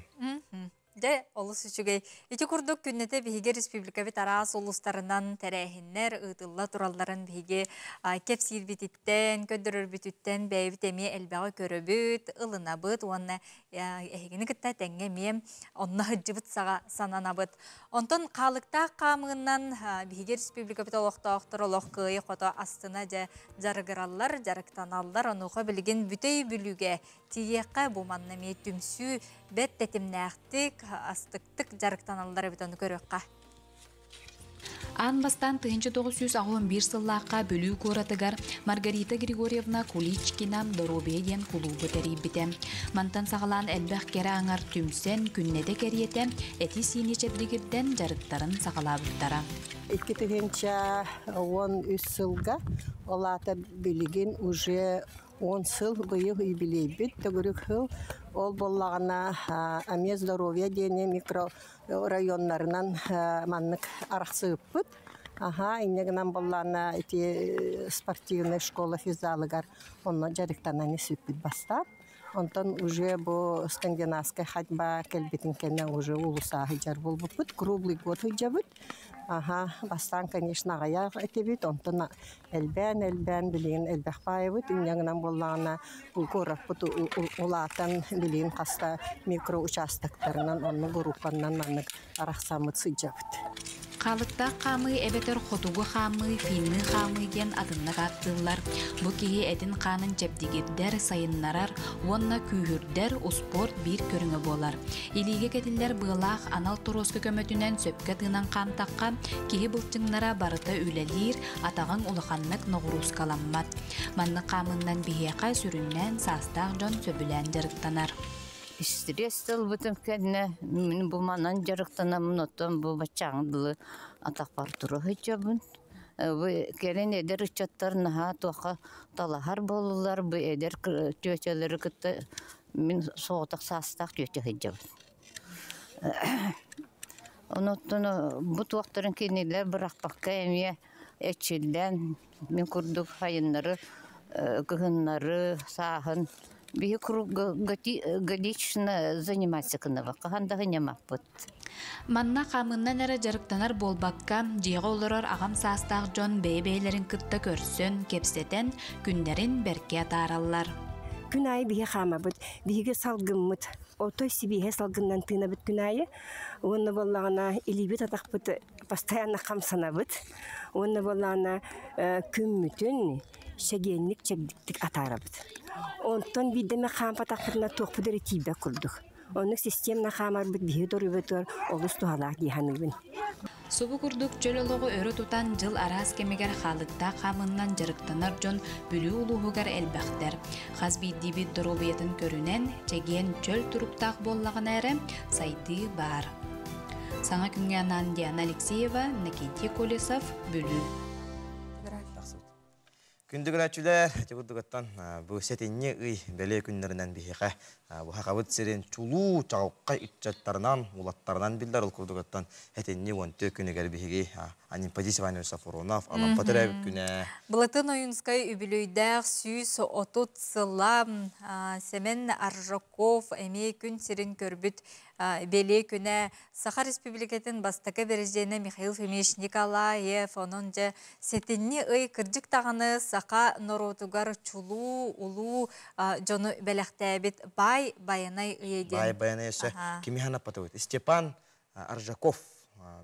Дьэ, олус үчүгэй. Ити курдук күннэтэ биһиги республикабыт араас улуустарынан тэрээһиннэр ыытылла туралларын биһиги кэпсиирбититтэн, көрдөрөрбүтүттэн бэйэбит эмиэ элбэҕи көрөбүт, ылынабыт уонна эһигини кытта тэҥҥэ эмиэ онно сылдьыбыт саҕа сананабыт. Онтон хаалыктаах хаамыынан биһиги республикабыт олохтоохтор олох кыайы-хото астына дьэ дьарыгыраллар, дьарыктаналлар. Онуоха билигин бүтэй Бүлүүгэ Тиийиэххэ бу манна эмиэ түмсүү бэрт тэтимнээхтик, астыктык дьарыктаналлар эбит ону көрүөххэ. Аан бастаан 1981 сыллаахха Бүлүү куоратыгар Маргарита Григорьевна Куличкина «Доруобуйа» диэн кулуубу тэрийбитэ. Мантан саҕалаан элбэх кэрэ аҥар түмсэн, күннэтэ кэриэтэ эти-сиини чэбдигирдэн дьарыктарын саҕалаабыттара. 2013 сылга, ол аата билигин уже 10 сыл быйыл юбилейбит төгүрүк сыл. Ол буоллаҕына эмиэ здоровье диэни микрорайоннарынан маннык арахсыыппыт. Аха, инньэ гынан буоллаҕына ити спортивнай школа физзалыгар онно дьарыктанан испиппит бастаан. Онтон уже бу скандинавскай ходьба кэлбитин кэннэ уже уулусса сылдьар буолбуппут. Круглый год сылдьабыт. Аха, бастаан, конечно, аҕыйах этибит, онтон элбээн-элбээн билигин элбэх баайыбыт. Инньэ гынан буоллаҕына, куораппыт улаатан билигин хаста микроучастоктарынан, онно группаннан маннык арахсаммыт сылдьабыт. Хаалыктаах хаамыы эбэтэр хотугу хаамыы, финныы хаамыы диэн атыннык ааттыыллар. Бу киһи этин-хаанын чэбдигирдэр, сайыннарар уонна күүһүрдэр успуорт биир көрүҥэ буолар. Илиигэ кэтиллэр быалаах анал торуоска көмөтүнэн сөпкө тыынан хаамтахха, киһи былчыҥнара барыта үлэлиир, атаҕыҥ улаханнык ноҕуруускаламмат. Маннык хаамыыннан биһиэхэ сүрүннээн саастаах дьон сөбүлээн дьарыктанар. Стресс ылбытым кэннэ мин бу манан дьарыктанаммын, оттон бу баччааҥҥа дылы атахпар тура сылдьабын. Бу кэлин эдэр ыччаттар наһаа туохха талаһар буоллулар, бу эдэр тетялары кытта Мин соҕотох саастаах түөтэ сылдьабын. Онуттан бу туохтарын кинилэр бырахпакка эмиэ эрчиллэн, мин курдук сайыннары, кыһыннары, сааһын биһи круглогодично заниматься гынабыт, хаһан да сынньаммаппыт. Манна хаамыыннан эрэ дьарыктанар буолбакка, дьиэҕэ олорор аҕам саастаах дьон бэйэ-бэйэлэрин кытта көрсөн, кэпсэтэн, күннэрин бэркэ атаараллар. Күн аайы биһи хаамабыт, биһиги салгыммыт, отой сибиэһэ салгынынан тыынабыт күн аайы. Уонна буоллаҕына илиибит атахпыт постоянно хамсанабыт. Уонна буоллаҕына күммүтүн чэгиэнник чэбдиктик атаарабыт. Онтон биирдэ эмэ хаампатахпытына туохпут эрэ тиийбэт курдук. Оннук системно хаамарбыт биһиги доруобуйатыгар олус туһалаах дии саныыбын. Субу курдук чөл олоҕу өрө тутан дьыл араас кэмигэр хаалыктаах хаамыннан дьарыктанар дьон Бүлүү улууһугар элбэхтэр. Хас биирдиибит доруобуйатын көрүнэн, чэгиэн чөл туруктаах буоллаҕына эрэ сайдыы баар. Саҥа күҥҥэ анаан Диана Алексеева, Иннокентий Колесов, Бүлүү. Күндү көрөөччүлэр, ити курдугуттан бу сэтинньи ый бэлиэ күннэринэн биһиэхэ бу Сахабыт сирин чулуу чаҕылхай ыччаттарынан, улаттарынан биллэр. Ол курдугуттан сэтинньи 14 күнүгэр биһиги Анемподист Иванович Сафронов Алампа төрөөбүт күнэ. Былатын Ойунскай үбүлүөйдээх 130 сыла Сэмэн Аржаков эмиэ күн сирин көрбүт бэлиэ күнэ Саха Республикатын бастакы бэрэсидьиэнэ Михаил Фомич Николаев, онон дьэ сэтинньи ый кырдьык даҕаны саха норуотугар чулуу, улуу дьону бэлэхтээбит баай Байанай ыйа диэн. Баай Байанай өссө кими ханаппатыбыт? Степан Аржаков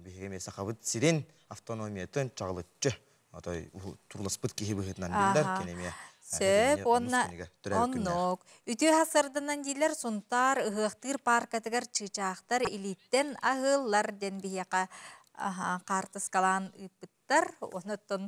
биһиги эмиэ Сахабыт сирин автономиятын чаҕылыччы отой турласпыт киһи быһыытынан биллэр кини эмиэ Сөп уонна оннук. Үтүө сарданан диилэр Сунтаар ыһыахтыыр пааркатыгар чыычаахтар илииттэн аһыыллар диэн биһиэхэ хаартыскалаан ыыппыттар. Онуттан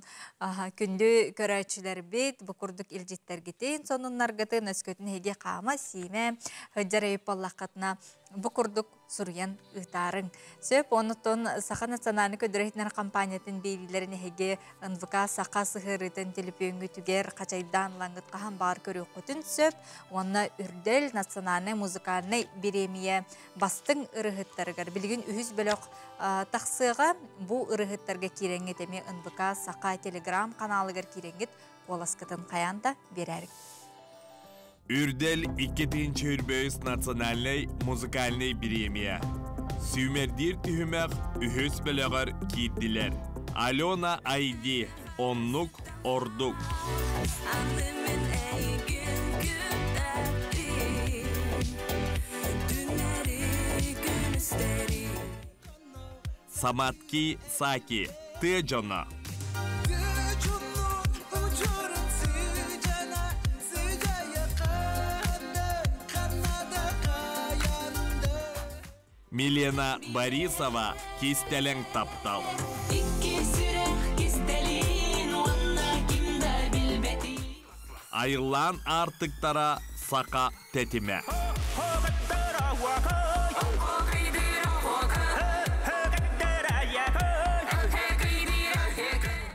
күндү көрөөччүлэрбит бу курдук илдьиттэргитин, сонуннаргытын өскөтүн эһиги хаама-сиимэ сылдьар буоллаххытына бу курдук суруйан ыытаарыҥ. Сөп, онутун Саха национальнай көрдөрөр компаниятын биэриилэрин эһиги НВК Саха сыһыарыытын төлөпүөҥҥүтүгэр хачайдаан ылаҥҥыт хаһан баар көрүөххүтүн сөп. Уонна Үрдэл национальнай музыкальнай бириэмийэ бастыҥ ырыһыттарыгар билигин үһүс бөлөх тахсыаҕа. Бу ырыһыттарга киирэҥҥит эмиэ НВК Саха телеграм каналыгар киирэҥҥит куоласкытын хайаан да биэрээрик. Үрдэл 2025 национальнай музыкальнай бириэмийэ. Сүүмэрдиир түһүмэх үһүс бөлөҕөр киирдилэр. Алена Айди, оннук ордук. Саматки Саки, тыа дьоно. Милена Борисова кистэлэҥ таптал. Айыллаан аартыктара саха тэтимэ.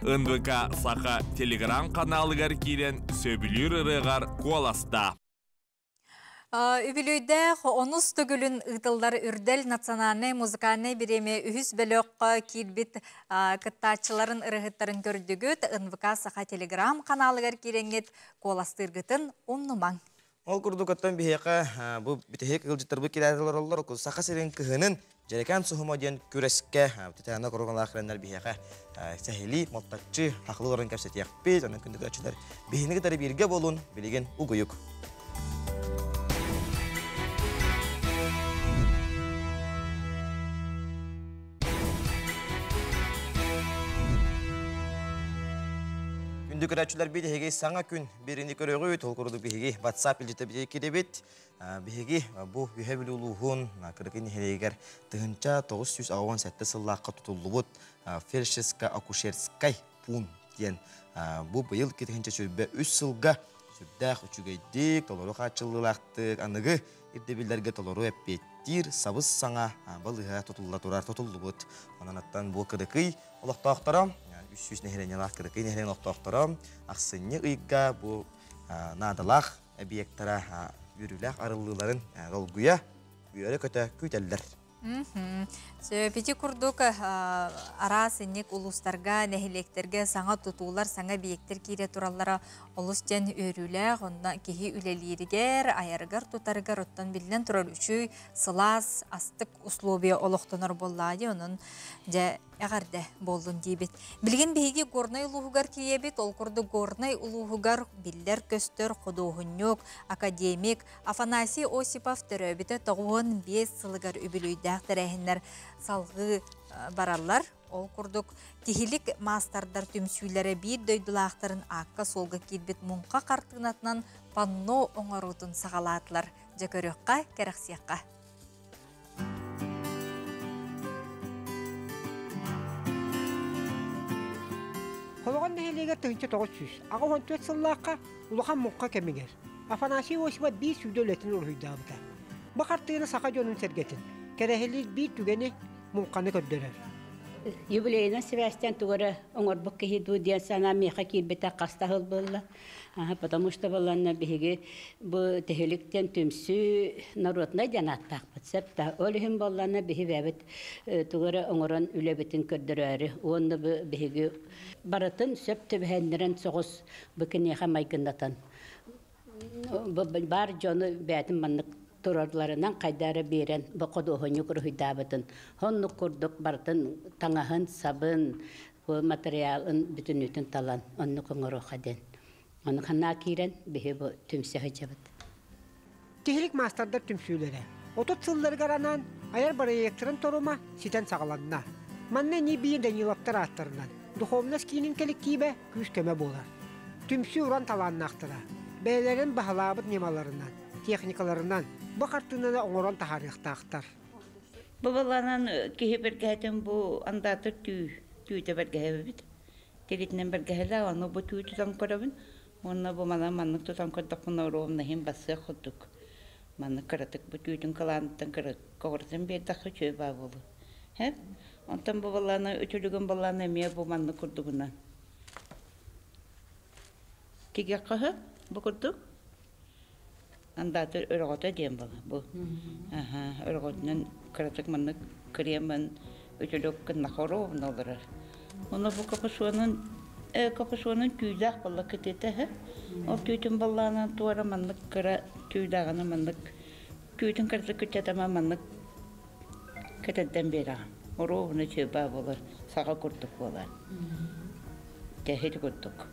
НВК Саха телеграм-каналыгар киирэн сөбүлүүр ырыаҕар куоластаа. Үбүлүөйдээх онус төгүлүн ыытыллар Үрдэл национальнай музыкальнай бириэмийэ үһүс бөлөххө киирбит кыттааччыларын ырыһыттарын көрдүгүт. НВК Саха телеграм-каналыгар киирэҥҥит куоластыыргытын умнумаҥ. Ол курдук оттон биһиэхэ бу бүтэһик ыалдьыттарбыт киирээри олороллор. Саха сирин кыһынын Дьэрэкээн суһума диэн күрэскэ Татьяна Куругалаах кэлэннэр биһиэхэ сэһилии, малтаччы, хахылы олорон кэпсэтиэхпит. Онон күндү көрөөччүлэр биһини кытары бииргэ буолун, билигин угуйук. Күндү көрөөччүлэрбит эһиги саҥа күн бириини көрөҕүт, ол курдук биһиги WhatsApp илдьитэ кирибит. Биһиги бу Үһэ Бүлүү улууһун Кырыкый нэһилиэгэр 1987 сыллаахха тутуллубут фельдшерско-акушерскай пуун диэн бу быйыл 2023 сылга сүрдээх үчүгэйдик, толору хааччыллыылаахтык, аныгы ирдэбиллэргэ толору эппиэттиир сабыс-саҥа балыыһа тутулла турар тутуллубут. Онон аттан бу Кырыкый олохтоохторо, 300 нэһилиэнньэлээх Кырыкый нэһилиэгин олохтоохторо ахсынньы ыйга бу наадалаах объектара үөрүүлээх арыллыыларын долгуйа, үөрэ-көтө күүтэллэр. Ити курдук араас инник улуустарга, нэһилиэктэргэ саҥа тутуулар, саҥа объектэр киирэ тураллара олус диэн үөрүүлээх, онно киһи үлэлииригэр, айарыгар, тутарыгар оттон биллэн турар үчүгэй, сылаас, астык условия олохтонор буоллаҕа дии, онон дьэ эҕэрдэ буоллун диибит. Билигин биһиги Горнай улууһугар тиийэбит, ол курдук Горнай улууһугар биллэр-көстөр худуоһунньук, академик Афанасий Осипов төрөөбүтэ 95 сылыгар үбүлүөйдээх тэрээһиннэр салҕыы бараллар. Ол курдук тиһилик маастардар түмсүүлэрэ биир дойдулаахтарын аакка-суолга киирбит муҥха хартыынатынан панно оҥоруутун саҕалаатылар. Дьэ көрүөххэ, кэрэхсиэххэ. Солоҕон нэһилиэгэр 1984 сыллаахха улахан муҥха кэмигэр Афанасий Осипов биир сүүдэ үлэтин уруһуйдаабыта. Бу хартыына саха дьонун сэргэтин, кэрэһилиир биир түгэни муҥханы көрдөрөр. Юбилейынан сибээстээн тугу эрэ оҥорбут киһи дуу диэн санаа миэхэ киирбитэ хас да сыл буолла. Потому что баланна биһиги бу Тиһиликтэн түмсүү народнай диэн ааттаахпыт сөп да. Ол иһин буоллаана биһи бэйэбит тугу эрэ оҥорон үлэбитин көрдөрөөрү уонна бу биһиги барытын сөп түбэһэннэрэн соҕус бу киниэхэ майгыннатан баар дьону бэйэтин маннык турарларынан хайда эрэ биэрэн бу худуоһунньук уруһуйдаабытын оннук курдук барытын таҥаһын сабын материалын бүтүннүүтүн талан оннук оҥоруохха диэн ону ханаа киирэн биһи бу түмсэ сылдьабыт. Тиһилик маастардар түмсүүлэрэ 30 сылларыгар анаан айар бырайыактарын торума ситэн саҕаланна. Манна ини-бии Даниловтар ааттарынан духовность киинин кэлэктиибэ күүс-көмө буолар. Түмсүү уран талааннаахтара бэйэлэрин баһылаабыт ньымаларынан, техникаларынан бу хартыынаны оҥорон таһаарыахтаахтар. Бу баланан киһи бэргэһэтин бу андаатыр түү түүтэ бэргэһэбит. Тигитинэн бэргэһэлээх, ону бу түү тутан көрөбүн. Уонна бу манан маннык тутан көрдөхпүнэ ровно иһин бассыах курдук. Маннык кыратык бу түүтүн кылааныттан көҕүрүтэн биэрдэххэ үчүгэй баа буолуо. Һэ? Онтон бу балаана үтүлүгүн балаана эмиэ бу маннык курдугунан. Тигиэххэ сөп бу курдук. Андаатыр өрөҕөтө диэн буолар бу. Аха, өрөҕөтүнэн кыратык маннык кремын үтүлүк гыннахха ровно олорор. Ону бу капюшонун капюшонун түүлээх буолла кытыыта үһү. Ол түүтүн баллаанан туора маннык кыра түүлээҕинэ маннык түүтүн кыратык күччэтэмэ маннык кэтэрдэн биэрэҕин. Ровно чыыбаа буолар, саҕа курдук буолар. Тэһит курдук.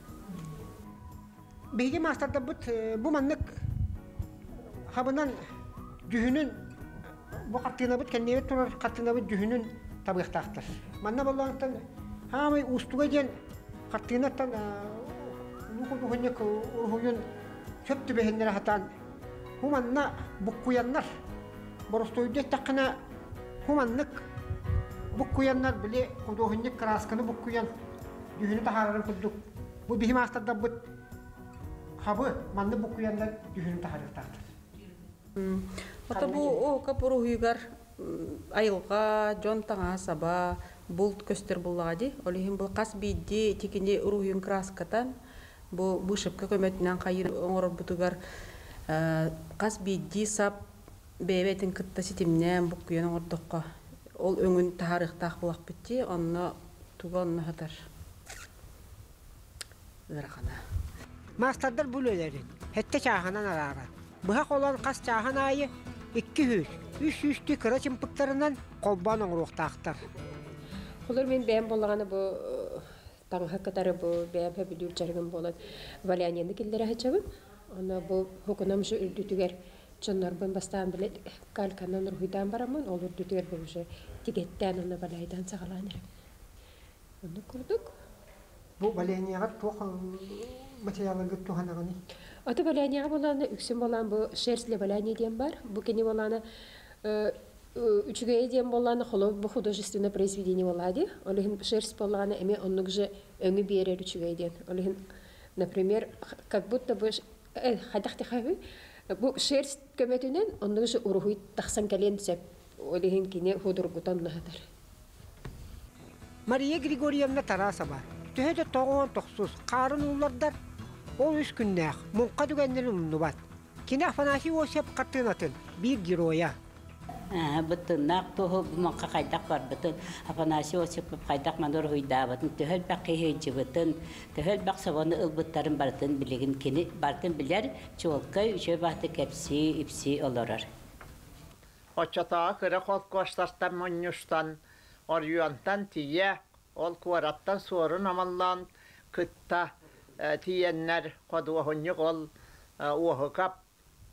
Биһиги маастардарбыт бу маннык хабынан дьүһүнүн бу хартыынабыт кэннибит турар хартыынабыт дьүһүнүн табыахтаахтар. Манна боллоонтон хаамай уустуга диэн хартыынаттан улуу худуоһунньук уруһуйун сөп түбэһиннэрэ сатаан бу манна буккуйаннар боростуойду эттэххинэ бу маннык буккуйаннар били худуоһунньук кыраасканы буккуйан дьүһүнү таһаарарын курдук бу биһи маастардарбыт хабы маннык буккуйаннар дьүһүнү таһаарыахтаахтар. Ото бу ока уруһуйугар айылҕа, дьон таҥаһа саба, булт көстөр буллаҕа дии. Ол иһин бу хас биирдии тикини уруһуйун краскатан бу вышивка көмөтүнэн хайыр оҥорорбутугар хас биирдии сап бэйэ-бэйэтин кытта ситимнээн буккуйан оҥордоххо ол өҥүн таһаарыахтаах буолахпыт дии. Онно туга онно сытар ыарахана. Маастардар бу үлэлэрин сэттэ чааһынан араарар. Быһа холоон хас чааһын аайы 200, 300 кыра чымпыктарынан холбоон оҥоруохтаахтар. Холор мин бэйэм буоллаҕына бу таҥаһы кытары бу бэйэм сөбүлүүр дьарыгым буолан валянияны киллэрэ сылдьабын. Онно бу хукунам уже үрдүтүгэр дьоннорбун бастаан билэ кальканан уруһуйдаан бараммын, ол үрдүтүгэр бу уже тигэттээн онно валяйдаан саҕалаан эрэбин. Оннук курдук. Бу валянияҕа туох материалларгыт туһанаҕыный? Ото валянияҕа буолаана үксүн буолаан бу шерсть для валяния диэн бар. Бу кини буолаана үчүгэйэ диэн буоллаана холобур бу художественное произведение буоллаа дии. Ол иһин шерсть буоллаҕына эмиэ оннук же өҥү биэрэр үчүгэй диэн. Ол иһин, например, как будто бы хайдах тихаһы бу шерсть көмөтүнэн оннук же уруһуй тахсан кэлиэн сөп. Ол иһин кини худургутан наһатар. Мария Григорьевна Тарасова төһө да тоҕуон тохсус хаарын ууллардар, ол үс күннээх муҥха түгэннэрин умнубат. Кини Афанасий Осип хартыынатын биир геройа. Быттыннаах туһу муҥха хайдах барбытын, Афанасий Осипов хайдах маны уруһуйдаабытын, төһө элбэх киһи ыдьыбытын, төһө элбэх собону ылбыттарын барытын билигин кини барытын билэр, чуолкай үчүгэй баҕайытык кэпсии, ипсии олорор. Оччотооҕу кыра холкуостартан мунньустан, оройуонтан тиийэ, ол куораттан суорун омоллоон кытта тиийэннэр ходуоһунньук ол Уоһукап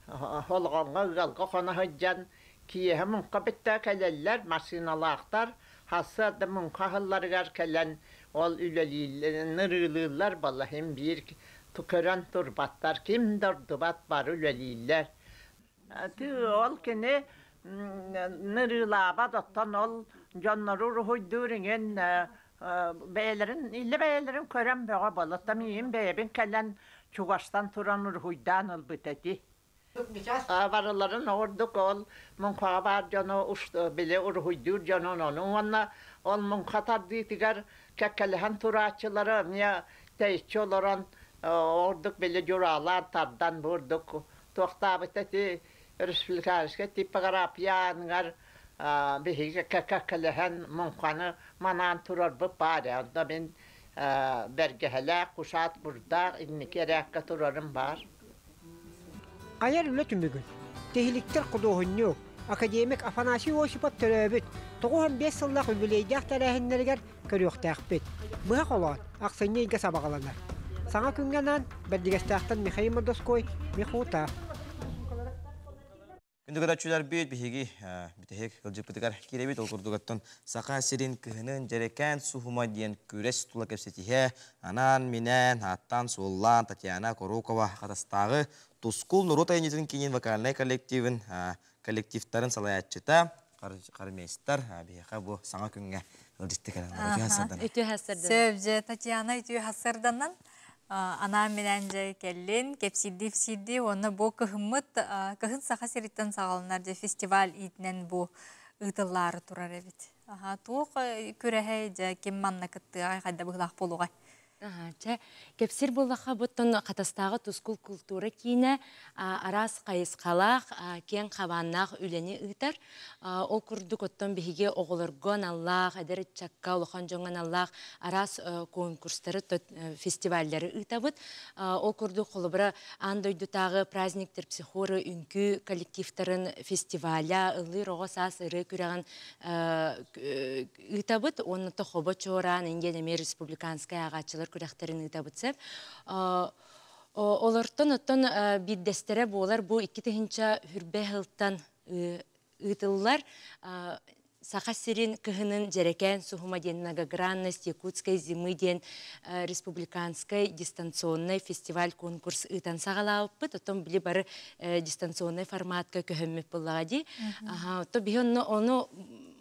Холҕоҥҥо ыалга хоно сылдьан киэһэ муҥха бүттэ кэлэллэр, массыыналаахтар сарсыарда муҥха аһылларыгар кэлэн ол үлэлииллэр, нырыылыыллар буолла син биир көрөн турбаттар, ким да ордубат бары үлэлииллэр. Ол кини нырыылаабат, оттон ол дьоннору уруһуйдуур иҥин Бэйэлэрин, иллэ бэйэлэрин көрөн бөҕө буолла. Миигин бэйэбин кэлэн чугастан туран уруһуйдаан ылбыт эти. Барыларын ордук ол муҥхаҕа баар дьону били уруһуйдуур дьонун ону уонна ол муҥха тардыытыгар кэккэлэһэн турааччылары эмиэ тэйиччи олорон ордук били дьураалаан тардан бу ордук туохтаабыт ити республиканскай типография ааныгар биһиги кэккэлэһэн муҥханы манаан турарбыт баар ээ онно мин бэргэһэлээх кушаат бурдаах инники эрээккэ турарым баар. Айар үлэ түмүгүн тиһиликтэр худуоһунньук, академик Афанасий Осипов төрөөбүт 95 сыллаах үбүлүөйдээх тэрээһиннэригэр көрүөхтээхпит. Быһа холоон, ахсынньы ыйга сабаҕаланар. Саҥа күҥҥэ анаан Бэрдьигэстээхтэн Михаил Мордоской, Михута. Күндү көрөөччүлэрбит, биһиги бүтэһик ыалдьыппытыгар киирэбит. Ол курдук оттон Саха сирин кыһынын дьэрэкээн суһума диэн күрэс тула кэпсэтиһэ анаан-минээн, ааттаан-суоллаан Татьяна Окорокова Хатастааҕы Тускул норуот айымньытын киинин вокальнай коллективын коллективтарын салайааччыта хормейстер биһиэхэ бу саҥа күҥҥэ ыалдьытты кэлэн Үтүө хассарданан. Сөп дьэ Татьяна үтүө хассарданан анаан-минээн дьэ кэллин, кэпсиирдии-ипсиирдии уонна бу кыһыммыт кыһын Саха сириттэн саҕаланар дьэ фестиваль иитинэн бу ыытыллаары турар эбит. Аха, туох күрэһэй дьэ ким манна кыттыаҕай, хайда быһыылаах буолуоҕай? Чэ, кэпсиир буоллахха, буттан Хатастааҕы Тускул култуура киинэ араас хайысхалаах, киэҥ хабааннаах үлэни ыытар. Ол курдук, оттон биһиги оҕолорго аналлаах, эдэр ыччакка, улахан дьоҥҥо аналлаах араас конкурстары, фестиваллары ыытабыт. Ол курдук, холобура, аан дойдутааҕы праздник терпсихоры үҥкүү коллективтарын фестиваля, ыллыыр оҕо саас ырыа күрэҕин ыытабыт уонна Хобо Чуораан диэн эмиэ республиканскай ааҕааччылар күрэхтэрин ыытабыт сөп. Олортон оттон биирдэстэрэ буолар бу 2000 хүрбэ сылтан ыытыллар Саха сирин кыһынын дьэрэкээн суһума диэн многогранность якутской зимы диэн республиканскай дистанционный фестиваль конкурс ыытан саҕалаабыппыт. Оттон били бары дистанционный форматка көһөммүт буоллаҕа дии. Ото биһи онно ону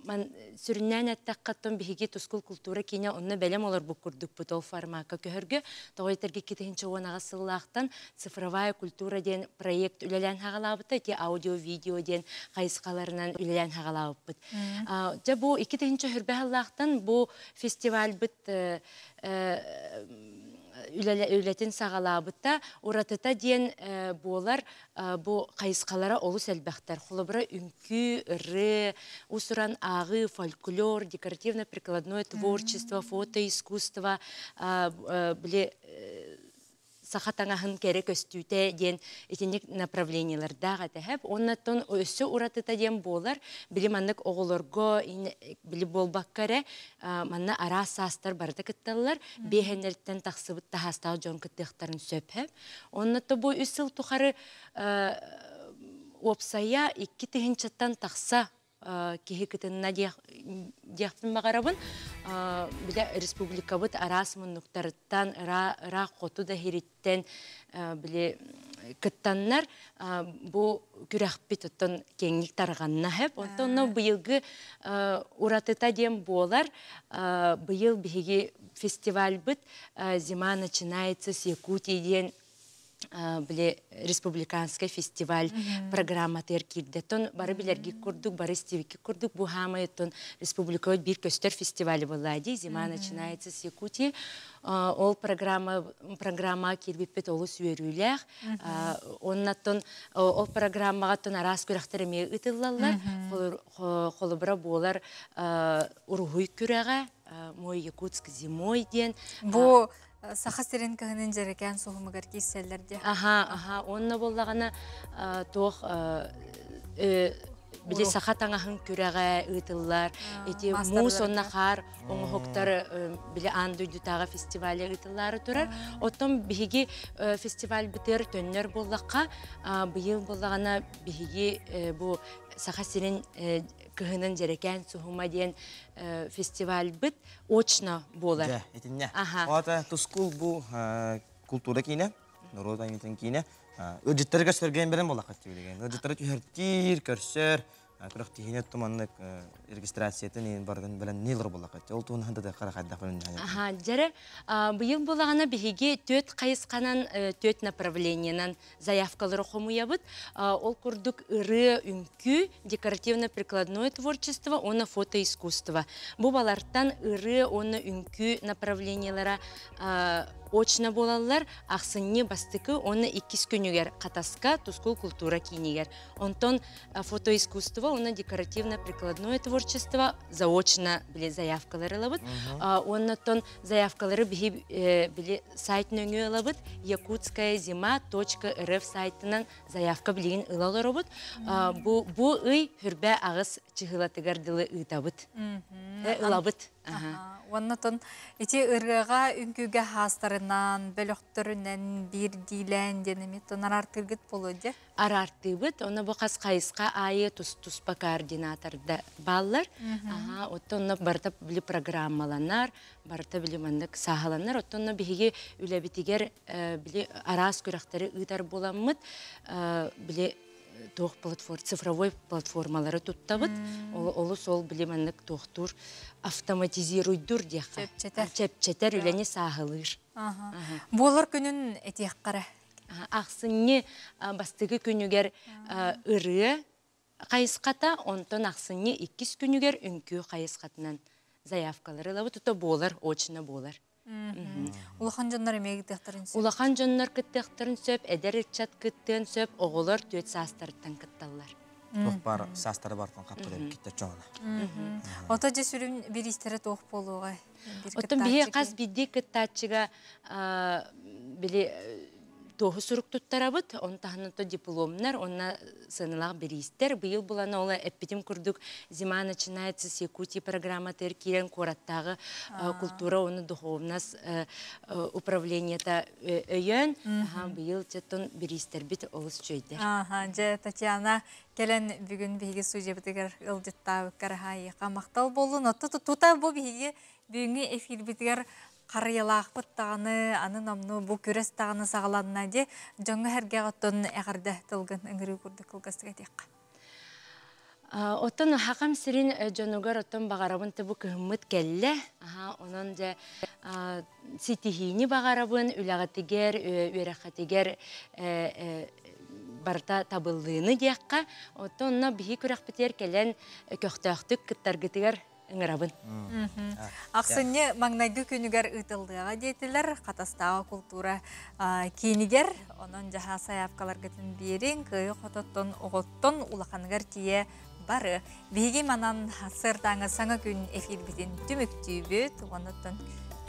сүрүннээн эттэххэ, оттон биһиги Тускул култуура киинэ онно бэлэм олорбут курдукпут ол формакка көһөргө. Тоҕо диэтэргэ 2018 сыллаахтан цифровая культура диэн проект үлэлээн хаҕалаабыта, ити аудио-видео диэн хайысхаларынан үлэлээн хаҕалаабыппыт. Дьэ бу 2020 сыллаахтан бу фестивальбыт үлэтин саҕалаабыта. Уратыта диэн буолар бу хайысхалара олус элбэхтэр. Холобура, үҥкүү, ырыа, уус-уран ааҕыы, фольклор, декоративно-прикладное творчество, фотоискусство, били саха таҥаһын кэрэ көстүүтэ диэн итинник направлениелардаах этэһэп. Оннаттан өссө уратыта диэн буолар, били маннык оҕолорго били буолбакка эрэ манна араас саастар барыта кытталлар, биэһэннэриттэн тахсыбыт таһаастаах дьон кыттыахтарын сөп. Оннотто бу 3 сыл тухары уопсайа 2000-тан тахса киһи кытынна диэхпин баҕарабын. Билэ республикабыт араас муннуктарыттан, ыраах хоту да иһириттэн били кыттаннар бу күрэхпит оттон киэҥник тарҕанна хэп. Онтон быйылгы уратыта диэн буолар, быйыл биһиги фестивальбыт «Зима начинается с Якутии» диэн били республиканскай фестиваль программатыгар киирдэ. Тон бары билэрги курдук, бары истибикки курдук, бу хаамай оттон республика биир көстөр фестиваль была ди «Зима начинается с Якутии». Ол программа киирбиппит олус үөрүүлээх. Оннаттон ол программаға тон араас күрэхтэр эмиэ ыытыллаллар. Холобура буолар уруһуй күрэҕэ, «Мой Якутск зимой» диэн. Бу Саха сирин кыһынын дьэрэкээн суһумугар киирсэллэр дии. Аха, онно буоллаҕына туох били саха таҥаһын күрэҕэ ыытыллар, ити муус онно хаар оҥоһуктар били аан дойдутааҕы фестиваля ыытыллаары турар. Оттон биһиги фестиваль бытыр төннөр буоллахха, быйыл буоллаҕына биһиги бу Саха сирин кыһынын дьэрэкээн суһума диэн фестивальбыт очно буолар. Дьэ, итиннэ. Ота Тускул бу култуура киинэ, норуот айымньытын киинэ. Ыалдьыттары көрсөргөн берен буоллахха тибилеген. Ыалдьыттары түһэртиир, көрсөр, Күрэхтиһиини туманнык регистрациятын иин барытын бэлэмнии олорор буоллахха. Ол туһунан да хара хайдах бэлэмнэһэн. Аха, дьэрэ, быйыл булаҕына биһиги түөрт хайысханан, түөрт направлениенан заявкалары хомуйабыт. Ол курдук ырыа, үҥкүү, декоративно-прикладное творчество уонна фотоискусство. Бу балартан ырыа уонна үҥкүү направлениелара очно буолаллар. Ахсынньы бастакы уонна иккис күнүгэр Хатаска Тускул култуура киинигэр. Онтон фотоискусство уонна декоративно-прикладное творчество заочно били заявкалары ылабыт. Уонна оттон заявкалары биһи били сайт нөҥүө ылабыт якутская зима точка рф сайтынан заявка билигин ыла олоробут. Бу бу ый хүрбэ аҕыс чыһылатыгар дылы ыытабыт. Ылабыт. Уонна ити ырыаҕа үҥкүүгэ хаастарынан, бөлөхтөрүнэн, биирдиилээн диэн эмиэ араартыыргыт буолуо дьэ? Араартыыбыт. Онно бу хас хайысха аайы тус-туспа координаторда бааллар. Аха, оттон онно барыта били программаланар, барыта били маннык сааһыланар. Оттон онно биһиги үлэбитигэр били араас күрэхтэри ыытар буоламмыт, били туох платформ, цифровой платформалары туттабыт. Олус ол били маннык туохтуур автоматизируйдур диэххэ. Чэпчэтэр. Чэпчэтэр үлэни сааһылыыр. Буолар күнүн этиэххэрэ. Ахсынньы бастакы күнүгэр ырыа хайысхата, онтон ахсынньы иккис күнүгэр үҥкүү хайысхатынан заявкалары ылабыт, тута буолар, очно буолар. Улахан дьоннор эмиэ кыттыахтарын сөп. Улахан дьоннор кыттыахтарын сөп, эдэр ыччат кыттыан сөп, оҕолор түөрт саастарыттан кытталлар. Туох бар саастары бартан хаппыт китте чоңона. Ото же сүрүн бириистере туох буолуоҕай? Оттон биһи хас биирдии кыттааччыга били туоһу сурук туттарабыт, он таһынан то дипломнар, онна сыаналаах бириистэр. Быйыл булана ола эппитим курдук «Зима начинается с Якутии» программатыгар киирэн куораттааҕы культура уонна духовность управлениета өйөөн, быйыл четтон бириистэрбит олус үчүгэйдэр. Дьэ, Татьяна, кэлэн бүгүн биһиги судьябытыгар ыалдьыттаабыккар аһаайыха махтал буоллун. Отто тута бу биһиги бүгүҥҥү эфирбитигэр харыйалаахпыт даҕаны, аны номну бу күрэс даҕаны саҕаланна ди дьоҥҥо сэргэҕэ оттон эҕэрдэ тылгын ыҥырыы курдук кылгастык этиэххэ. Оттон хакам сирин дьонугар оттон баҕарабын бу кыһыммыт кэллэ. Онон дьэ ситиһиини баҕарабын, үлэҕитигэр, үөрэххитигэр барыта табыллыыны диэххэ. Оттон онно биһи күрэхпитигэр кэлэн көхтөөхтүк кыттаргытыгар ыҥырабын. Ахсынньы маҥнайгы күнүгэр ыытыллыаҕа диэтилэр Хатастааҕы култуура киинигэр. Онон дьаһаа сайаапкаларгытын биэриҥ, кыайы хототтон оҕоттон улаханыгар тиийэ бары. Биһиги манан сыртааҥы саҥа күн эфирбитин түмүктүүбүт. Онуттан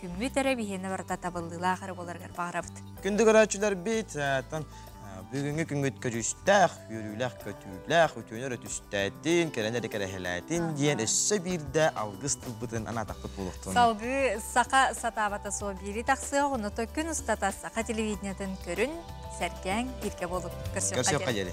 күммүт эрэ биһиэнэ барыта табыллыылаах эрэ буоларыгар баҕарабыт. Күндү көрөөччүлэрбит, бүгүҥҥү күҥҥүт көдьүүстээх, үөрүүлээх, көтүүлээх, үтүөнү өрө түстээтин, кэлэн эрэ кэрэһэлээтин диэн өссө биирдэ алгыс тылбытын анаатахпыт буолуохтун. Салгыы саха сатаабата суо биири тахсыах, оното күн устата саха телевидениетын көрүн, сэргээҥ, бииргэ буолуп. Көрсүөххэ диэри.